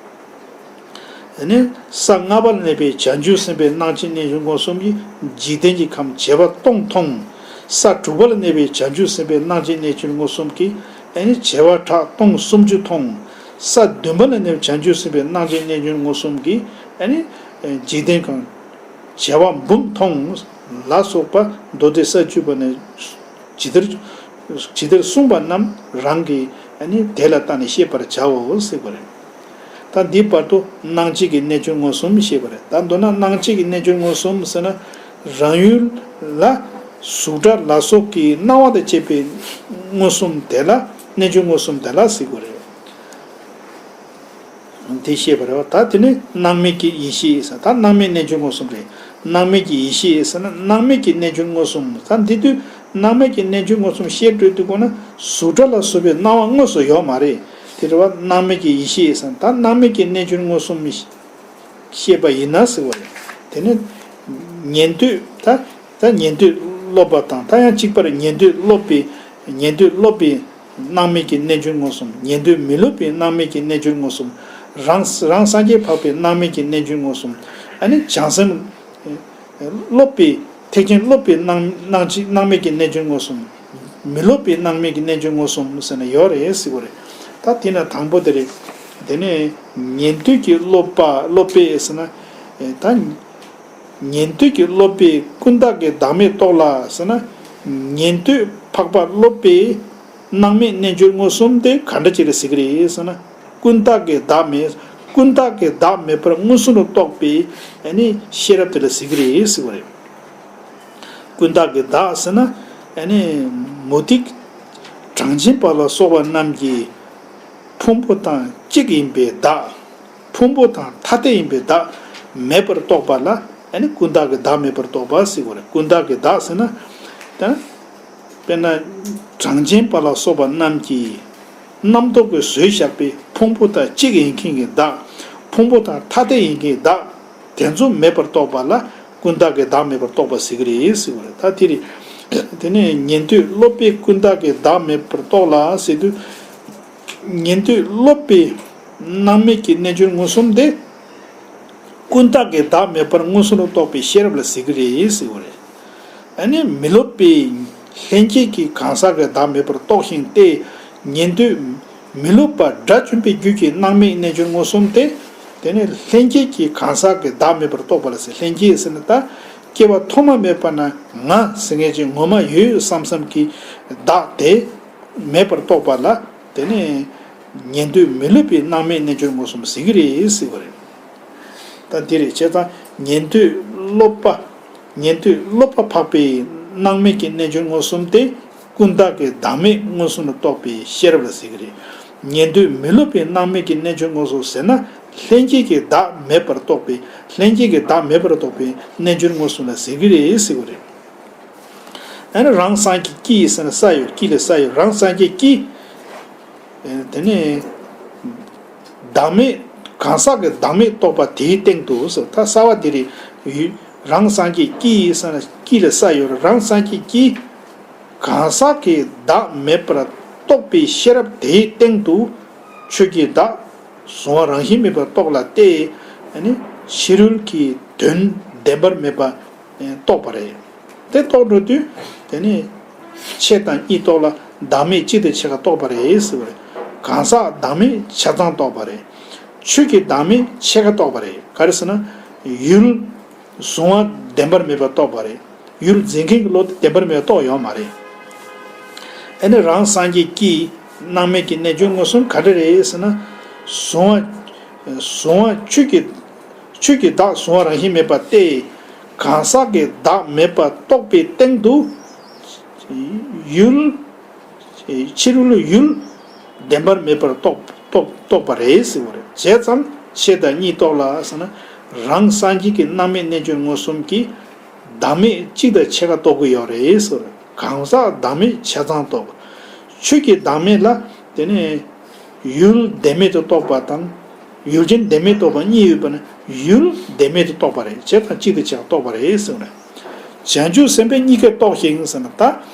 ཨ་ནི་ས་ལྔ་པ་ལ་གནས་པའི་བྱང་ཆུབ་སེམས་དཔའི་སྣང་བཅས་རྣལ་འབྱོར་མངོན་སུམ་གྱིས་འཇིག་རྟེན་གྱི་ཁམས་བྱེ་བ་སྟོང་མཐོང་། ས་དྲུག་པ་ལ་གནས་པའི་བྱང་ཆུབ་སེམས་དཔའི་སྣང་བཅས་རྣལ་འབྱོར་མངོན་སུམ་གྱིས་ཨ་ནི་བྱེ་བ་ཕྲག་སྟོང་སུམ་ཅུ་མཐོང་། ས་བདུན་པ་ལ་གནས་པའི་བྱང་ཆུབ་སེམས་དཔའི་སྣང་བཅས་རྣལ་འབྱོར་མངོན་སུམ་གྱིས་ཨ་ནི་འཇིག་རྟེན་ཁམས་བྱེ་བ་འབུམ་མཐོང་ལ་སོགས་པ་མདོ་སྡེ་ས་བཅུ་པ་ནས་ཇི་ལྟར་ཇི་ལྟར་གསུངས་པ་རྣམས་རང་གིས་ཨ་ནི་དེ་ལ་བརྟགས་ནས་ཤེས་པར་བྱའོ་ཟེར་བ་རེད། ད་འདིའི་བར་དུ་སྣང་བཅས་ཀྱི་རྣལ་འབྱོར་མངོན་སུམ་ཞེས་པ་རེད། ད་མདོར་ན་སྣང་བཅས་ཀྱི་རྣལ་འབྱོར་མངོན་སུམ་ཟེར་ན། རང་ཡུལ་ལ་གཟུགས་སྒྲ་ལ་སོགས་ཀྱི་སྣང་བ་དང་བཅས་པའི་མངོན་སུམ་དེ་ལ་རྣལ་འབྱོར་མངོན་སུམ་དེ་ལ་ཟེར་དགོས་རེད། འདི་ཤེས་པ་རེད་བ། ད་དེ་ནི་སྣང་མེད་ཀྱི་ཡེ་ཤེས་ཟེར། ད་སྣང་མེད་རྣལ་འབྱོར་མངོན་སུམ་རེད། སྣང་མེད་ཀྱི་ཡེ་ཤེས་ཟེར་ན་སྣང་མེད་ཀྱི་རྣལ་འབྱོར་མངོན་སུམ། ད་འདི་དུས་སྣང་མེད་ཀྱི་རྣལ་འབྱོར་མངོན་སུམ་བཤད་སྒྲོས་དུས་གོ་ན་གཟུགས་སྒྲ་ལ་སོགས་པའི་སྣང་བ་དངོས་སུ་ཡོད་མ་རེད། དེ་རེད་བ། སྣང་མེད་ཀྱི་ཡེ་ཤེས་ཟེར། ད་སྣང་མེད་ཀྱི་རྣལ་འབྱོར་མངོན་སུམ་ཤེས་པ་ཡིན་ན་ཟེར་བ་རེད། དེ་ནི་ཉན་ཐོས་ད། ད་ཉན་ཐོས་སློབ་པ་དང་ད་ཡང་གཅིག་པར་ཉན་ཐོས་སློབ་པའི་ཉན་ཐོས་སློབ་པའི་སྣང་མེད་ཀྱི་རྣལ་འབྱོར་མངོན་སུམ། ཉན་ཐོས་མི་སློབ་པའི་སྣང་མེད་ཀྱི་རྣལ་འབྱོར་མངོན་སུམ། རང་རང་སངས་རྒྱས་འཕགས་པའི་སྣང་མེད་ཀྱི་རྣལ་འབྱོར་མངོན་སུམ། ཨ་ནི་བྱང་སེམས་སློབ་པའི་ཐེག་ཆེན་སློབ་པའི་སྣང་སྣང་མཆེད་སྣང་མེད་ཀྱི་རྣལ་འབྱོར་མངོན་སུམ། མི་སློབ་པའི་སྣང་མེད་ཀྱི་རྣལ་འབྱོར་མངོན་སུམ་ཟེར་ན་ཡོད་རེད་ཟེར་བ་རེད། ད་དེ་ན་དང་པོ་དེ་རེད། དེ་ནས་ཉན་ཐོས་ཀྱི་སློབ་པ་སློབ་པའི་ཟེར་ན། ད། ཉན་ཐོས་ཀྱི་སློབ་པའི་ཀུན་བརྟགས་ཀྱི་བདག་མེད་རྟོགས་ལ་ཟེར་ན། ཉན་ཐོས་འཕགས་པ་སློབ་པའི་སྣང་མེད་རྣལ་འབྱོར་མངོན་སུམ་དེ་ག་འདྲ་ཅིག་ལ་ཟེར་གྱི་རེད་ཟེར་ན། ཀུན་བརྟགས་ཀྱི་བདག་མེད། ཀུན་བརྟགས་ཀྱི་བདག་མེད་པར་མངོན་སུམ་དུ་རྟོགས་པའི་ཨ་ནི་ཤེས་རབ་དེ་ལ་ཟེར་གྱི་རེད་ཟེར་བ་རེད། ཀུན་བརྟགས་ཀྱི་བདག་ཟེར་ན་ཨ་ནི་མུ་སྟེགས། གྲངས་ཅན་པ་ལ་སོགས་པ་རྣམས་ཀྱི་ཕུང་པོ་དང་གཅིག་ཡིན་པའི་བདག་ཕུང་པོ་དང་ཐ་དད་ཡིན་པའི་བདག་མེད་པར་རྟོགས་པ་ལ་ཨ་ནི་ཀུན་བརྟགས་ཀྱི་བདག་མེད་པར་རྟོགས་པ་ཟེར་བ་རེད། ཀུན་བརྟགས་ཀྱི་བདག་ཟེར་ན། ད་དཔེར་ན་གྲངས་ཅན་པ་ལ་སོགས་པ་རྣམས་ཀྱིས་རྣམ་རྟོག་གིས་བཟོས་བཞག་པའི་ཕུང་པོ་དང་གཅིག་ཡིན་མཁན་གྱི་བདག་ཕུང་པོ་དང་ཐ་དད་ཡིན་མཁན་གྱི་བདག་དེ་ཚོ་མེད་པར་རྟོགས་པ་ལ་ཀུན་བརྟགས་ཀྱི་བདག་མེད་པར་རྟོགས་པ་ཟེར་གྱི་རེད་ཟེར་བ་རེད། ད་དེ་རེད། དེ་ནས་ཉན་ཐོས་སློབ་པའི་ཀུན་བརྟགས་ཀྱི་བདག་མེད་པར་རྟོགས་ལ་ཟེར་དུས། ཉན་ཐོས་སློབ་པའི་སྣང་མེད་ཀྱི་རྣལ་འབྱོར་མངོན་སུམ་དེ། ཀུན་བརྟགས་ཀྱི་བདག་མེད་པར་མངོན་སུམ་དུ་རྟོགས་པའི་ཤེས་རབ་ལ་ཟེར་གྱི་རེད་ཟེར་བ་རེད། ཨ་ནི་མི་སློབ་པའི་ལྷན་སྐྱེས་ཀྱི་གང་ཟག་གི་བདག་མེད་པར་རྟོགས་ཤིང་སྟེ། ཉན་ཐོས་མི་སློབ་པ་དགྲ་བཅོམ་པའི་རྒྱུད་ཀྱི་སྣང་མེད་རྣལ་འབྱོར་མངོན་སུམ་སྟེ། དེ་ནི་ལྷན་སྐྱེས་ཀྱི་གང་ཟག་གི་བདག་མེད་པར་རྟོགས་པ་ལ་ཟེར། ལྷན་སྐྱེས་ཟེར་ན་ད། སྐྱེ་བ་ཐོག་མ་མེད་པ་ན་ང་ཟེར་མཁན་ཅིག་ངོ་མ་ཡོད་བསམ་བསམ་གྱི་བདག་དེ་མེད་པར་རྟོགས་པ་ལ། དེ་ནི་ཉན་ཐོས་མི་སློབ་པའི་སྣང་མེད་རྣལ་འབྱོར་མངོན་སུམ་ཟེར་གྱི་རེད་ཟེར་བ་རེད། ད་འདི་རེད། བྱས་ཙང་ཉན་ཐོས་སློབ་པ། ཉན་ཐོས་སློབ་པ་འཕགས་པའི་སྣང་མེད་ཀྱི་རྣལ་འབྱོར་མངོན་སུམ་སྟེ། ཀུན་བརྟགས་ཀྱི་བདག་མེད་མངོན་སུམ་ལ་རྟོགས་པའི་ཤེས་རབ་ལ་ཟེར་གྱི་རེད། ཉན་ཐོས་མི་སློབ་པའི་སྣང་མེད་ཀྱི་རྣལ་འབྱོར་མངོན་སུམ་ཟེར་ན། ལྷན་སྐྱེས་ཀྱི་བདག་མེད་པར་རྟོགས་པའི་ལྷན་སྐྱེས་ཀྱི་བདག་མེད་པར་རྟོགས་པའི་རྣལ་འབྱོར་མངོན་སུམ་ལ་ཟེར་གྱི་རེད་ཟེར་བ་རེད། ཨ་ནི་རང་སངས་རྒྱས་ཀྱིས་ཟེར་ན་ས་ཡོད། ཀྱིས་ལ་ས་ཡོད། རང་སངས་རྒྱས་ཀྱིས། དེ་ནས་བདག་མེད་གང་ཟག་གི་བདག་མེད་རྟོགས་པ་དེའི་སྟེང་དུ་ཟེར། ད་ས་བ་འདི་རེད། རང་སངས་རྒྱས་ཀྱིས་ཟེར་ན་ཀྱིས་ལ་ས་ཡོད། རང་སངས་རྒྱས་ཀྱིས་གང་ཟག་གི་བདག་མེད་པར་རྟོགས་པའི་ཤེས་རབ་དེའི་སྟེང་དུ་ཆོས་ཀྱི་བདག་གཟུང་བ་རང་བཞིན་མེད་པར་རྟོགས་ལ་སྟེ། ཕྱི་རོལ་གྱི་དོན་བདེན་པར་མེད་པ་རྟོགས་པ་རེད། དེ་རྟོགས་འགྲོ་དུས་དེ་ནི་ཕྱེད་དང་གཉིས་རྟོགས་ལ་བདག་མེད་གཅིག་དང་ཕྱེད་ཀ་རྟོགས་པ་རེད་ཟེར་བ་རེད། གང་ཟག་བདག་མེད་ཆ་ཚང་རྟོགས་པ་རེད། ཆོས་ཀྱི་བདག་མེད་ཕྱེད་ཀ་རྟོགས་པ་རེད། ག་རེ་ཟེར་ན། ཡུལ། གཟུང་བ་བདེན་པར་མེད་པར་རྟོགས་པ་རེད། ཡུལ་འཛིན་མཁན་གྱི་བློ་དེ་བདེན་པར་མེད་པར་རྟོགས་ཡོད་མ་རེད། ཨ་ནི་རང་སངས་རྒྱས་ཀྱིས་སྣང་མེད་ཀྱི་རྣལ་འབྱོར་མངོན་སུམ་ག་འདྲ་རེད་ཟེར་ན། གཟུང་བ་གཟུང་བ་ཆོས་ཀྱི་ཆོས་ཀྱི་བདག་གཟུང་བ་རང་བཞིན་མེད་པ་སྟེ། གང་ཟག་གི་བདག་མེད་པར་རྟོགས་པའི་སྟེང་དུ། ཡུལ། ཕྱི་རོལ་ཡུལ་བདེན་པར་མེད་པར་རྟོགས་རྟོགས་རྟོགས་པ་རེད་ཟེར་བ་རེད། བྱས་ཙང་ཕྱེད་དང་གཉིས་རྟོགས་ལ་ཟེར་ན། རང་སངས་རྒྱས་ཀྱི་སྣང་མེད་རྣལ་འབྱོར་མངོན་སུམ་གྱིས་བདག་མེད་གཅིག་དང་ཕྱེད་ཀ་རྟོགས་ཀྱི་ཡོད་རེད་ཟེར་བ་རེད། གང་ཟག་བདག་མེད་ཆ་ཚང་རྟོགས། ཆོས་ཀྱི་བདག་མེད་ལ་དེ་ནས་ཡུལ་བདེན་མེད་དུ་རྟོགས་པ་དང་། ཡུལ་ཅན་བདེན་མེད་རྟོགས་པ་གཉིས་ཡོད་པ་ན། ཡུལ་བདེན་མེད་དུ་རྟོགས་པ་རེད། བྱས་ཙང་གཅིག་དང་ཕྱེད་ཀ་རྟོགས་པ་རེད་ཟེར་བ་རེད། བྱང་ཆུབ་སེམས་དཔས་གཉིས་ཀ་རྟོགས་ཤིང་ཟེར་ན། ད་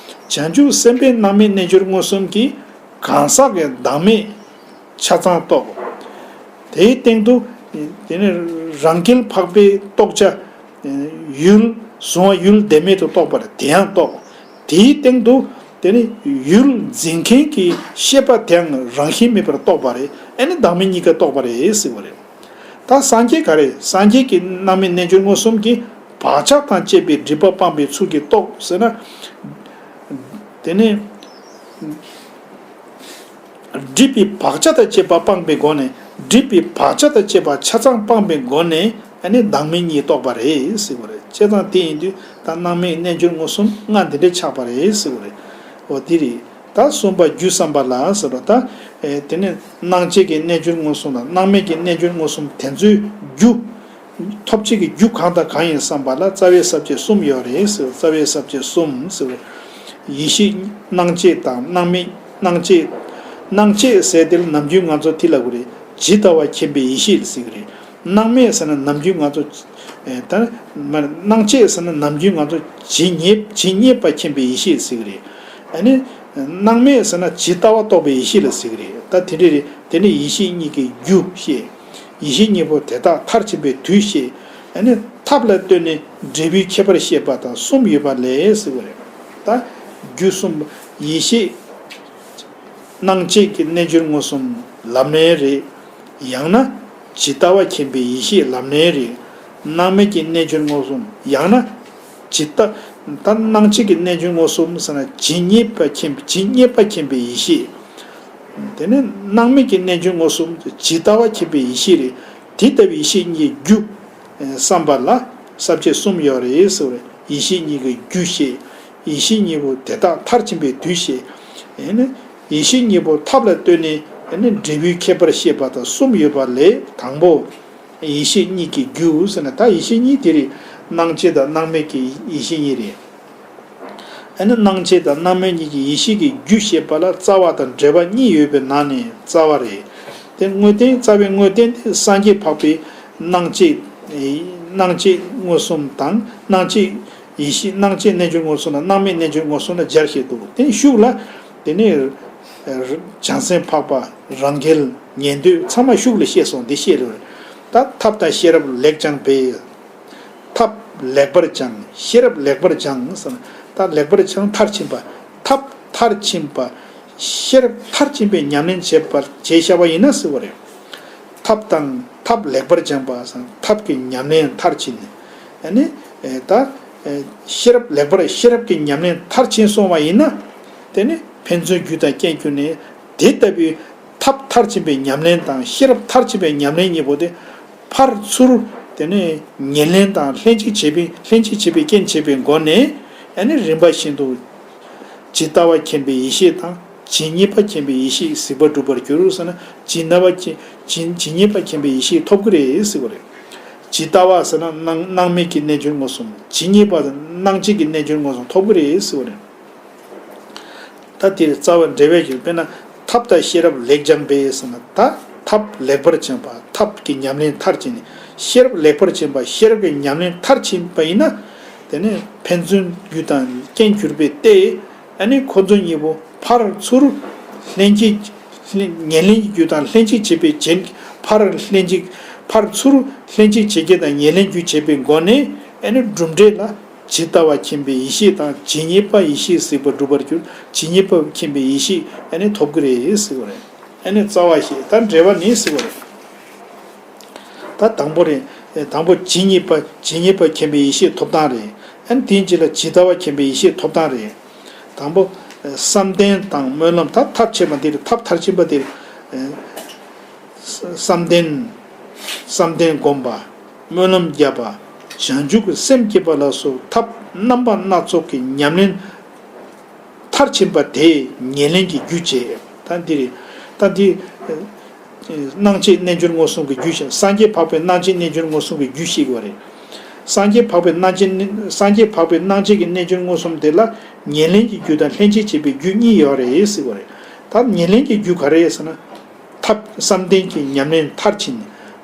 བྱང་ཆུབ་སེམས་དཔའི་སྣང་མེད་རྣལ་འབྱོར་མངོན་སུམ་གྱིས་གང་ཟག་གི་བདག་མེད་ཆ་ཚང་རྟོགས། དེའི་སྟེང་དུ་དེ་ནི་རང་རྒྱལ་འཕགས་པའི་རྟོགས་བྱ་ཡུལ་གཟུང་བ་ཡུལ་བདེན་མེད་དུ་རྟོགས་པ་རེད། དེ་ཡང་རྟོགས། དེའི་སྟེང་དུ་དེ་ནི་ཡུལ་འཛིན་མཁན་གྱི་ཤེས་པ་དེའང་རང་བཞིན་མེད་པར་རྟོགས་པ་རེད། ཨ་ནི་བདག་མེད་གཉིས་ཀ་རྟོགས་པ་རེད་ཟེར་བ་རེད། ད་སངས་རྒྱས་ག་རེ། སངས་རྒྱས་ཀྱི་སྣང་མེད་རྣལ་འབྱོར་མངོན་སུམ་གྱིས་བག་ཆགས་དང་བཅས་པའི་སྒྲིབ་པ་སྤངས་པའི་ཚུལ་གྱིས་རྟོགས་ཟེར་ན། དེ་ནས་སྒྲིབ་པའི་བག་ཆགས་དང་བཅས་པ་སྤངས་པའི་སྒོ་ནས། སྒྲིབ་པའི་བག་ཆགས་དང་བཅས་པ་ཆ་ཚང་སྤངས་པའི་སྒོ་ནས། ཨ་ནི་བདག་མེད་གཉིས་རྟོགས་པ་རེད་ཟེར་བ་རེད། བྱས་ཙང་དེ་ཡིན་དུས་ད་སྣང་མེད་རྣལ་འབྱོར་མངོན་སུམ་ལྔ་འདི་འདྲ་ཆགས་པ་རེད་ཟེར་བ་རེད། འོ་དེ་རེད། ད་གསུམ་པ་རྒྱུ་བསམ་པ་ལ་ཟེར་བ་ད། ཨེ་དེ་ནས་སྣང་བཅས་ཀྱི་རྣལ་འབྱོར་མངོན་སུམ་དང་སྣང་མེད་ཀྱི་རྣལ་འབྱོར་མངོན་སུམ་དེ་ཚོའི་རྒྱུ། ཐོབ་བྱེད་ཀྱི་རྒྱུ་གང་དང་གང་ཡིན་བསམ་པ་ལ་རྩ་བའི་ས་བཅད་གསུམ་ཡོད་རེད་ཟེར། རྩ་བའི་ས་བཅད་གསུམ་ཟེར་བ། ཡེ་ཤེས། སྣང་བཅས་དང་སྣང་མེད། སྣང་བཅས། སྣང་བཅས་ཟེར་དེ་ལ་ནམ་རྒྱུན་ང་ཚོ་དེ་ལབ་ཀྱི་རེད། ཇི་ལྟ་བ་མཁྱེན་པའི་ཡེ་ཤེས་ཟེར་གྱི་རེད། སྣང་མེད་ཟེར་ན་ནམ་རྒྱུན་ང་ཚོ། ཨེ་ད་མ་སྣང་བཅས་ཟེར་ན་ནམ་རྒྱུན་ང་ཚོ་ཇི་སྙེད་ཇི་སྙེད་པ་མཁྱེན་པའི་ཡེ་ཤེས་ཟེར་གྱི་རེད། ཨ་ནི་སྣང་མེད་ཟེར་ན་ཇི་ལྟ་བ་རྟོགས་པའི་ཡེ་ཤེས་ལ་ཟེར་གྱི་རེད། ད་དེ་འདྲ་རེད། དེ་ནི་ཡེ་ཤེས་གཉིས་ཀྱི་རྒྱུ་བཤད། ཡེ་ཤེས་གཉིས་པོ་དེ་དག་མཐར་ཕྱིན་པའི་དུས་བཤད། ཨ་ནི་ཐབས་ལ་ལྟོས་ནས་འབྲས་བུའི་ཁྱད་པར་བཤད་པ་དང་གསུམ་ཡོད་པ་ལས་ཟེར་བ་རེད། ད་རྒྱུ་གསུམ། ཡེ་ཤེས། སྣང་བཅས་ཀྱི་རྣལ་འབྱོར་མངོན་སུམ་ལབ་ནའི་རེད། ཡང་ན་ཇི་ལྟ་བ་མཁྱེན་པའི་ཡེ་ཤེས་ལབ་ནའི་རེད། སྣང་མེད་ཀྱི་རྣལ་འབྱོར་མངོན་སུམ། ཡང་ན་ཇི་ལྟ། ད་སྣང་བཅས་ཀྱི་རྣལ་འབྱོར་མངོན་སུམ་ཟེར་ན་ཇི་སྙེད་པ་མཁྱེན། ཇི་སྙེད་པ་མཁྱེན་པའི་ཡེ་ཤེས། དེ་ནས་སྣང་མེད་ཀྱི་རྣལ་འབྱོར་མངོན་སུམ་ཇི་ལྟ་བ་མཁྱེན་པའི་ཡེ་ཤེས་རེད། དེ་ལྟ་བུའི་ཡེ་ཤེས་གཉིས་རྒྱུ་བསམ་པ་ལ་ས་བཅད་གསུམ་ཡོད་རེད་ཟེར་བ་རེད། ཡེ་ཤེས་གཉིས་ཀྱི་རྒྱུ་བཤད། ཡེ་ཤེས་གཉིས་པོ་དེ་དག་མཐར་ཕྱིན་པའི་དུས་བཤད། ཨེ་ནི་ཡེ་ཤེས་གཉིས་པོ་ཐབས་ལ་ལྟོས་ནས་ཨེ་ནི་འབྲས་བུའི་ཁྱད་པར་བཤད་པ་དང་གསུམ་ཡོད་པ་ལས། དང་པོ། ཡེ་ཤེས་གཉིས་ཀྱི་རྒྱུ་ཟེར་ན། ད་ཡེ་ཤེས་གཉིས་དེ་རེད། སྣང་བཅས་དང་སྣང་མེད་ཀྱི་ཡེ་ཤེས་གཉིས་རེད། ཨ་ནི་སྣང་བཅས་དང་སྣང་མེད་གཉིས་ཀྱི་ཡེ་ཤེས་ཀྱི་རྒྱུ་བཤད་པ་ལ་རྩ་བ་དང་འབྲེལ་བ་གཉིས་ཡོད་པའི་ནང་ནས་རྩ་བ་རེད། དེ་དངོས་བསྟན། རྩ་བའི་དངོས་བསྟན་དེ་སངས་རྒྱས་འཕགས་པའི་སྣང་བཅས། སྣང་བཅས་མངོན་སུམ་དང་། སྣང་བཅས་ཡེ་ཤེས། སྣང་བཅས་རྣལ་འབྱོར་མངོན་སུམ་དང་སྣང་མེད་རྣལ་འབྱོར་མངོན་སུམ་ལ་སྦྱར་བཤད་འདུག་དེ་ཤུགས་ལ་དེ་ནས་བྱང་སེམས་འཕགས་པ། རང་རྒྱལ། ཉན་ཐོས་ཚང་མ་ཤུགས་ལ་བཤད་སོང་། འདི་བཤད་ལ། ད་ཐབས་དང་ཤེས་རབ་ལེགས་སྦྱངས་པས། ཐབས་ལེགས་པར་སྦྱངས། ཤེས་རབ་ལེགས་པར་སྦྱངས་ཟེར་ན། ད་ལེགས་པར་སྦྱངས། མཐར་ཕྱིན་པ། ཐབས་མཐར་ཕྱིན་པ། ཤེས་རབ་མཐར་ཕྱིན་པའི་ཉམས་ལེན་བྱེད་པར་བྱས་བཞག་པ་ཡིན་ན་ཟེར་བ་རེད། ཐབས་དང་། ཐབས་ལེགས་པར་སྦྱངས་པ་ཟེར་ན་ཐབས་ཀྱི་ཉམས་ལེན་མཐར་ཕྱིན། ཨ་ནི་ཨེ་ད་ཨེ་ཤེས་རབ་ལེགས་པར། ཤེས་རབ་ཀྱི་ཉམས་ལེན་མཐར་ཕྱིན་སོང་བ་ཡིན་ན། དེ་ནི་ཕན་ཚུན་རྒྱུ་དང་རྐྱེན་གྱུར་ནས། དེ་ལྟ་བུའི་ཐབས་མཐར་ཕྱིན་པའི་ཉམས་ལེན་དང་ཤེས་རབ་མཐར་ཕྱིན་པའི་ཉམས་ལེན་གཉིས་པོ་དེ་ཕར་ཚུར་དེ་ནས་ཉེར་ལེན་དང་ལྷན་ཅིག་བྱེད་པའི། ལྷན་ཅིག་བྱེད་པའི་རྐྱེན་བྱེད་པའི་སྒོ་ནས། ཨ་ནི་རིམ་པ་བཞིན་དུ་ཇི་ལྟ་བ་མཁྱེན་པའི་ཡེ་ཤེས་དང་ཇི་སྙེད་པ་མཁྱེན་པའི་ཡེ་ཤེས་གཟིགས་པ་འགྲུབ་པར་འགྱུར་ཟེར་ན། ཇི་སྙེད་པ་མཁྱེན། ཇི་ཇི་སྙེད་པ་མཁྱེན་པའི་ཡེ་ཤེས་ཐོབ་ཀྱི་རེད་ཟེར་བ་རེད། ཇི་ལྟ་བ་ཟེར་ན་སྣང་སྣང་མེད་ཀྱི་རྣལ་འབྱོར་མངོན་སུམ། ཇི་སྙེད་པ་སྣང་བཅས་ཀྱི་རྣལ་འབྱོར་མངོན་སུམ་ཐོབ་ཀྱི་རེད་ཟེར་བ་རེད། ད་དེར་རྩ་བ་འབྲེལ་བའི་རྒྱུ། དཔེར་ན་ཐབས་དང་ཤེས་རབ་ལེགས་སྦྱངས་པས་ཟེར་ན། ད་ཐབས་ལེགས་པར་སྦྱངས་པ། ཐབས་ཀྱི་ཉམས་ལེན་མཐར་ཕྱིན་ནས། ཤེས་རབ་ལེགས་པར་སྦྱངས་པ། ཤེས་རབ་ཀྱི་ཉམས་ལེན་མཐར་ཕྱིན་པ་ཡིན་ན། དེ་ནས་ཕན་ཚུན་རྒྱུ་དང་རྐྱེན་གྱུར་པས་ཏེ། ཨ་ནི་ཁོ་ཚོ་གཉིས་པོ་ཕར་ཚུར་ལྷན་ཅིག་ཉེར་ལེན་གྱི་རྒྱུ་དང་ལྷན་ཅིག་བྱེད་པའི་རྐྱེན། ཕར་ལྷན་ཅིག་ཕར་ཚུར་ལྷན་ཅིག་བྱེད་རྒྱུ་དང་ཉེར་ལེན་རྒྱུ་བྱེད་པའི་སྒོ་ནས། ཨ་ནི་གྲུབ་འབྲས་ལ་ཇི་ལྟ་བ་མཁྱེན་པའི་ཡེ་ཤེས་དང་ཇི་སྙེད་པ་ཡེ་ཤེས་གཟིགས་པ་འགྲུབ་པར་འགྱུར། ཇི་སྙེད་པ་མཁྱེན་པའི་ཡེ་ཤེས་ཨ་ནི་ཐོབ་ཀྱི་རེད་ཟེར་བ་རེད། ཨ་ནི་རྩ་བ་ཞེས། ད་འགྲེལ་པ་ནི་ཟེར་བ་རེད། ད་དང་པོ་རེད། དང་པོ་ཇི་སྙེད་པ་ཇི་སྙེད་པ་མཁྱེན་པའི་ཡེ་ཤེས་ཐོབ་ཐང་རེད། ཨ་ནི་དེའི་རྗེས་ལ་ཇི་ལྟ་བ་མཁྱེན་པའི་ཡེ་ཤེས་ཐོབ་ཐང་རེད། དང་པོ་བསམ་གཏན་དང་སྨོན་ལམ། ད་ཐབས་ཆེན་པོ་འདི་རེད། ཐབས་ཐབས་ཆེན་པོ་འདི་རེད། བསམ་གཏན་བསམ་གཏན་བསྒོམ་པ། སྨོན་ལམ་བརྒྱབ་པ། བྱང་ཆུབ་ཀྱི་སེམས་བསྐྱེད་པ་ལ་སོགས་ཐབས་རྣམ་པ་སྣ་ཚོགས་ཀྱི་ཉམས་ལེན་མཐར་ཕྱིན་པ་དེ་ཉེར་ལེན་གྱི་རྒྱུ་བྱེད། ད་འདི་རེད། ད་འདི་སྣང་མཆེད་རྣལ་འབྱོར་མངོན་སུམ་གྱི་རྒྱུ་བྱེད། སངས་རྒྱས་འཕགས་པའི་སྣང་མཆེད་རྣལ་འབྱོར་མངོན་སུམ་གྱི་རྒྱུ་བཤད་དགོས་རེད། སངས་རྒྱས་འཕགས་པའི་སྣང་མཆེད་སངས་རྒྱས་འཕགས་པའི་སྣང་མཆེད་ཀྱི་རྣལ་འབྱོར་མངོན་སུམ་དེ་ལ་ཉེར་ལེན་གྱི་རྒྱུ་དང་ལྷན་ཅིག་བྱེད་པའི་རྒྱུ་གཉིས་ཡོད་རེད་ཟེར་དགོས་རེད། ད་ཉེར་ལེན་གྱི་རྒྱུ་ག་རེ་ཟེར་ན། ཐབས་བསམ་གཏན་གྱི་ཉམས་ལེན་མཐར་ཕྱིན།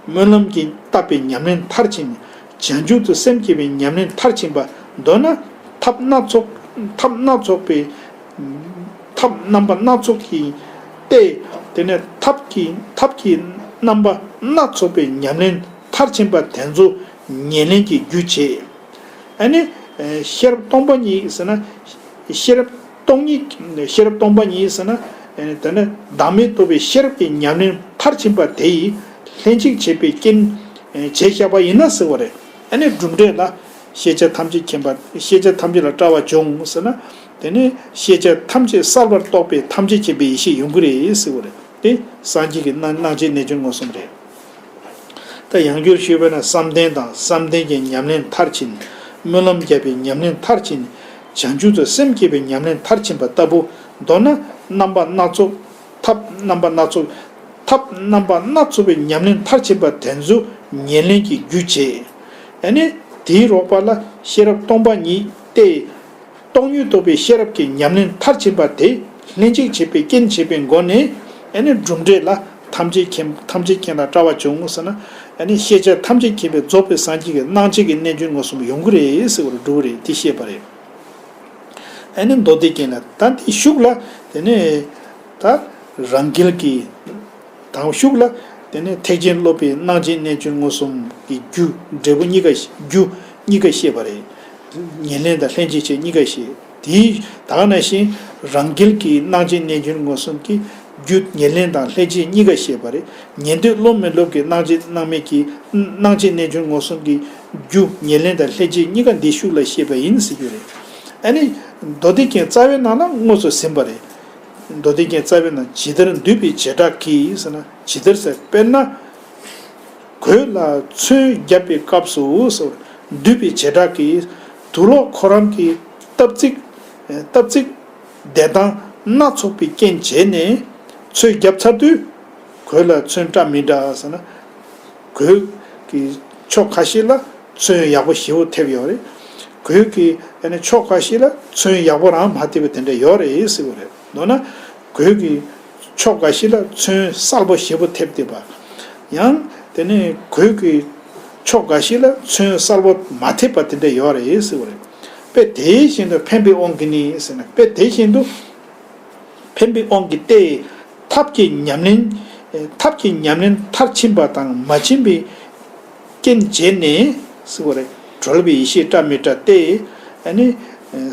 སྨོན་ལམ་གྱིས་བཏབ་པའི་ཉམས་ལེན་མཐར་ཕྱིན། བྱང་ཆུབ་ཏུ་སེམས་བསྐྱེད་པའི་ཉམས་ལེན་མཐར་ཕྱིན་པ། མདོར་ན་ཐབས་སྣ་ཚོགས་ཐབས་སྣ་ཚོགས་པའི་ཐབས་རྣམ་པ་སྣ་ཚོགས་ཀྱིས་ཏེ། དེ་ནས་ཐབས་ཀྱི་ཐབས་ཀྱི་རྣམ་པ་སྣ་ཚོགས་པའི་ཉམས་ལེན་མཐར་ཕྱིན་པ་དེ་ཚོ་ཉེར་ལེན་གྱི་རྒྱུ་བྱེད། ཨ་ནི། ཤེས་རབ་སྟོང་པ་ཉིད་ཟེར་ན། ཤེས་རབ་སྟོང་ཉིད། ཤེས་རབ་སྟོང་པ་ཉིད་ཟེར་ན། དེ་ནི་བདག་མེད་རྟོགས་པའི་ཤེས་རབ་ཀྱི་ཉམས་ལེན་མཐར་ཕྱིན་པ་དེ་ཡིས་ལྷན་ཅིག་བྱེད་པའི་རྐྱེན་བྱས་བཞག་པ་ཡིན་ན་ཟེར་བ་རེད། ཨ་ནི་གྲུབ་འབྲས་ལ་ཤེས་བྱ་ཐམས་ཅད་མཁྱེན་པ། ཤེས་བྱ་ཐམས་ཅད་ལ་བཀྲ་བ་འབྱུང་ཟེར་ན། དེ་ནི་ཤེས་བྱ་ཐམས་ཅད་གསལ་བར་རྟོགས་པའི་ཐམས་ཅད་མཁྱེན་པའི་ཡེ་ཤེས་ཡོང་གི་རེད་ཟེར་བ་རེད། དེ་སངས་རྒྱས་ཀྱི་སྣང་སྣང་མཆེད་རྣལ་འབྱོར་མངོན་སུམ་རེད། ད་ཡང་བསྐྱར་ཞུས་པ་ན། བསམ་གཏན་དང་བསམ་གཏན་གྱི་ཉམས་ལེན་མཐར་ཕྱིན། སྨོན་ལམ་བརྒྱབ་པའི་ཉམས་ལེན་མཐར་ཕྱིན། བྱང་ཆུབ་ཏུ་སེམས་བསྐྱེད་པའི་ཉམས་ལེན་མཐར་ཕྱིན་པ་ལྟ་བུ། མདོར་ན་རྣམ་པ་སྣ་ཚོགས། ཐབས་རྣམ་པ་སྣ་ཚོགས། ཐབས་རྣམ་པ་སྣ་ཚོགས་པའི་ཉམས་ལེན་མཐར་ཕྱིན་པ་དེ་ཚོ་ཉེར་ལེན་གྱི་རྒྱུ་བྱེད། ཨ་ནི་དེའི་རོགས་པ་ལ་ཤེས་རབ་སྟོང་པ་ཉིད་དེ། སྟོང་ཉིད་རྟོགས་པའི་ཤེས་རབ་ཀྱི་ཉམས་ལེན་མཐར་ཕྱིན་པ་དེ་ལྷན་ཅིག་བྱེད་པའི་རྐྱེན་བྱེད་པའི་སྒོ་ནས། ཨ་ནི་གྲུབ་འབྲས་ལ་ཐམས་ཅད་མཁྱེན་ཐམས་ཅད་མཁྱེན་ལ་བཀྲ་བ་འབྱུང་ཟེར་ན། ཨ་ནི་ཤེས་བྱ་ཐམས་ཅད་མཁྱེན་པའི་རྫོགས་པའི་སངས་རྒྱས་ཀྱི་སྣང་མཆེད་ཀྱི་རྣལ་འབྱོར་མངོན་སུམ་ཡོང་གི་རེད་ཟེར་བར་འགྲོ་གི་རེད། དེ་བཤད་པ་རེད། ཨ་ནི་མདོ་སྡེ་རྒྱན་ལ་ད་དེ་ཤུགས་ལ་དེ་ནས་ད་རང་རྒྱལ་གྱི་དང་ཤུགས་ལ། དེ་ནས་ཐེག་ཆེན་སློབ་པའི་སྣང་མཆེད་རྣལ་འབྱོར་མངོན་སུམ་གྱི་རྒྱུ་འབྲས་བུ་གཉིས་ཀ་རྒྱུ་གཉིས་ཀ་བཤད་པ་རེད། ཉེར་ལེན་དང་ལྷན་ཅིག་བྱེད་གཉིས་ཀ་བཤད། དེའི་ད་ག་ནང་བཞིན་རང་རྒྱལ་གྱི་སྣང་མཆེད་རྣལ་འབྱོར་མངོན་སུམ་གྱི་རྒྱུ་ཉེར་ལེན་དང་ལྷན་ཅིག་གཉིས་ཀ་བཤད་པ་རེད། ཉན་ཐོས་སློབ་མི་སློབ་ཀྱི་སྣང་མཆེད་སྣང་མེད་ཀྱི་སྣང་མཆེད་རྣལ་འབྱོར་མངོན་སུམ་གྱི་རྒྱུ་ཉེར་ལེན་དང་ལྷན་ཅིག་གཉིས་ཀ་འདི་ཤུགས་ལ་བཤད་པ་ཡིན་ཟེར་རྒྱུ་རེད། ཨ་ནི་མདོ་སྡེ་རྒྱན་རྩ་བའི་ནང་ལ་དངོས་སུ་ཟིན་པ་རེད། མདོ་སྡེ་རྒྱན་རྩ་བའི་ནང་ཇི་ལྟར་འདུས་པའི་བྱེ་བྲག་གིས་ཟེར་ན། ཇི་ལྟར་ཟེར། དཔེར་ན། གོས་ལ་ཚོན་བརྒྱབ་པའི་སྐབས་སུ་ཟེར། འདུས་པའི་བྱེ་བྲག་གིས་དུག་ལོག་ཁོ་རང་གི་སྟབས་ཚིགས། སྟབས་ཚིགས་བདེ་སྟངས་སྣ་ཚོགས་པའི་རྐྱེན་བྱས་ནས་ཚོན་བརྒྱབ་ཚར་དུས་གོས་ལ་ཚོན་བཀྲ་མི་འདྲ་ཟེར་ན། གོས་ཀྱི་ཕྱོགས་ཁ་ཤས་ལ་ཚོན་ཡག་པོ་ཞེ་པོ་ཐེབས་ཡོད་རེད། གོས་ཀྱི་ཨ་ནི་ཕྱོགས་ཁ་ཤས་ལ་ཚོན་ཡག་པོ་རང་མ་ཐེབས་པ་དེ་འདྲ་ཡོད་རེད་ཟེར་བ་རེད། མདོར་ན་གོས་ཀྱི་ཕྱོགས་འགའ་ཞིག་ལ་ཚོན་གསལ་པོ་ཞེ་པོ་ཐེབས་བསྡད་པ། ཡང་དེ་ནས་གོས་ཀྱི་ཕྱོགས་འགའ་ཞིག་ལ་ཚོན་གསལ་པོ་མ་ཐེབས་པ་དེ་འདྲ་ཡོད་རེད་ཟེར་བ་རེད། དཔེ་དེ་བཞིན་དུ་འཕེན་པའི་དབང་གིས་ནི་ཟེར་ན། དཔེ་དེ་བཞིན་དུ་འཕེན་པའི་དབང་གིས་ཏེ། ཐབས་ཀྱི་ཉམས་ལེན། ཐབས་ཀྱི་ཉམས་ལེན་མཐར་ཕྱིན་པ་དང་མ་ཕྱིན་པའི་རྐྱེན་བྱས་ནས་ཟེར་བ་རེད། གྲོལ་བའི་ཡེ་ཤེས་བཀྲ་མི་བཀྲ་སྟེ། ཨ་ནི།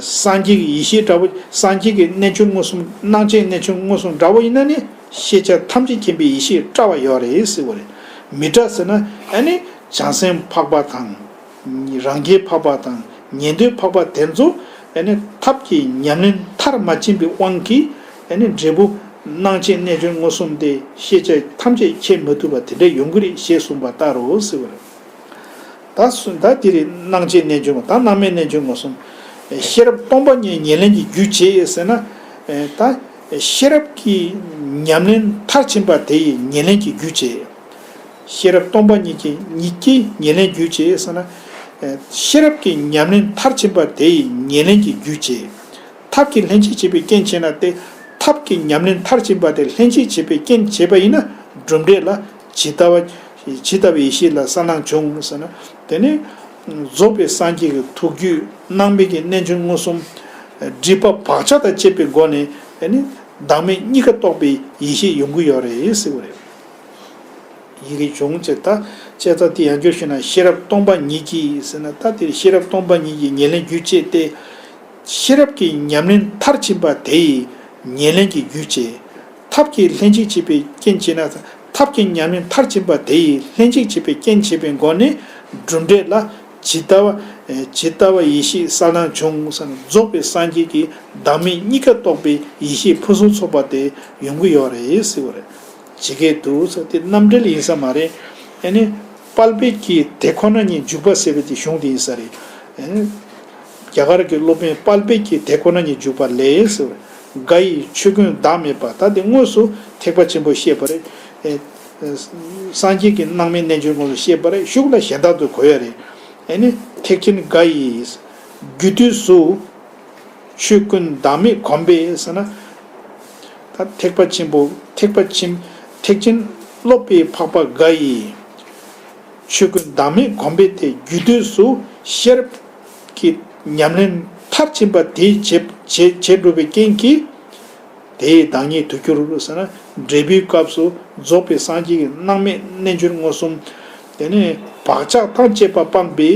སངས་རྒྱས་ཀྱི་ཡེ་ཤེས་འདྲ་བོ། སངས་རྒྱས་ཀྱི་རྣལ་འབྱོར་མངོན་སུམ། སྣང་མཆེད་རྣལ་འབྱོར་མངོན་སུམ་འདྲ་བོ་ཡིན་ན་ནི། ཤེས་བྱ་ཐམས་ཅད་མཁྱེན་པའི་ཡེ་ཤེས་བཀྲ་བ་ཡོད་རེད་ཟེར་བ་རེད། མི་བཀྲ་ཟེར་ན། ཨ་ནི། བྱང་སེམས་འཕགས་པ་དང་། རང་རྒྱལ་འཕགས་པ་དང་། ཉན་ཐོས་འཕགས་པ་དེ་ཚོ། ཨ་ནི། ཐབས་ཀྱི་ཉམས་ལེན་མཐར་མ་ཕྱིན་པའི་དབང་གིས། ཨ་ནི། འབྲས་བུ་སྣང་མཆེད་རྣལ་འབྱོར་མངོན་སུམ་སྟེ་ཤེས་བྱ་ཐམས་ཅད་མཁྱེན་མ་ཐུབ་པ་དེ་འདྲ་ཡོང་གི་རེད་ཞེས་གསུངས་པ་ལྟར་རོ་ཟེར་བ་རེད། ད་སུ་ད་དེ་རེད། སྣང་མཆེད་རྣལ་འབྱོར་མ། ད་སྣང་མེད་རྣལ་འབྱོར་མངོན་སུམ། ཤེས་རབ་སྟོང་པ་ཉིད་ཉེར་ལེན་གྱི་རྒྱུ་བྱེད་ཟེར་ན། ད་ཤེས་རབ་ཀྱི་ཉམས་ལེན་མཐར་ཕྱིན་པ་དེ་ཡིས་ཉེར་ལེན་གྱི་རྒྱུ་བྱེད། ཤེས་རབ་སྟོང་པ་ཉིད་ཀྱི་ཉིད་ཀྱིས་ཉེར་ལེན་རྒྱུ་བྱེད་ཟེར་ན། ཤེས་རབ་ཀྱི་ཉམས་ལེན་མཐར་ཕྱིན་པ་དེ་ཡིས་ཉེར་ལེན་གྱི་རྒྱུ་བྱེད། ཐབས་ཀྱིས་ལྷན་ཅིག་བྱེད་པའི་རྐྱེན་བྱས་ན་སྟེ། ཐབས་ཀྱི་ཉམས་ལེན་མཐར་ཕྱིན་པ་དེ་ལྷན་ཅིག་བྱེད་པའི་རྐྱེན་བྱས་པ་ཡིན་ན། གྲུབ་འབྲས་ལ་ཇི་ལྟ་བ། ཇི་ལྟ་བའི་ཡེ་ཤེས་ལ་གསལ་སྣང་བྱུང་ཟེར་ན། དེ་ནི་རྫོགས་པའི་སངས་རྒྱས་ཀྱི་ཐུགས་རྒྱུད། སྣང་མེད་ཀྱི་རྣལ་འབྱོར་མངོན་སུམ། སྒྲིབ་པ་བག་ཆགས་དང་བཅས་པའི་སྒོ་ནས། དེ་ནི་བདག་མེད་གཉིས་ཀ་རྟོགས་པའི་ཡེ་ཤེས་ཡོང་གི་ཡོད་རེད་ཟེར་བ་རེད། ཡི་གེ་བྱུང་བྱས། ད་བྱས་ཙང་དེ་ཡང་བསྐྱར་ཞུས་ན། ཤེས་རབ་སྟོང་པ་ཉིད་ཀྱིས་ཟེར་ན། ད་དེར་ཤེས་རབ་སྟོང་པ་ཉིད་ཀྱིས་ཉེར་ལེན་རྒྱུ་བྱེད་དེ། ཤེས་རབ་ཀྱི་ཉམས་ལེན་མཐར་ཕྱིན་པ་དེ་ཡིས་ཉེར་ལེན་གྱི་རྒྱུ་བྱེད། ཐབས་ཀྱིས་ལྷན་ཅིག་བྱེད་པའི་རྐྱེན་བྱས་ན། ཐབས་ཀྱི་ཉམས་ལེན་མཐར་ཕྱིན་པ་དེ་ཡིས་ལྷན་ཅིག་བྱེད་པའི་རྐྱེན་བྱེད་པའི་སྒོ་ནས་གྲུབ་འབྲས་ལ་ཇི་ལྟ་བ་ཇི་ལྟ་བ་ཡེ་ཤེས་གསལ་སྣང་བྱུང་ཟེར་ན། རྫོགས་པའི་སངས་རྒྱས་ཀྱི་བདག་མེད་གཉིས་ཀ་རྟོགས་པའི་ཡེ་ཤེས་ཕུན་སུམ་ཚོགས་པ་དེ་ཡོང་གི་ཡོད་རེད་ཟེར་བ་རེད། ཇི་སྐད་དུ་ཟེར་དེ་རྣམ་འགྲེལ་ཡིན་ས་མ་རེད། ཨ་ནི་དཔལ་སྦས་ཀྱི་དེ་ཁོ་ན་ཉིད་འཇུག་པ་ཟེར་བའི་དེ་གཞུང་དེ་ཡིན་ས་རེད། ཨ་ནི་རྒྱ་གར་གྱི་སློབ་དཔོན་དཔལ་སྦས་ཀྱི་དེ་ཁོ་ན་ཉིད་འཇུག་པ་ལས་ཟེར་བ་རེད། འགའ་ཡིས་ཆོས་ཀུན་བདག་མེད་པ། ད་དེ་དངོས་སུ་ཐེག་པ་ཆེན་པོ་བཤད་པ་རེད། ཨེ། སངས་རྒྱས་ཀྱི་སྣང་མེད་རྣལ་འབྱོར་དངོས་སུ་བཤད་པ་རེད། གཞུག་ལ་གཞན་དག་ཏུ་གོ་ཡ་རེད། ཨེ་ནི་ཐེག་ཆེན་འགའ་ཡིས་རྒྱུད་དུས་སུ་ཆོས་ཀུན་བདག་མེད་གོམས་པས་ཟེར་ན། ད་ཐེག་པ་ཆེན་པོ་ཐེག་པ་ཆེན་ཐེག་ཆེན་སློབ་པའི་འཕགས་པ་འགའ་ཡིས་ཆོས་ཀུན་བདག་མེད་གོམས་པས་ཏེ། རྒྱུད་དུས་སུ་ཤེས་རབ་ཀྱི་ཉམས་ལེན་མཐར་ཕྱིན་པ་དེ་བྱེད་བྱེད་བྱེད་འགྲོ་བའི་རྐྱེན་གྱིས། དེ་ཡི་བདག་ཉིད་དུ་གྱུར་ཟེར་ན། འབྲས་བུའི་སྐབས་སུ་རྫོགས་པའི་སངས་རྒྱས་ཀྱི་སྣང་མེད་རྣལ་འབྱོར་མངོན་སུམ། དེ་ནས་བག་ཆགས་དང་བཅས་པ་སྤངས་པའི་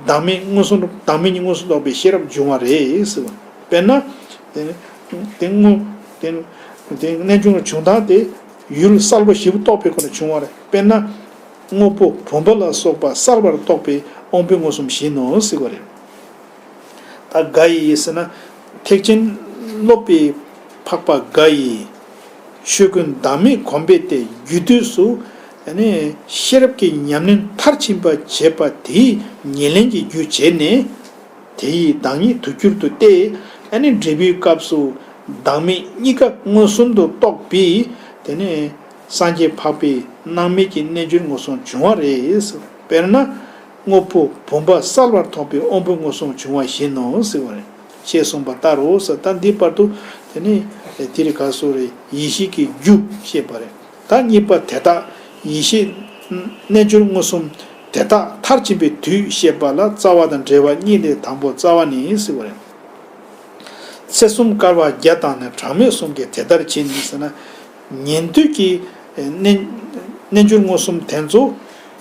བདག་མེད་མངོན་སུམ་བདག་མེད་ཉིད་མངོན་སུམ་རྟོགས་པའི་ཤེས་རབ་འབྱུང་བ་རེད་ཟེར་བ། དཔེར་ན། དེ་ནས་དེ་དངོས་དེ་དེ་རྣལ་འབྱོར་བྱུང་སྟངས་དེ་ཡུལ་གསལ་པོ་ཞིབ་རྟོགས་པའི་སྒོ་ནས་བྱུང་བ་རེད། དཔེར་ན། དངོས་པོ་བུམ་པ་ལ་སོགས་པ་གསལ་བར་རྟོགས་པའི་དབང་པོ་མངོན་སུམ་བཞིན་ནོ་ཟེར་བ་རེད། ད་འགའ་ཡིས་ཟེར་ན། ཐེག་ཆེན་སློབ་པའི་འཕགས་པ་འགའ་ཡིས་ཆོས་ཀུན་བདག་མེད་གོམས་པས་ཏེ། རྒྱུད་དུས་སུ་ཤེས་རབ་ཀྱི་ཉམས་ལེན་མཐར་ཕྱིན་པ་བྱེད་པ་དེའི་ཉེར་ལེན་གྱི་རྒྱུ་བྱས་ནས། དེ་ཡི་བདག་ཉིད་དུ་གྱུར་ཏོ་སྟེ། ཨ་ནི་འབྲས་བུའི་སྐབས་སུ་བདག་མེད་གཉིས་ཀ་མངོན་སུམ་དུ་རྟོགས་པས། དེ་ནས་སངས་རྒྱས་འཕགས་པའི་སྣང་མེད་ཀྱི་རྣལ་འབྱོར་མངོན་སུམ་བྱུང་བ་རེད། དཔེར་ན། དངོས་པོ་བུམ་པ་གསལ་བར་རྟོགས་པའི་དབང་པོ་མངོན་སུམ་བྱུང་བ་བཞིན་ནོ་ཟེར་བ་རེད། ཞེས་གསུངས་པ་ལྟར་རོ་ཟེར། ད་འདི་བར་དུ་དེ་ནི་དེ་རིང་ག་སོ་རེ་ཡེ་ཤེས་ཀྱི་རྒྱུ་བཤད་པ་རེད། ད་གཉིས་པ་དེ་དག་ཡེ་ཤེས་རྣལ་འབྱོར་མངོན་སུམ་དེ་དག་མཐར་ཕྱིན་པའི་དུས་བཤད་པ་ལ་རྩ་བ་དང་འབྲེལ་བ་གཉིས་ལས་དང་པོ་རྩ་བ་ནི་ཟེར་བ་རེད། ཚེ་གསུམ་བསྐལ་པ་བརྒྱ་དང་ནི། གྲངས་མེད་གསུམ་གྱིས་དེ་ལྟར་བྱིན་ཟེར་ན། ཉན་ཐོས་ཀྱི་རྣལ་རྣལ་འབྱོར་མངོན་སུམ་དེ་ཚོ་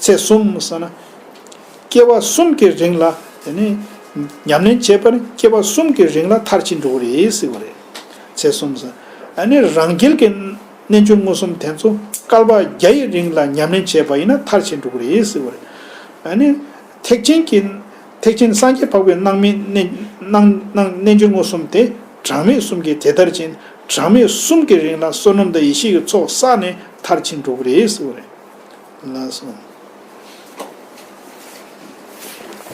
ཚེ་གསུམ་ཟེར་ན། སྐྱེ་བ་གསུམ་གྱི་རིང་ལ་དེ་ནི་ཉམས་ལེན་བྱས་པ་ནི་སྐྱེ་བ་གསུམ་གྱི་རིང་ལ་མཐར་ཕྱིན་འགྲོ་གི་རེད་ཟེར་བ་རེད། ཚེ་གསུམ་ཟེར། ཨ་ནི་རང་རྒྱལ་གྱི་རྣལ་འབྱོར་མངོན་སུམ་དེ་ཚོ་བསྐལ་པ་བརྒྱ་ཡི་རིང་ལ་ཉམས་ལེན་བྱས་པ་ཡིན་ན་མཐར་ཕྱིན་འགྲོ་གི་རེད་ཟེར་བ་རེད། ཨ་ནི་ཐེག་ཆེན་གྱི་ཐེག་ཆེན་སངས་རྒྱས་འཕགས་པའི་སྣང་མེད་རྣལ་སྣང་སྣང་རྣལ་འབྱོར་མངོན་སུམ་དེ་གྲངས་མེད་གསུམ་གྱིས་དེ་ལྟར་བྱིན། གྲངས་མེད་གསུམ་གྱི་རིང་ལ་བསོད་ནམས་དང་ཡེ་ཤེས་ཀྱི་ཚོགས་བསགས་ནས་མཐར་ཕྱིན་འགྲོ་གི་རེད་ཟེར་བ་རེད། ལགས་སོ།